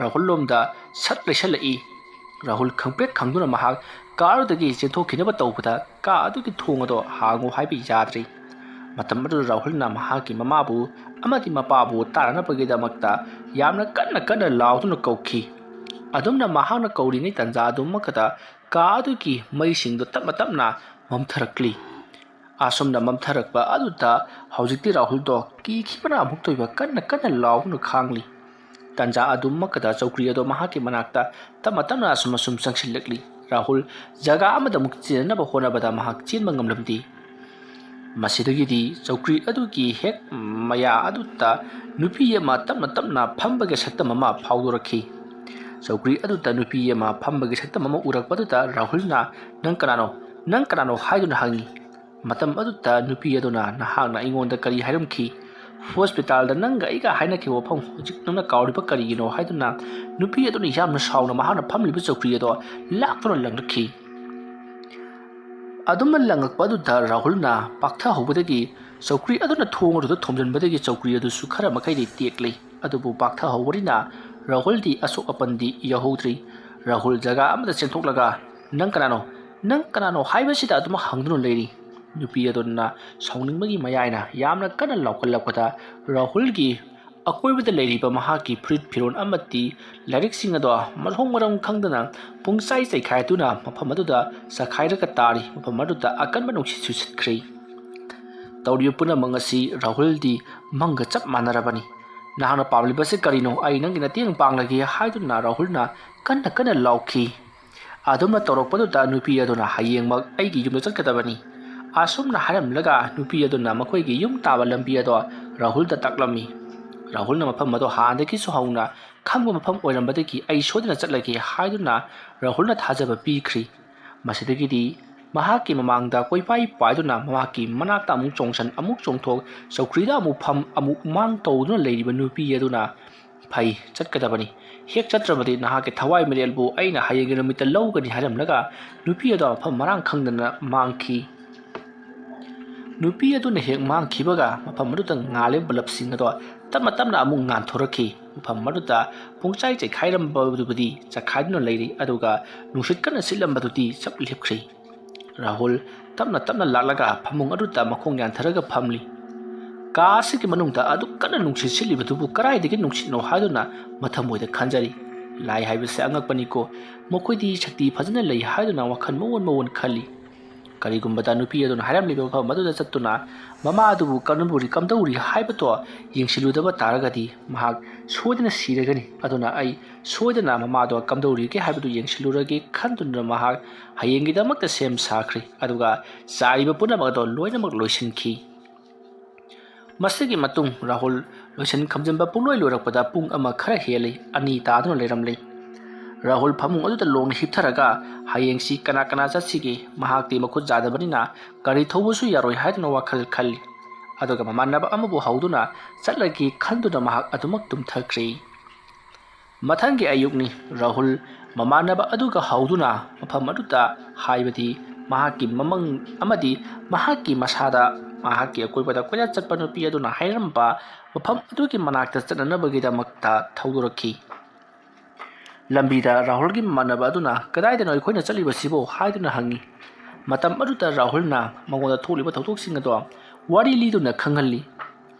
ꯔꯥꯍꯨꯜ ꯂꯣꯝꯗ ꯁꯠ ꯂꯩꯁꯜꯂꯛꯏ꯫ ꯔꯥꯍꯨꯜ ꯈꯪꯄ꯭ꯔꯦꯛ ꯈꯪꯗꯨꯅ ꯃꯍꯥꯛ ꯀꯥ ꯑꯗꯨꯗꯒꯤ ꯆꯦꯟꯊꯣꯛꯈꯤꯅꯕ ꯇꯧꯕꯗ ꯀꯥ ꯑꯗꯨꯒꯤ ꯊꯣꯡ ꯑꯗꯣ ꯍꯥꯡꯉꯨ ꯍꯥꯏꯕ ꯌꯥꯗ꯭ꯔꯦ꯫ ꯃꯇꯝ ꯑꯗꯨꯗ ꯔꯥꯍꯨꯜꯅ ꯃꯍꯥꯛꯀꯤ ꯃꯃꯥꯕꯨ ꯑꯃꯗꯤ ꯃꯄꯥꯕꯨ ꯇꯥꯅꯅꯕꯒꯤꯗꯃꯛꯇ ꯌꯥꯝꯅ ꯀꯟꯅ ꯀꯟꯅ ꯂꯥꯎꯗꯨꯅ ꯀꯧꯈꯤ꯫ ꯑꯗꯨꯝꯅ ꯃꯍꯥꯛꯅ ꯀꯧꯔꯤꯉꯩ ꯇꯥꯟꯖꯥ ꯑꯗꯨꯃꯛꯇꯗ ꯀꯥ ꯑꯗꯨꯒꯤ ꯃꯩꯁꯤꯡꯗꯨ ꯇꯞꯅ ꯇꯞꯅ ꯃꯝꯊꯔꯛꯂꯤ꯫ ꯑꯁꯨꯝꯅ ꯃꯝꯊꯔꯛꯄ ꯑꯗꯨꯗ ꯍꯧꯖꯤꯛꯇꯤ ꯔꯥꯍꯨꯜꯗꯣ ꯀꯤꯈꯤꯕꯅ ꯑꯃꯨꯛꯇ ꯑꯣꯏꯕ ꯀꯟꯅ ꯀꯟꯅ ꯂꯥꯎꯗꯨꯅ ꯈꯥꯡꯂꯤ꯫ ꯇꯥꯟꯖꯥ ꯑꯗꯨꯃꯛꯇꯗ ꯆꯧꯀ꯭ꯔꯤ ꯑꯗꯣ ꯃꯍꯥꯛꯀꯤ ꯃꯅꯥꯛꯇ ꯇꯞꯅ ꯇꯞꯅ ꯑꯁꯨꯝ ꯑꯁꯨꯝ ꯆꯪꯁꯤꯜꯂꯛꯂꯤ꯫ ꯔꯥꯍꯨꯜ ꯖꯒꯥ ꯑꯃꯗ ꯑꯃꯨꯛ ꯆꯦꯟꯅꯕ ꯍꯣꯠꯅꯕꯗ ꯃꯍꯥꯛ ꯆꯦꯟꯕ ꯉꯝꯂꯝꯗꯦ꯫ ꯃꯁꯤꯗꯒꯤꯗꯤ ꯆꯧꯀ꯭ꯔꯤ ꯑꯗꯨꯒꯤ ꯍꯦꯛ ꯃꯌꯥ ꯑꯗꯨꯗ ꯅꯨꯄꯤ ꯑꯃ ꯇꯞꯅ ꯇꯞꯅ ꯐꯝꯕꯒꯤ ꯁꯛꯇꯝ ꯑꯃ ꯐꯥꯎꯗꯣꯔꯛꯈꯤ꯫ ꯆꯧꯀ꯭ꯔꯤ ꯑꯗꯨꯗ ꯅꯨꯄꯤ ꯑꯃ ꯐꯝꯕꯒꯤ ꯁꯛꯇꯝ ꯑꯃ ꯎꯔꯛꯄꯗꯨꯗ ꯔꯥꯍꯨꯜꯅ, "ꯅꯪ ꯀꯅꯥꯅꯣ? ꯅꯪ ꯀꯅꯥꯅꯣ?" ꯍꯥꯏꯗꯨꯅ ꯍꯪꯉꯤ꯫ ꯃꯇꯝ ꯑꯗꯨꯗ ꯅꯨꯄꯤ ꯑꯗꯨꯅ, "ꯅꯍꯥꯛꯅ ꯑꯩꯉꯣꯟꯗ ꯀꯔꯤ ꯍꯥꯏꯔꯝꯈꯤ? ꯍꯣꯁꯄꯤꯇꯥꯜꯗ ꯅꯪꯒ ꯑꯩꯒ ꯍꯥꯏꯅꯈꯤꯕ ꯋꯥꯐꯝ ꯍꯧꯖꯤꯛ ꯅꯪꯅ ꯀꯥꯎꯔꯤꯕ ꯀꯔꯤꯒꯤꯅꯣ ꯍꯥꯏꯗꯨꯅ ꯅꯨꯄꯤ ꯑꯗꯨꯅ ꯌꯥꯝꯅ ꯁꯥꯎꯅ ꯃꯍꯥꯛꯅ ꯐꯝꯂꯤꯕ ꯆꯧꯀ꯭ꯔꯤ ꯑꯗꯣ ꯂꯥꯛꯇꯨꯅ ꯂꯪꯂꯛꯈꯤ꯫ ꯑꯗꯨꯝꯅ ꯂꯪꯉꯛꯄ ꯑꯗꯨꯗ ꯔꯥꯍꯨꯜꯅ ꯄꯥꯛꯊꯍꯧꯕꯗꯒꯤ ꯆꯧꯀ꯭ꯔꯤ ꯑꯗꯨꯅ ꯊꯣꯡ ꯑꯗꯨꯗ ꯊꯣꯝꯖꯤꯟꯕꯗꯒꯤ ꯆꯧꯀ꯭ꯔꯤ ꯑꯗꯨꯁꯨ ꯈꯔ ꯃꯈꯩꯗꯤ ꯇꯦꯛꯂꯤ꯫ ꯑꯗꯨꯕꯨ ꯄꯥꯛꯊꯍꯧꯕꯅꯤꯅ ꯔꯥꯍꯨꯜꯗꯤ ꯑꯁꯣꯛ ꯑꯄꯟꯗꯤ ꯌꯥꯎꯍꯧꯗ꯭ꯔꯤ꯫ ꯔꯥꯍꯨꯜ ꯖꯒꯥ ꯑꯃꯗ ꯆꯦꯟꯊꯣꯛꯂꯒ, "ꯅꯪ ꯀꯅꯥꯅꯣ? ꯅꯪ ꯀꯅꯥꯅꯣ ꯍꯥꯏꯕꯁꯤꯗ ꯑꯗꯨꯝ ꯍꯪꯗꯨꯅ ꯂꯩꯔꯤ?" ꯅꯨꯄꯤ ꯑꯗꯨꯅ ꯁꯥꯎꯅꯤꯡꯕꯒꯤ ꯃꯌꯥꯏꯅ ꯌꯥꯝꯅ ꯀꯟꯅ ꯂꯥꯎꯈꯠꯂꯛꯄꯗ ꯔꯥꯍꯨꯜꯒꯤ ꯑꯀꯣꯏꯕꯗ ꯂꯩꯔꯤꯕ ꯃꯍꯥꯛꯀꯤ ꯐꯨꯔꯤꯠ ꯐꯤꯔꯣꯜ ꯑꯃꯗꯤ ꯂꯥꯏꯔꯤꯛꯁꯤꯡ ꯑꯗꯣ ꯃꯊꯣꯡ ꯃꯔꯝ ꯈꯪꯗꯅ ꯄꯨꯡꯆꯥꯏ ꯆꯥꯏꯈꯥꯏꯗꯨꯅ ꯃꯐꯝ ꯑꯗꯨꯗ ꯆꯈꯥꯏꯔꯒ ꯇꯥꯔꯤ꯫ ꯃꯐꯝ ꯑꯗꯨꯗ ꯑꯀꯟꯕ ꯅꯨꯡꯁꯤꯠꯁꯨ ꯁꯤꯠꯈ꯭ꯔꯤ꯫ ꯇꯧꯔꯤꯕ ꯄꯨꯝꯅꯃꯛ ꯑꯁꯤ ꯔꯥꯍꯨꯜꯗꯤ ꯃꯪꯒ ꯆꯞ ꯃꯥꯟꯅꯔꯕꯅꯤ꯫ "ꯅꯍꯥꯛꯅ ꯄꯥꯝꯂꯤꯕꯁꯤ ꯀꯔꯤꯅꯣ? ꯑꯩ ꯅꯪꯒꯤ ꯃꯇꯦꯡ ꯄꯥꯡꯂꯒꯦ" ꯍꯥꯏꯗꯨꯅ ꯔꯥꯍꯨꯜꯅ ꯀꯟꯅ ꯀꯟꯅ ꯂꯥꯎꯈꯤ꯫ ꯑꯗꯨꯝꯅ ꯇꯧꯔꯛꯄꯗꯨꯗ ꯅꯨꯄꯤ ꯑꯗꯨꯅ "ꯍꯌꯦꯡꯃꯛ ꯑꯩꯒꯤ ꯌꯨꯝꯗ ꯆꯠꯀꯗꯕꯅꯤ" ꯑꯁꯨꯝꯅ ꯍꯥꯏꯔꯝꯂꯒ ꯅꯨꯄꯤ ꯑꯗꯨꯅ ꯃꯈꯣꯏꯒꯤ ꯌꯨꯝ ꯇꯥꯕ ꯂꯝꯕꯤ ꯑꯗꯣ ꯔꯥꯍꯨꯜꯗ ꯇꯥꯛꯂꯝꯃꯤ꯫ ꯔꯥꯍꯨꯜꯅ ꯃꯐꯝ ꯑꯗꯣ ꯍꯥꯟꯅꯗꯒꯤꯁꯨ ꯍꯧꯅ ꯈꯪꯕ ꯃꯐꯝ ꯑꯣꯏꯔꯝꯕꯗꯒꯤ "ꯑꯩ ꯁꯣꯏꯗꯅ ꯆꯠꯂꯒꯦ" ꯍꯥꯏꯗꯨꯅ ꯔꯥꯍꯨꯜꯅ ꯊꯥꯖꯕ ꯄꯤꯈ꯭ꯔꯤ꯫ ꯃꯁꯤꯗꯒꯤꯗꯤ ꯃꯍꯥꯛꯀꯤ ꯃꯃꯥꯡꯗ ꯀꯣꯏꯄꯥꯏ ꯄꯥꯏꯗꯨꯅ ꯃꯍꯥꯛꯀꯤ ꯃꯅꯥꯛꯇ ꯑꯃꯨꯛ ꯆꯣꯡꯁꯟ ꯑꯃꯨꯛ ꯆꯣꯡꯊꯣꯛ, ꯆꯧꯀ꯭ꯔꯤꯗ ꯑꯃꯨꯛ ꯐꯝ ꯑꯃꯨꯛ ꯃꯥꯡ ꯇꯧꯗꯨꯅ ꯂꯩꯔꯤꯕ ꯅꯨꯄꯤ ꯑꯗꯨꯅ "ꯐꯩ, ꯆꯠꯀꯗꯕꯅꯤ꯫ ꯍꯦꯛ ꯆꯠꯇ꯭ꯔꯕꯗꯤ ꯅꯍꯥꯛꯀꯤ ꯊꯋꯥꯏ ꯃꯤꯔꯦꯜꯕꯨ ꯑꯩꯅ ꯍꯌꯦꯡꯒꯤ ꯅꯨꯃꯤꯠꯇ ꯂꯧꯒꯅꯤ" ꯍꯥꯏꯔꯝꯂꯒ ꯅꯨꯄꯤ ꯑꯗꯨ ꯃꯐꯝ ꯃꯔꯥꯡ ꯈꯪꯗꯅ ꯃꯥꯡꯈꯤ꯫ ꯅꯨꯄꯤ ꯑꯗꯨꯅ ꯍꯦꯛ ꯃꯥꯡꯈꯤꯕꯒ ꯃꯐꯝ ꯑꯗꯨꯗ ꯉꯥꯜꯂꯤꯕ ꯕꯂꯞꯁꯤꯡ ꯑꯗꯣ ꯇꯞꯅ ꯇꯞꯅ ꯑꯃꯨꯛ ꯉꯥꯟꯊꯣꯔꯛꯈꯤ꯫ ꯃꯐꯝ ꯑꯗꯨꯗ ꯄꯨꯡꯆꯥꯏ ꯆꯥꯏꯈꯥꯏꯔꯝꯕꯗꯨꯕꯨꯗꯤ ꯆꯈꯥꯏꯗꯨꯅ ꯂꯩꯔꯤ, ꯑꯗꯨꯒ ꯅꯨꯡꯁꯤꯠ ꯀꯟꯅ ꯁꯤꯠꯂꯝꯕꯗꯨꯗꯤ ꯆꯞ ꯂꯦꯞꯈ꯭ꯔꯤ꯫ ꯔꯥꯍꯨꯜ ꯇꯞꯅ ꯇꯞꯅ ꯂꯥꯛꯂꯒ ꯐꯃꯨꯡ ꯑꯗꯨꯗ ꯃꯈꯣꯡ ꯌꯥꯟꯊꯔꯒ ꯐꯝꯂꯤ꯫ ꯀꯥ ꯑꯁꯤꯒꯤ ꯃꯅꯨꯡꯗ ꯑꯗꯨꯛ ꯀꯟꯅ ꯅꯨꯡꯁꯤꯠ ꯁꯤꯠꯂꯤꯕꯗꯨꯕꯨ ꯀꯗꯥꯏꯗꯒꯤ ꯅꯨꯡꯁꯤꯠꯅꯣ ꯍꯥꯏꯗꯨꯅ ꯃꯊꯃꯣꯏꯗ ꯈꯟꯖꯔꯤ꯫ ꯂꯥꯏ ꯍꯥꯏꯕꯁꯦ ꯑꯉꯛꯄꯅꯤꯀꯣ, ꯃꯈꯣꯏꯗꯤ ꯁꯛꯇꯤ ꯐꯖꯅ ꯂꯩ ꯍꯥꯏꯗꯨꯅ ꯋꯥꯈꯜ ꯃꯑꯣꯟ ꯃꯑꯣꯟ ꯈꯜꯂꯤ꯫ ꯀꯔꯤꯒꯨꯝꯕꯗ ꯅꯨꯄꯤ ꯑꯗꯨꯅ ꯍꯥꯏꯔꯝꯂꯤꯕ ꯃꯐꯝ ꯑꯗꯨꯗ ꯆꯠꯇꯨꯅ ꯃꯃꯥ ꯑꯗꯨꯕꯨ ꯀꯔꯝꯕꯨꯔꯤ ꯀꯝꯗꯧꯔꯤ ꯍꯥꯏꯕꯗꯣ ꯌꯦꯡꯁꯤꯜꯂꯨꯗꯕ ꯇꯥꯔꯒꯗꯤ ꯃꯍꯥꯛ ꯁꯣꯏꯗꯅ ꯁꯤꯔꯒꯅꯤ꯫ ꯑꯗꯨꯅ ꯑꯩ ꯁꯣꯏꯗꯅ ꯃꯃꯥꯗꯣ ꯀꯝꯗꯧꯔꯤꯒꯦ ꯍꯥꯏꯕꯗꯨ ꯌꯦꯡꯁꯤꯜꯂꯨꯔꯒꯦ ꯈꯟꯗꯨꯅ ꯃꯍꯥꯛ ꯍꯌꯦꯡꯒꯤꯗꯃꯛꯇ ꯁꯦꯝ ꯁꯥꯈ꯭ꯔꯦ꯫ ꯑꯗꯨꯒ ꯆꯥꯏꯔꯤꯕ ꯄꯨꯝꯅꯃꯛ ꯑꯗꯣ ꯂꯣꯏꯅꯃꯛ ꯂꯣꯏꯁꯤꯟꯈꯤ꯫ ꯃꯁꯤꯒꯤ ꯃꯇꯨꯡ ꯔꯥꯍꯨꯜ ꯂꯣꯏꯁꯤꯟ ꯈꯣꯝꯖꯤꯟꯕ ꯄꯨꯡꯂꯣꯏ ꯂꯣꯏꯔꯛꯄꯗ ꯄꯨꯡ ꯑꯃ ꯈꯔ ꯍꯦꯜꯂꯤ, ꯑꯅꯤ ꯇꯥꯗꯨꯅ ꯂꯩꯔꯝꯂꯤ꯫ ꯔꯥꯍꯨꯜ ꯐꯃꯨꯡ ꯑꯗꯨꯗ ꯂꯣꯡꯅ ꯍꯤꯞꯊꯔꯒ ꯍꯌꯦꯡꯁꯤ ꯀꯅꯥ ꯀꯅꯥ ꯆꯠꯁꯤꯒꯦ? ꯃꯍꯥꯛꯇꯤ ꯃꯈꯨꯠ ꯌꯥꯗꯕꯅꯤꯅ ꯒꯥꯔꯤ ꯊꯧꯕꯁꯨ ꯌꯥꯔꯣꯏ ꯍꯥꯏꯗꯨꯅ ꯋꯥꯈꯜ ꯈꯜꯂꯤ꯫ ꯑꯗꯨꯒ ꯃꯃꯥꯟꯅꯕ ꯑꯃꯕꯨ ꯍꯧꯗꯨꯅ ꯆꯠꯂꯒꯦ ꯈꯟꯗꯨꯅ ꯃꯍꯥꯛ ꯑꯗꯨꯃꯛ ꯇꯨꯝꯊꯈ꯭ꯔꯦ꯫ ꯃꯊꯪꯒꯤ ꯑꯌꯨꯛꯅꯤ꯫ ꯔꯥꯍꯨꯜ ꯃꯃꯥꯟꯅꯕ ꯑꯗꯨꯒ ꯍꯧꯗꯨꯅ ꯃꯐꯝ ꯑꯗꯨꯗ, ꯍꯥꯏꯕꯗꯤ ꯃꯍꯥꯛꯀꯤ ꯃꯃꯪ ꯑꯃꯗꯤ ꯃꯍꯥꯛꯀꯤ ꯃꯁꯥꯗ, ꯃꯍꯥꯛꯀꯤ ꯑꯀꯣꯏꯕꯗ ꯀꯣꯏꯆꯠ ꯆꯠꯄ ꯅꯨꯄꯤ ꯑꯗꯨꯅ ꯍꯥꯏꯔꯝꯕ ꯃꯐꯝ ꯑꯗꯨꯒꯤ ꯃꯅꯥꯛꯇ ꯆꯠꯅꯅꯕꯒꯤꯗꯃꯛꯇ ꯊꯧꯗꯣꯔꯛꯈꯤ꯫ ꯂꯝꯕꯤꯗ ꯔꯥꯍꯨꯜꯒꯤ ꯃꯃꯥꯟꯅꯕ ꯑꯗꯨꯅ, "ꯀꯗꯥꯏꯗꯅꯣ ꯑꯩꯈꯣꯏꯅ ꯆꯠꯂꯤꯕꯁꯤꯕꯣ?" ꯍꯥꯏꯗꯨꯅ ꯍꯪꯉꯤ꯫ ꯃꯇꯝ ꯑꯗꯨꯗ ꯔꯥꯍꯨꯜꯅ ꯃꯉꯣꯟꯗ ꯊꯣꯛꯂꯤꯕ ꯊꯧꯗꯣꯛꯁꯤꯡ ꯑꯗꯣ ꯋꯥꯔꯤ ꯂꯤꯗꯨꯅ ꯈꯪꯍꯜꯂꯤ꯫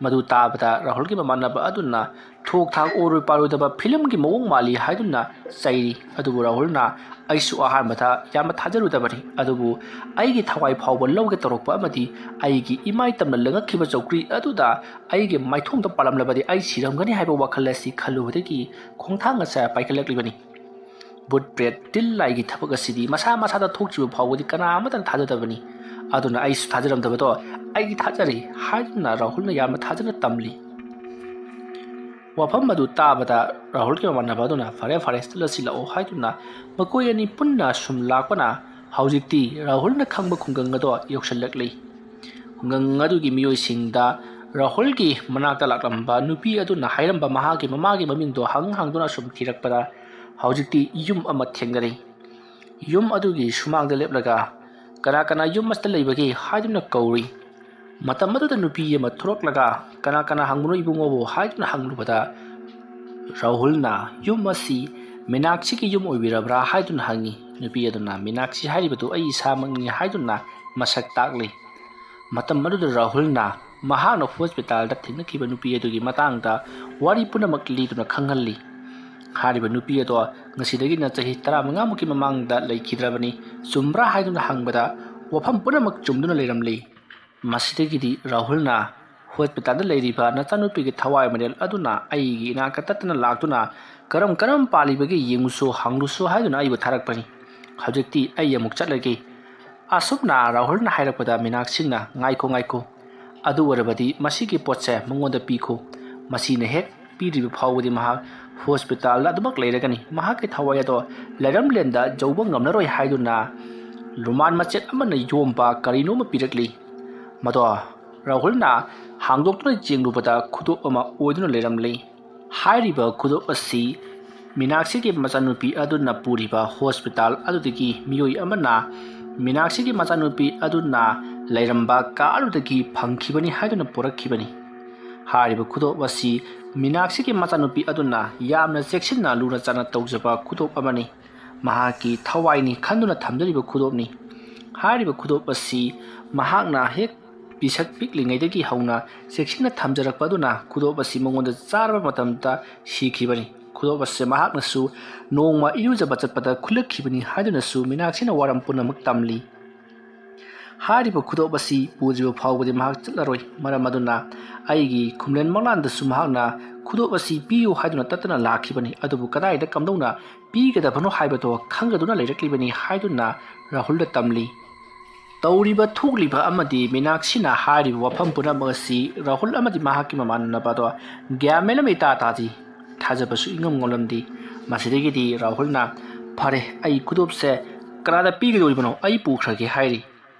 ꯃꯗꯨ ꯇꯥꯕꯗ ꯔꯥꯍꯨꯜꯒꯤ ꯃꯃꯥꯟꯅꯕ ꯑꯗꯨꯅ ꯊꯣꯛ ꯊꯥꯛ ꯑꯣꯏꯔꯣꯏ ꯄꯥꯔꯣꯏꯗꯕ ꯐꯤꯂꯝꯒꯤ ꯃꯑꯣꯡ ꯃꯥꯜꯂꯤ ꯍꯥꯏꯗꯨꯅ ꯆꯩꯔꯤ꯫ ꯑꯗꯨꯕꯨ ꯔꯥꯍꯨꯜꯅ, "ꯑꯩꯁꯨ ꯑꯍꯥꯟꯕꯗ ꯌꯥꯝꯅ ꯊꯥꯖꯔꯨꯗꯕꯅꯤ, ꯑꯗꯨꯕꯨ ꯑꯩꯒꯤ ꯊꯋꯥꯏ ꯐꯥꯎꯕ ꯂꯧꯒꯦ ꯇꯧꯔꯛꯄ ꯑꯃꯗꯤ ꯑꯩꯒꯤ ꯏꯃꯥꯏ ꯇꯝꯅ ꯂꯪꯉꯛꯈꯤꯕ ꯆꯧꯀ꯭ꯔꯤ ꯑꯗꯨꯗ ꯑꯩꯒꯤ ꯃꯥꯏꯊꯣꯡꯗ ꯄꯥꯜꯂꯝꯂꯕꯗꯤ ꯑꯩ ꯁꯤꯔꯝꯒꯅꯤ ꯍꯥꯏꯕ ꯋꯥꯈꯜ ꯑꯁꯤ ꯈꯜꯂꯨꯕꯗꯒꯤ ꯈꯣꯡꯊꯥꯡ ꯑꯁꯦ ꯄꯥꯏꯈꯠꯂꯛꯂꯤꯕꯅꯤ꯫ ꯚꯨꯠ ꯄ꯭ꯔꯦꯠ ꯇꯤꯜ ꯂꯥꯏꯒꯤ ꯊꯕꯛ ꯑꯁꯤꯗꯤ ꯃꯁꯥ ꯃꯁꯥꯗ ꯊꯣꯛꯇ꯭ꯔꯤꯕ ꯐꯥꯎꯕꯗꯤ ꯀꯅꯥ ꯑꯃꯠꯇꯅ ꯊꯥꯖꯗꯕꯅꯤ꯫ ꯑꯗꯨꯅ ꯑꯩꯁꯨ ꯊꯥꯖꯔꯝꯗꯕꯗꯣ ꯑꯩꯗꯤ ꯊꯥꯖꯔꯤ" ꯍꯥꯏꯗꯨꯅ ꯔꯥꯍꯨꯜꯅ ꯌꯥꯝꯅ ꯊꯥꯖꯅ ꯇꯝꯂꯤ꯫ ꯋꯥꯐꯝ ꯑꯗꯨ ꯇꯥꯕꯗ ꯔꯥꯍꯨꯜꯒꯤ ꯃꯃꯥꯟꯅꯕ ꯑꯗꯨꯅ, "ꯐꯔꯦ, ꯐꯔꯦ, ꯆꯠꯂꯁꯤ ꯂꯥꯛꯑꯣ" ꯍꯥꯏꯗꯨꯅ ꯃꯈꯣꯏ ꯑꯅꯤ ꯄꯨꯟꯅ ꯁꯨꯝ ꯂꯥꯛꯄꯅ ꯍꯧꯖꯤꯛꯇꯤ ꯔꯥꯍꯨꯜꯅ ꯈꯪꯕ ꯈꯨꯡꯒꯪ ꯑꯗꯣ ꯌꯧꯁꯤꯜꯂꯛꯂꯤ꯫ ꯈꯨꯡꯒꯪ ꯑꯗꯨꯒꯤ ꯃꯤꯑꯣꯏꯁꯤꯡꯗ ꯔꯥꯍꯨꯜꯒꯤ ꯃꯅꯥꯛꯇ ꯂꯥꯛꯂꯝꯕ ꯅꯨꯄꯤ ꯑꯗꯨꯅ ꯍꯥꯏꯔꯝꯕ ꯃꯍꯥꯛꯀꯤ ꯃꯃꯥꯒꯤ ꯃꯃꯤꯡꯗꯣ ꯍꯪ ꯍꯪꯗꯨꯅ ꯁꯨꯝ ꯊꯤꯔꯛꯄꯗ ꯍꯧꯖꯤꯛꯇꯤ ꯌꯨꯝ ꯑꯃ ꯊꯦꯡꯅꯔꯦ꯫ ꯌꯨꯝ ꯑꯗꯨꯒꯤ ꯁꯨꯃꯥꯡꯗ ꯂꯦꯞꯂꯒ, "ꯀꯅꯥ ꯀꯅꯥ ꯌꯨꯝ ꯑꯁꯤꯗ ꯂꯩꯕꯒꯦ?" ꯍꯥꯏꯗꯨꯅ ꯀꯧꯔꯤ꯫ ꯃꯇꯝ ꯑꯗꯨꯗ ꯅꯨꯄꯤ ꯑꯃ ꯊꯣꯔꯛꯂꯒ, "ꯀꯅꯥ ꯀꯅꯥ ꯍꯪꯕꯅꯣ ꯏꯕꯨꯡꯉꯣꯕꯨ?" ꯍꯥꯏꯗꯨꯅ ꯍꯪꯂꯨꯕꯗ, ꯔꯥꯍꯨꯜꯅ, "ꯌꯨꯝ ꯑꯁꯤ ꯃꯤꯅꯥꯛꯁꯤꯒꯤ ꯌꯨꯝ ꯑꯣꯏꯕꯤꯔꯕ꯭ꯔꯥ?" ꯍꯥꯏꯗꯨꯅ ꯍꯪꯉꯤ꯫ ꯅꯨꯄꯤ ꯑꯗꯨꯅ, "ꯃꯤꯅꯥꯛꯁꯤ ꯍꯥꯏꯔꯤꯕꯗꯨ ꯑꯩ ꯏꯁꯥꯃꯛꯅꯤ" ꯍꯥꯏꯗꯨꯅ ꯃꯁꯛ ꯇꯥꯛꯂꯤ꯫ ꯃꯇꯝ ꯑꯗꯨꯗ ꯔꯥꯍꯨꯜꯅ ꯃꯍꯥꯛꯅ ꯍꯣꯁꯄꯤꯇꯥꯜꯗ ꯊꯦꯡꯅꯈꯤꯕ ꯅꯨꯄꯤ ꯑꯗꯨꯒꯤ ꯃꯇꯥꯡꯗ ꯋꯥꯔꯤ ꯄꯨꯝꯅꯃꯛ ꯂꯤꯗꯨꯅ ꯈꯪꯍꯜꯂꯤ꯫ ꯍꯥꯏꯔꯤꯕ ꯅꯨꯄꯤ ꯑꯗꯣ ꯉꯁꯤꯗꯒꯤꯅ ꯆꯍꯤ ꯇꯔꯥꯃꯉꯥꯃꯨꯛꯀꯤ ꯃꯃꯥꯡꯗ ꯂꯩꯈꯤꯗ꯭ꯔꯕꯅꯤ, ꯆꯨꯝꯕ꯭ꯔꯥ ꯍꯥꯏꯗꯨꯅ ꯍꯪꯕꯗ ꯋꯥꯐꯝ ꯄꯨꯝꯅꯃꯛ ꯆꯨꯝꯗꯨꯅ ꯂꯩꯔꯝꯂꯤ꯫ ꯃꯁꯤꯗꯒꯤꯗꯤ ꯔꯥꯍꯨꯜꯅ ꯍꯣꯁꯄꯤꯇꯥꯜꯗ ꯂꯩꯔꯤꯕ ꯅꯆꯥꯅꯨꯄꯤꯒꯤ ꯊꯋꯥꯏ ꯃꯔꯦꯜ ꯑꯗꯨꯅ ꯑꯩꯒꯤ ꯏꯅꯥꯛꯇ ꯇꯠꯇꯅ ꯂꯥꯛꯇꯨꯅ "ꯀꯔꯝ ꯀꯔꯝ ꯄꯥꯜꯂꯤꯕꯒꯦ ꯌꯦꯡꯉꯨꯁꯨ, ꯍꯪꯂꯨꯁꯨ" ꯍꯥꯏꯗꯨꯅ ꯑꯩꯕꯨ ꯊꯥꯔꯛꯄꯅꯤ꯫ ꯍꯧꯖꯤꯛꯇꯤ ꯑꯩ ꯑꯃꯨꯛ ꯆꯠꯂꯒꯦ꯫ ꯑꯁꯨꯝꯅ ꯔꯥꯍꯨꯜꯅ ꯍꯥꯏꯔꯛꯄꯗ ꯃꯤꯅꯥꯛꯁꯤꯅ, "ꯉꯥꯏꯈꯣ, ꯉꯥꯏꯈꯣ, ꯑꯗꯨ ꯑꯣꯏꯔꯕꯗꯤ ꯃꯁꯤꯒꯤ ꯄꯣꯠꯁꯦ ꯃꯉꯣꯟꯗ ꯄꯤꯈꯣ꯫ ꯃꯁꯤꯅ ꯍꯦꯛ ꯄꯤꯗ꯭ꯔꯤꯕ ꯐꯥꯎꯕꯗꯤ ꯃꯍꯥꯛ ꯍꯣꯁꯄꯤꯇꯥꯜꯗ ꯑꯗꯨꯃꯛ ꯂꯩꯔꯒꯅꯤ꯫ ꯃꯍꯥꯛꯀꯤ ꯊꯋꯥꯏ ꯑꯗꯣ ꯂꯩꯔꯝꯂꯦꯟꯗ ꯌꯧꯕ ꯉꯝꯂꯔꯣꯏ" ꯍꯥꯏꯗꯨꯅ ꯔꯨꯃꯥꯟ ꯃꯆꯦꯠ ꯑꯃꯅ ꯌꯣꯝꯕ ꯀꯔꯤꯅꯣꯃ ꯄꯤꯔꯛꯂꯤ꯫ ꯃꯗꯣ ꯔꯥꯍꯨꯜꯅ ꯍꯥꯡꯗꯣꯛꯇꯨꯅ ꯌꯦꯡꯂꯨꯕꯗ ꯈꯨꯗꯣꯞ ꯑꯃ ꯑꯣꯏꯗꯨꯅ ꯂꯩꯔꯝꯂꯦ꯫ ꯍꯥꯏꯔꯤꯕ ꯈꯨꯗꯣꯞ ꯑꯁꯤ ꯃꯤꯅꯥꯛꯁꯤꯒꯤ ꯃꯆꯥꯅꯨꯄꯤ ꯑꯗꯨꯅ ꯄꯨꯔꯤꯕ ꯍꯣꯁꯄꯤꯇꯥꯜ ꯑꯗꯨꯗꯒꯤ ꯃꯤꯑꯣꯏ ꯑꯃꯅ ꯃꯤꯅꯥꯛꯁꯤꯒꯤ ꯃꯆꯥꯅꯨꯄꯤ ꯑꯗꯨꯅ ꯂꯩꯔꯝꯕ ꯀꯥ ꯑꯗꯨꯗꯒꯤ ꯐꯪꯈꯤꯕꯅꯤ ꯍꯥꯏꯗꯨꯅ ꯄꯨꯔꯛꯈꯤꯕꯅꯤ꯫ ꯍꯥꯏꯔꯤꯕ ꯈꯨꯗꯣꯞ ꯑꯁꯤ ꯃꯤꯅꯥꯛꯁꯤꯒꯤ ꯃꯆꯥꯅꯨꯄꯤ ꯑꯗꯨꯅ ꯌꯥꯝꯅ ꯆꯦꯛꯁꯤꯟꯅ ꯂꯨꯅ ꯆꯥꯟꯅ ꯇꯧꯖꯕ ꯈꯨꯗꯣꯞ ꯑꯃꯅꯤ꯫ ꯃꯍꯥꯛꯀꯤ ꯊꯋꯥꯏꯅꯤ ꯈꯟꯗꯨꯅ ꯊꯝꯖꯔꯤꯕ ꯈꯨꯗꯣꯞꯅꯤ꯫ ꯍꯥꯏꯔꯤꯕ ꯈꯨꯗꯣꯞ ꯑꯁꯤ ꯃꯍꯥꯛꯅ ꯍꯦꯛ ꯄꯤꯁꯛ ꯄꯤꯛꯂꯤꯉꯩꯗꯒꯤ ꯍꯧꯅ ꯆꯦꯛꯁꯤꯟꯅ ꯊꯝꯖꯔꯛꯄ ꯑꯗꯨꯅ ꯈꯨꯗꯣꯞ ꯑꯁꯤ ꯃꯉꯣꯟꯗ ꯆꯥꯔꯕ ꯃꯇꯝꯗ ꯁꯤꯈꯤꯕꯅꯤ꯫ ꯈꯨꯗꯣꯞ ꯑꯁꯤ ꯃꯍꯥꯛꯅꯁꯨ ꯅꯣꯡꯃ ꯏꯔꯨꯖꯕ ꯆꯠꯄꯗ ꯈꯨꯜꯂꯛꯈꯤꯕꯅꯤ ꯍꯥꯏꯗꯨꯅꯁꯨ ꯃꯤꯅꯥꯛꯁꯤꯅ ꯋꯥꯔꯝ ꯄꯨꯝꯅꯃꯛ ꯇꯝꯂꯤ꯫ ꯍꯥꯏꯔꯤꯕ ꯈꯨꯗꯣꯞ ꯑꯁꯤ ꯄꯨꯗ꯭ꯔꯤꯕ ꯐꯥꯎꯕꯗꯤ ꯃꯍꯥꯛ ꯆꯠꯂꯔꯣꯏ꯫ ꯃꯔꯝ ꯑꯗꯨꯅ ꯑꯩꯒꯤ ꯈꯨꯝꯂꯦꯟ ꯃꯪꯂꯥꯟꯗꯁꯨ ꯃꯍꯥꯛꯅ ꯈꯨꯗꯣꯞ ꯑꯁꯤ ꯄꯤꯌꯨ ꯍꯥꯏꯗꯨꯅ ꯇꯠꯇꯅ ꯂꯥꯛꯈꯤꯕꯅꯤ꯫ ꯑꯗꯨꯕꯨ ꯀꯗꯥꯏꯗ ꯀꯝꯗꯧꯅ ꯄꯤꯒꯗꯕꯅꯣ ꯍꯥꯏꯕꯗꯣ ꯈꯪꯒꯗꯨꯅ ꯂꯩꯔꯛꯂꯤꯕꯅꯤ ꯍꯥꯏꯗꯨꯅ ꯔꯥꯍꯨꯜꯗ ꯇꯝꯂꯤ꯫ ꯇꯧꯔꯤꯕ ꯊꯣꯛꯂꯤꯕ ꯑꯃꯗꯤ ꯃꯤꯅꯥꯛꯁꯤꯅ ꯍꯥꯏꯔꯤꯕ ꯋꯥꯐꯝ ꯄꯨꯝꯅꯃꯛ ꯑꯁꯤ ꯔꯥꯍꯨꯜ ꯑꯃꯗꯤ ꯃꯍꯥꯛꯀꯤ ꯃꯃꯥꯟꯅꯕꯗꯣ ꯒ꯭ꯌꯥꯟ ꯃꯦꯟ ꯑꯃ ꯏꯇꯥ ꯇꯥꯗꯦ꯫ ꯊꯥꯖꯕꯁꯨ ꯏꯉꯝ ꯉꯝꯂꯝꯗꯦ꯫ ꯃꯁꯤꯗꯒꯤꯗꯤ ꯔꯥꯍꯨꯜꯅ, "ꯐꯔꯦ, ꯑꯩ ꯈꯨꯗꯣꯞꯁꯦ ꯀꯅꯥꯗ ꯄꯤꯒꯗꯧꯔꯤꯕꯅꯣ? ꯑꯩ ꯄꯨꯈ꯭ꯔꯒꯦ" ꯍꯥꯏꯔꯤ꯫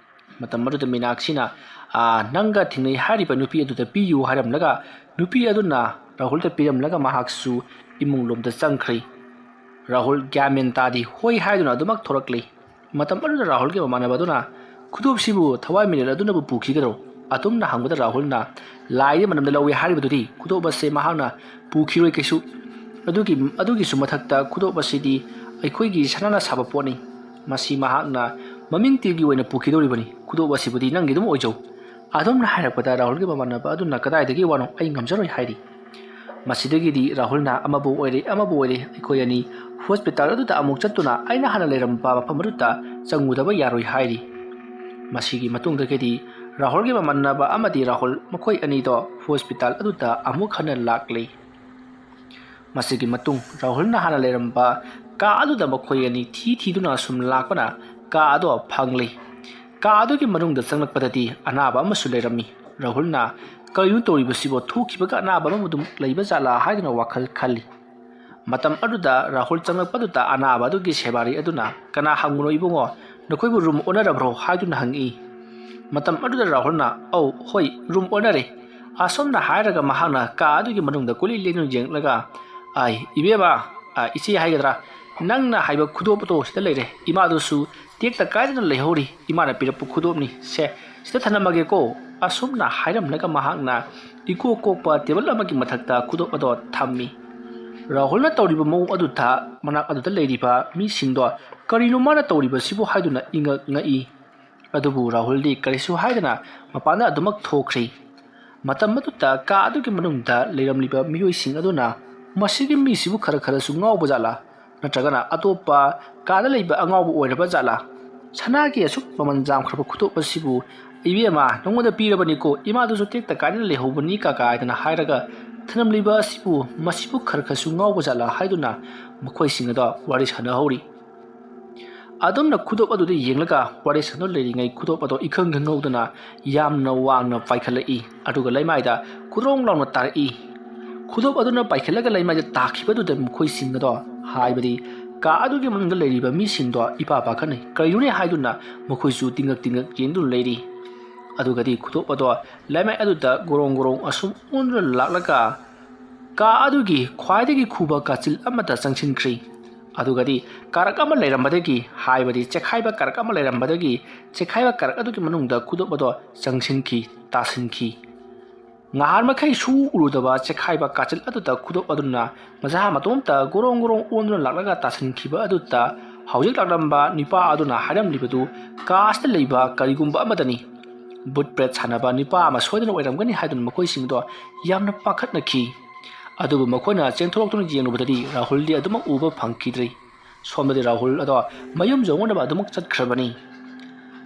ꯃꯇꯝ ꯑꯗꯨꯗ ꯃꯤꯅꯥꯛꯁꯤꯅ, "ꯑꯥ, ꯅꯪꯒ ꯊꯦꯡꯅꯩ ꯍꯥꯏꯔꯤꯕ ꯅꯨꯄꯤ ꯑꯗꯨꯗ ꯄꯤꯌꯨ" ꯍꯥꯏꯔꯝꯂꯒ ꯅꯨꯄꯤ ꯑꯗꯨꯅ ꯔꯥꯍꯨꯜꯗ ꯄꯤꯔꯝꯂꯒ ꯃꯍꯥꯛꯁꯨ ꯏꯃꯨꯡ ꯂꯣꯝꯗ ꯆꯪꯈ꯭ꯔꯦ꯫ ꯔꯥꯍꯨꯜ ꯒ꯭ꯌꯥꯟ ꯃꯦꯟ ꯇꯥꯗꯦ, ꯍꯣꯏ ꯍꯥꯏꯗꯨꯅ ꯑꯗꯨꯃꯛ ꯊꯣꯔꯛꯂꯤ꯫ ꯃꯇꯝ ꯑꯗꯨꯗ ꯔꯥꯍꯨꯜꯒꯤ ꯃꯃꯥꯟꯅꯕ ꯑꯗꯨꯅ, "ꯈꯨꯗꯣꯞꯁꯤꯕꯨ ꯊꯋꯥꯏ ꯃꯤꯔꯦꯜ ꯑꯗꯨꯅꯕꯨ ꯄꯨꯈꯤꯒꯗ꯭ꯔꯣ?" ꯑꯗꯨꯝꯅ ꯍꯪꯕꯗ ꯔꯥꯍꯨꯜꯅ, "ꯂꯥꯏꯗꯤ ꯃꯅꯝꯗ ꯂꯧꯏ ꯍꯥꯏꯔꯤꯕꯗꯨꯗꯤ ꯈꯨꯗꯣꯞ ꯑꯁꯦ ꯃꯍꯥꯛꯅ ꯄꯨꯈꯤꯔꯣꯏ ꯀꯩꯁꯨ꯫ ꯑꯗꯨꯒꯤ, ꯑꯗꯨꯒꯤꯁꯨ ꯃꯊꯛꯇ ꯈꯨꯗꯣꯞ ꯑꯁꯤꯗꯤ ꯑꯩꯈꯣꯏꯒꯤ ꯁꯅꯥꯅ ꯁꯥꯕ ꯄꯣꯠꯅꯤ꯫ ꯃꯁꯤ ꯃꯍꯥꯛꯅ ꯃꯃꯤꯡ ꯇꯤꯔꯒꯤ ꯑꯣꯏꯅ ꯄꯨꯈꯤꯗꯧꯔꯤꯕꯅꯤ꯫ ꯈꯨꯗꯣꯞ ꯑꯁꯤꯕꯨꯗꯤ ꯅꯪꯒꯤ ꯑꯗꯨꯝ ꯑꯣꯏꯖꯧ"꯫ ꯑꯗꯨꯝꯅ ꯍꯥꯏꯔꯛꯄꯗ ꯔꯥꯍꯨꯜꯒꯤ ꯃꯃꯥꯟꯅꯕ ꯑꯗꯨꯅ, "ꯀꯗꯥꯏꯗꯒꯤ ꯋꯥꯅꯣ? ꯑꯩ ꯉꯝꯖꯔꯣꯏ" ꯍꯥꯏꯔꯤ꯫ ꯃꯁꯤꯗꯒꯤꯗꯤ ꯔꯥꯍꯨꯜꯅ, "ꯑꯃꯕꯨ ꯑꯣꯏꯔꯦ, ꯑꯃꯕꯨ ꯑꯣꯏꯔꯦ, ꯑꯩꯈꯣꯏ ꯑꯅꯤ ꯍꯣꯁꯄꯤꯇꯥꯜ ꯑꯗꯨꯗ ꯑꯃꯨꯛ ꯆꯠꯇꯨꯅ ꯑꯩꯅ ꯍꯥꯟꯅ ꯂꯩꯔꯝꯕ ꯃꯐꯝ ꯑꯗꯨꯗ ꯆꯪꯉꯨꯗꯕ ꯌꯥꯔꯣꯏ" ꯍꯥꯏꯔꯤ꯫ ꯃꯁꯤꯒꯤ ꯃꯇꯨꯡꯗꯒꯤꯗꯤ ꯔꯥꯍꯨꯜꯒꯤ ꯃꯃꯥꯟꯅꯕ ꯑꯃꯗꯤ ꯔꯥꯍꯨꯜ ꯃꯈꯣꯏ ꯑꯅꯤꯗꯣ ꯍꯣꯁꯄꯤꯇꯥꯜ ꯑꯗꯨꯗ ꯑꯃꯨꯛ ꯍꯟꯅ ꯂꯥꯛꯂꯤ꯫ ꯃꯁꯤꯒꯤ ꯃꯇꯨꯡ ꯔꯥꯍꯨꯜꯅ ꯍꯥꯟꯅ ꯂꯩꯔꯝꯕ ꯀꯥ ꯑꯗꯨꯗ ꯃꯈꯣꯏ ꯑꯅꯤ ꯊꯤ ꯊꯤꯗꯨꯅ ꯁꯨꯝ ꯂꯥꯛꯄꯅ ꯀꯥ ꯑꯗꯣ ꯐꯪꯂꯤ꯫ ꯀꯥ ꯑꯗꯨꯒꯤ ꯃꯅꯨꯡꯗ ꯆꯪꯂꯛꯄꯗꯗꯤ ꯑꯅꯥꯕ ꯑꯃꯁꯨ ꯂꯩꯔꯝꯃꯤ꯫ ꯔꯥꯍꯨꯜꯅ, "ꯀꯔꯤꯅꯣ ꯇꯧꯔꯤꯕꯁꯤꯕꯣ? ꯊꯣꯛꯈꯤꯕꯒ ꯑꯅꯥꯕ ꯑꯃ ꯑꯗꯨꯝ ꯂꯩꯕ ꯖꯥꯠꯂꯥ?" ꯍꯥꯏꯗꯨꯅ ꯋꯥꯈꯜ ꯈꯜꯂꯤ꯫ ꯃꯇꯝ ꯑꯗꯨꯗ ꯔꯥꯍꯨꯜ ꯆꯪꯂꯛꯄꯗꯨꯗ ꯑꯅꯥꯕ ꯑꯗꯨꯒꯤ ꯁꯦꯕꯥꯔꯤ ꯑꯗꯨꯅ, "ꯀꯅꯥ ꯍꯪꯕꯅꯣ ꯏꯕꯨꯡꯉꯣ? ꯅꯈꯣꯏꯕꯨ ꯔꯨꯝ ꯑꯣꯟꯅꯔꯕ꯭ꯔꯣ?" ꯍꯥꯏꯗꯨꯅ ꯍꯪꯉꯤ꯫ ꯃꯇꯝ ꯑꯗꯨꯗ ꯔꯥꯍꯨꯜꯅ, "ꯑꯧ, ꯍꯣꯏ, ꯔꯨꯝ ꯑꯣꯟꯅꯔꯦ"꯫ ꯑꯁꯨꯝꯅ ꯍꯥꯏꯔꯒ ꯃꯍꯥꯛꯅ ꯀꯥ ꯑꯗꯨꯒꯤ ꯃꯅꯨꯡꯗ ꯀꯣꯏꯂꯦꯡ ꯂꯦꯡꯗꯨꯅ ꯌꯦꯡꯂꯒ, "ꯑꯥꯏ, ꯏꯕꯦꯝꯃ, ꯑꯥ, ꯏꯆꯦ ꯍꯥꯏꯒꯗ꯭ꯔꯥ, ꯅꯪꯅ ꯍꯥꯏꯕ ꯈꯨꯗꯣꯞ ꯑꯗꯣ ꯁꯤꯗ ꯂꯩꯔꯦ꯫ ꯏꯃꯥꯗꯨꯁꯨ ꯇꯦꯛꯇ ꯀꯥꯏꯗꯅ ꯂꯩꯍꯧꯔꯤ꯫ ꯏꯃꯥꯅ ꯄꯤꯔꯛꯄ ꯈꯨꯗꯣꯞꯅꯤ꯫ ꯁꯦ, ꯁꯤꯗ ꯊꯅꯝꯃꯒꯦꯀꯣ"꯫ ꯑꯁꯨꯝꯅ ꯍꯥꯏꯔꯝꯂꯒ ꯃꯍꯥꯛꯅ ꯏꯀꯣꯛ ꯀꯣꯛꯄ ꯇꯦꯕꯜ ꯑꯃꯒꯤ ꯃꯊꯛꯇ ꯈꯨꯗꯣꯞ ꯑꯗꯣ ꯊꯝꯃꯤ꯫ ꯔꯥꯍꯨꯜꯅ ꯇꯧꯔꯤꯕ ꯃꯑꯣꯡ ꯑꯗꯨꯗ ꯃꯅꯥꯛ ꯑꯗꯨꯗ ꯂꯩꯔꯤꯕ ꯃꯤꯁꯤꯡꯗꯣ "ꯀꯔꯤꯅꯣ ꯃꯥꯅ ꯇꯧꯔꯤꯕꯁꯤꯕꯨ?" ꯍꯥꯏꯗꯨꯅ ꯏꯉꯛ ꯉꯛꯏ꯫ ꯑꯗꯨꯕꯨ ꯔꯥꯍꯨꯜꯗꯤ ꯀꯔꯤꯁꯨ ꯍꯥꯏꯗꯅ ꯃꯄꯥꯟꯗ ꯑꯗꯨꯃꯛ ꯊꯣꯛꯈ꯭ꯔꯤ꯫ ꯃꯇꯝ ꯑꯗꯨꯗ ꯀꯥ ꯑꯗꯨꯒꯤ ꯃꯅꯨꯡꯗ ꯂꯩꯔꯝꯂꯤꯕ ꯃꯤꯑꯣꯏꯁꯤꯡ ꯑꯗꯨꯅ, "ꯃꯁꯤꯒꯤ ꯃꯤꯁꯤꯕꯨ ꯈꯔ ꯈꯔꯁꯨ ꯉꯥꯎꯕ ꯖꯥꯠꯂꯥ? ꯅꯠꯇ꯭ꯔꯒꯅ ꯑꯇꯣꯞꯄ ꯀꯥꯗ ꯂꯩꯕ ꯑꯉꯥꯎꯕ ꯑꯣꯏꯔꯕ ꯖꯥꯠꯂꯥ? ꯁꯅꯥꯒꯤ ꯑꯁꯨꯛ ꯃꯃꯜ ꯌꯥꯝꯈ꯭ꯔꯕ ꯈꯨꯗꯣꯞ ꯑꯁꯤꯕꯨ, ꯏꯕꯦꯝꯃ, ꯅꯉꯣꯟꯗ ꯄꯤꯔꯕꯅꯤꯀꯣ, ꯏꯃꯥꯗꯨꯁꯨ ꯇꯦꯛꯇ ꯀꯥꯏꯗꯅ ꯂꯩꯍꯧꯕꯅꯤ" ꯀꯥ ꯀꯥꯏꯗꯅ ꯍꯥꯏꯔꯒ ꯊꯅꯝꯂꯤꯕ ꯑꯁꯤꯕꯨ, "ꯃꯁꯤꯕꯨ ꯈꯔ ꯈꯔꯁꯨ ꯉꯥꯎꯕ ꯖꯥꯠꯂꯥ?" ꯍꯥꯏꯗꯨꯅ ꯃꯈꯣꯏꯁꯤꯡ ꯑꯗꯣ ꯋꯥꯔꯤ ꯁꯥꯟꯅꯍꯧꯔꯤ꯫ ꯑꯗꯨꯝꯅ ꯈꯨꯗꯣꯞ ꯑꯗꯨꯗ ꯌꯦꯡꯂꯒ ꯋꯥꯔꯤ ꯁꯥꯟꯅ ꯂꯩꯔꯤꯉꯩ ꯈꯨꯗꯣꯞ ꯑꯗꯣ ꯏꯈꯪ ꯈꯪꯍꯧꯗꯅ ꯌꯥꯝꯅ ꯋꯥꯡꯅ ꯄꯥꯏꯈꯠꯂꯛꯏ꯫ ꯑꯗꯨꯒ ꯂꯩꯃꯥꯏꯗ ꯀꯨꯗ꯭ꯔꯣꯡ ꯂꯥꯎꯅ ꯇꯥꯔꯛꯏ꯫ ꯈꯨꯗꯣꯞ ꯑꯗꯨꯅ ꯄꯥꯏꯈꯠꯂꯒ ꯂꯩꯃꯥꯏꯗ ꯇꯥꯈꯤꯕꯗꯨꯗ ꯃꯈꯣꯏꯁꯤꯡ ꯑꯗꯣ, ꯍꯥꯏꯕꯗꯤ ꯀꯥ ꯑꯗꯨꯒꯤ ꯃꯅꯨꯡꯗ ꯂꯩꯔꯤꯕ ꯃꯤꯁꯤꯡꯗꯣ ꯏꯄꯥ ꯄꯥꯈꯠꯅꯩ꯫ ꯀꯔꯤꯅꯣꯅꯦ ꯍꯥꯏꯗꯨꯅ ꯃꯈꯣꯏꯁꯨ ꯇꯤꯡꯉꯛ ꯇꯤꯡꯉꯛ ꯌꯦꯡꯗꯨꯅ ꯂꯩꯔꯤ꯫ ꯑꯗꯨꯒꯗꯤ ꯈꯨꯗꯣꯞ ꯑꯗꯣ ꯂꯩꯃꯥꯏ ꯑꯗꯨꯗ ꯒꯣꯔꯣꯡ ꯒꯣꯔꯣꯡ ꯑꯁꯨꯝ ꯑꯣꯟꯗꯨꯅ ꯂꯥꯛꯂꯒ ꯀꯥ ꯑꯗꯨꯒꯤ ꯈ꯭ꯋꯥꯏꯗꯒꯤ ꯈꯨꯕ ꯀꯥꯆꯤꯜ ꯑꯃꯗ ꯆꯪꯁꯤꯟꯈ꯭ꯔꯤ꯫ ꯑꯗꯨꯒꯗꯤ ꯀꯥꯔꯛ ꯑꯃ ꯂꯩꯔꯝꯕꯗꯒꯤ, ꯍꯥꯏꯕꯗꯤ ꯆꯦꯈꯥꯏꯕ ꯀꯥꯔꯛ ꯑꯃ ꯂꯩꯔꯝꯕꯗꯒꯤ, ꯆꯦꯈꯥꯏꯕ ꯀꯥꯔꯛ ꯑꯗꯨꯒꯤ ꯃꯅꯨꯡꯗ ꯈꯨꯗꯣꯞ ꯑꯗꯣ ꯆꯪꯁꯤꯟꯈꯤ, ꯇꯥꯁꯤꯟꯈꯤ꯫ ꯉꯍꯥꯟ ꯃꯈꯩ ꯁꯨ ꯎꯔꯨꯗꯕ ꯆꯦꯈꯥꯏꯕ ꯀꯥꯆꯤꯜ ꯑꯗꯨꯗ ꯈꯨꯗꯣꯞ ꯑꯗꯨꯅ ꯃꯁꯥ ꯃꯇꯣꯝꯇ ꯒꯣꯔꯣꯡ ꯒꯣꯔꯣꯡ ꯑꯣꯟꯗꯨꯅ ꯂꯥꯛꯂꯒ ꯇꯥꯁꯤꯟꯈꯤꯕ ꯑꯗꯨꯗ ꯍꯧꯖꯤꯛ ꯂꯥꯛꯂꯝꯕ ꯅꯨꯄꯥ ꯑꯗꯨꯅ ꯍꯥꯏꯔꯝꯂꯤꯕꯗꯨ ꯀꯥ ꯑꯁꯤꯗ ꯂꯩꯕ ꯀꯔꯤꯒꯨꯝꯕ ꯑꯃꯗꯅꯤ꯫ ꯚꯨꯠ ꯄ꯭ꯔꯦꯠ ꯁꯥꯟꯅꯕ ꯅꯨꯄꯥ ꯑꯃ ꯁꯣꯏꯗꯅ ꯑꯣꯏꯔꯝꯒꯅꯤ ꯍꯥꯏꯗꯨꯅ ꯃꯈꯣꯏꯁꯤꯡꯗꯣ ꯌꯥꯝꯅ ꯄꯥꯈꯠꯅꯈꯤ꯫ ꯑꯗꯨꯕꯨ ꯃꯈꯣꯏꯅ ꯆꯦꯟꯊꯣꯔꯛꯇꯨꯅ ꯌꯦꯡꯂꯨꯕꯗꯗꯤ ꯔꯥꯍꯨꯜꯗꯤ ꯑꯗꯨꯃꯛ ꯎꯕ ꯐꯪꯈꯤꯗ꯭ꯔꯤ꯫ ꯁꯣꯝꯗꯗꯤ ꯔꯥꯍꯨꯜ ꯑꯗꯣ ꯃꯌꯨꯝ ꯌꯧꯅꯅꯕ ꯑꯗꯨꯃꯛ ꯆꯠꯈ꯭ꯔꯕꯅꯤ꯫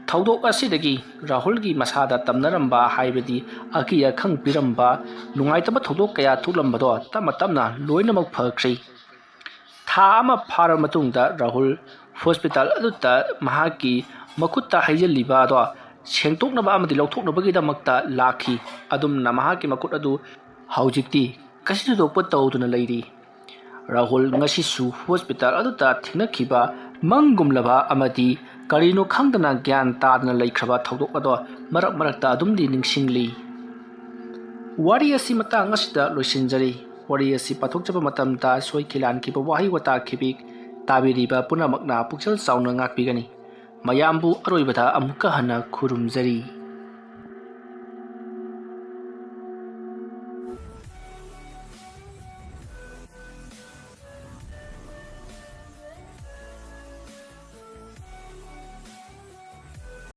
ꯊꯧꯗꯣꯛ ꯑꯁꯤꯗꯒꯤ ꯔꯥꯍꯨꯜꯒꯤ ꯃꯁꯥꯗ ꯇꯝꯅꯔꯝꯕ, ꯍꯥꯏꯕꯗꯤ ꯑꯀꯤ ꯑꯈꯪ ꯄꯤꯔꯝꯕ, ꯅꯨꯡꯉꯥꯏꯇꯕ ꯊꯧꯗꯣꯛ ꯀꯌꯥ ꯊꯣꯛꯂꯝꯕꯗꯣ ꯇꯞꯅ ꯇꯞꯅ ꯂꯣꯏꯅꯃꯛ ꯐꯈ꯭ꯔꯦ꯫ ꯊꯥ ꯑꯃ ꯐꯥꯔꯕ ꯃꯇꯨꯡꯗ ꯔꯥꯍꯨꯜ ꯍꯣꯁꯄꯤꯇꯥꯜ ꯑꯗꯨꯗ ꯃꯍꯥꯛꯀꯤ ꯃꯈꯨꯠꯇ ꯍꯩꯖꯤꯜꯂꯤꯕ ꯑꯗꯣ ꯁꯦꯡꯗꯣꯛꯅꯕ ꯑꯃꯗꯤ ꯂꯧꯊꯣꯛꯅꯕꯒꯤꯗꯃꯛꯇ ꯂꯥꯛꯈꯤ꯫ ꯑꯗꯨꯝꯅ ꯃꯍꯥꯛꯀꯤ ꯃꯈꯨꯠ ꯑꯗꯨ ꯍꯧꯖꯤꯛꯇꯤ ꯀꯩꯁꯨ ꯊꯣꯏꯗꯣꯛꯄ ꯇꯧꯗꯅ ꯂꯩꯔꯤ꯫ ꯔꯥꯍꯨꯜ ꯉꯁꯤꯁꯨ ꯍꯣꯁꯄꯤꯇꯥꯜ ꯑꯗꯨꯗ ꯊꯦꯡꯅꯈꯤꯕ ꯃꯪꯒꯨꯝꯂꯕ ꯑꯃꯗꯤ ꯀꯔꯤꯅꯣ ꯈꯪꯗꯅ ꯒ꯭ꯌꯥꯟ ꯇꯥꯗꯅ ꯂꯩꯈ꯭ꯔꯕ ꯊꯧꯗꯣꯛ ꯑꯗꯣ ꯃꯔꯛ ꯃꯔꯛꯇ ꯑꯗꯨꯝꯗꯤ ꯅꯤꯡꯁꯤꯡꯂꯤ꯫ ꯋꯥꯔꯤ ꯑꯁꯤ ꯃꯇꯥꯡ ꯑꯁꯤꯗ ꯂꯣꯏꯁꯤꯟꯖꯔꯤ꯫ ꯋꯥꯔꯤ ꯑꯁꯤ ꯄꯥꯊꯣꯛꯆꯕ ꯃꯇꯝꯗ ꯁꯣꯏꯈꯤ ꯂꯥꯟꯈꯤꯕ ꯋꯥꯍꯩ ꯋꯥꯇꯥ ꯈꯤꯕꯤꯛ ꯇꯥꯕꯤꯔꯤꯕ ꯄꯨꯝꯅꯃꯛꯅ ꯄꯨꯛꯆꯦꯜ ꯆꯥꯎꯅ ꯉꯥꯛꯄꯤꯒꯅꯤ꯫ ꯃꯌꯥꯝꯕꯨ ꯑꯔꯣꯏꯕꯗ ꯑꯃꯨꯛꯀ ꯍꯟꯅ ꯈꯨꯔꯨꯝꯖꯔꯤ꯫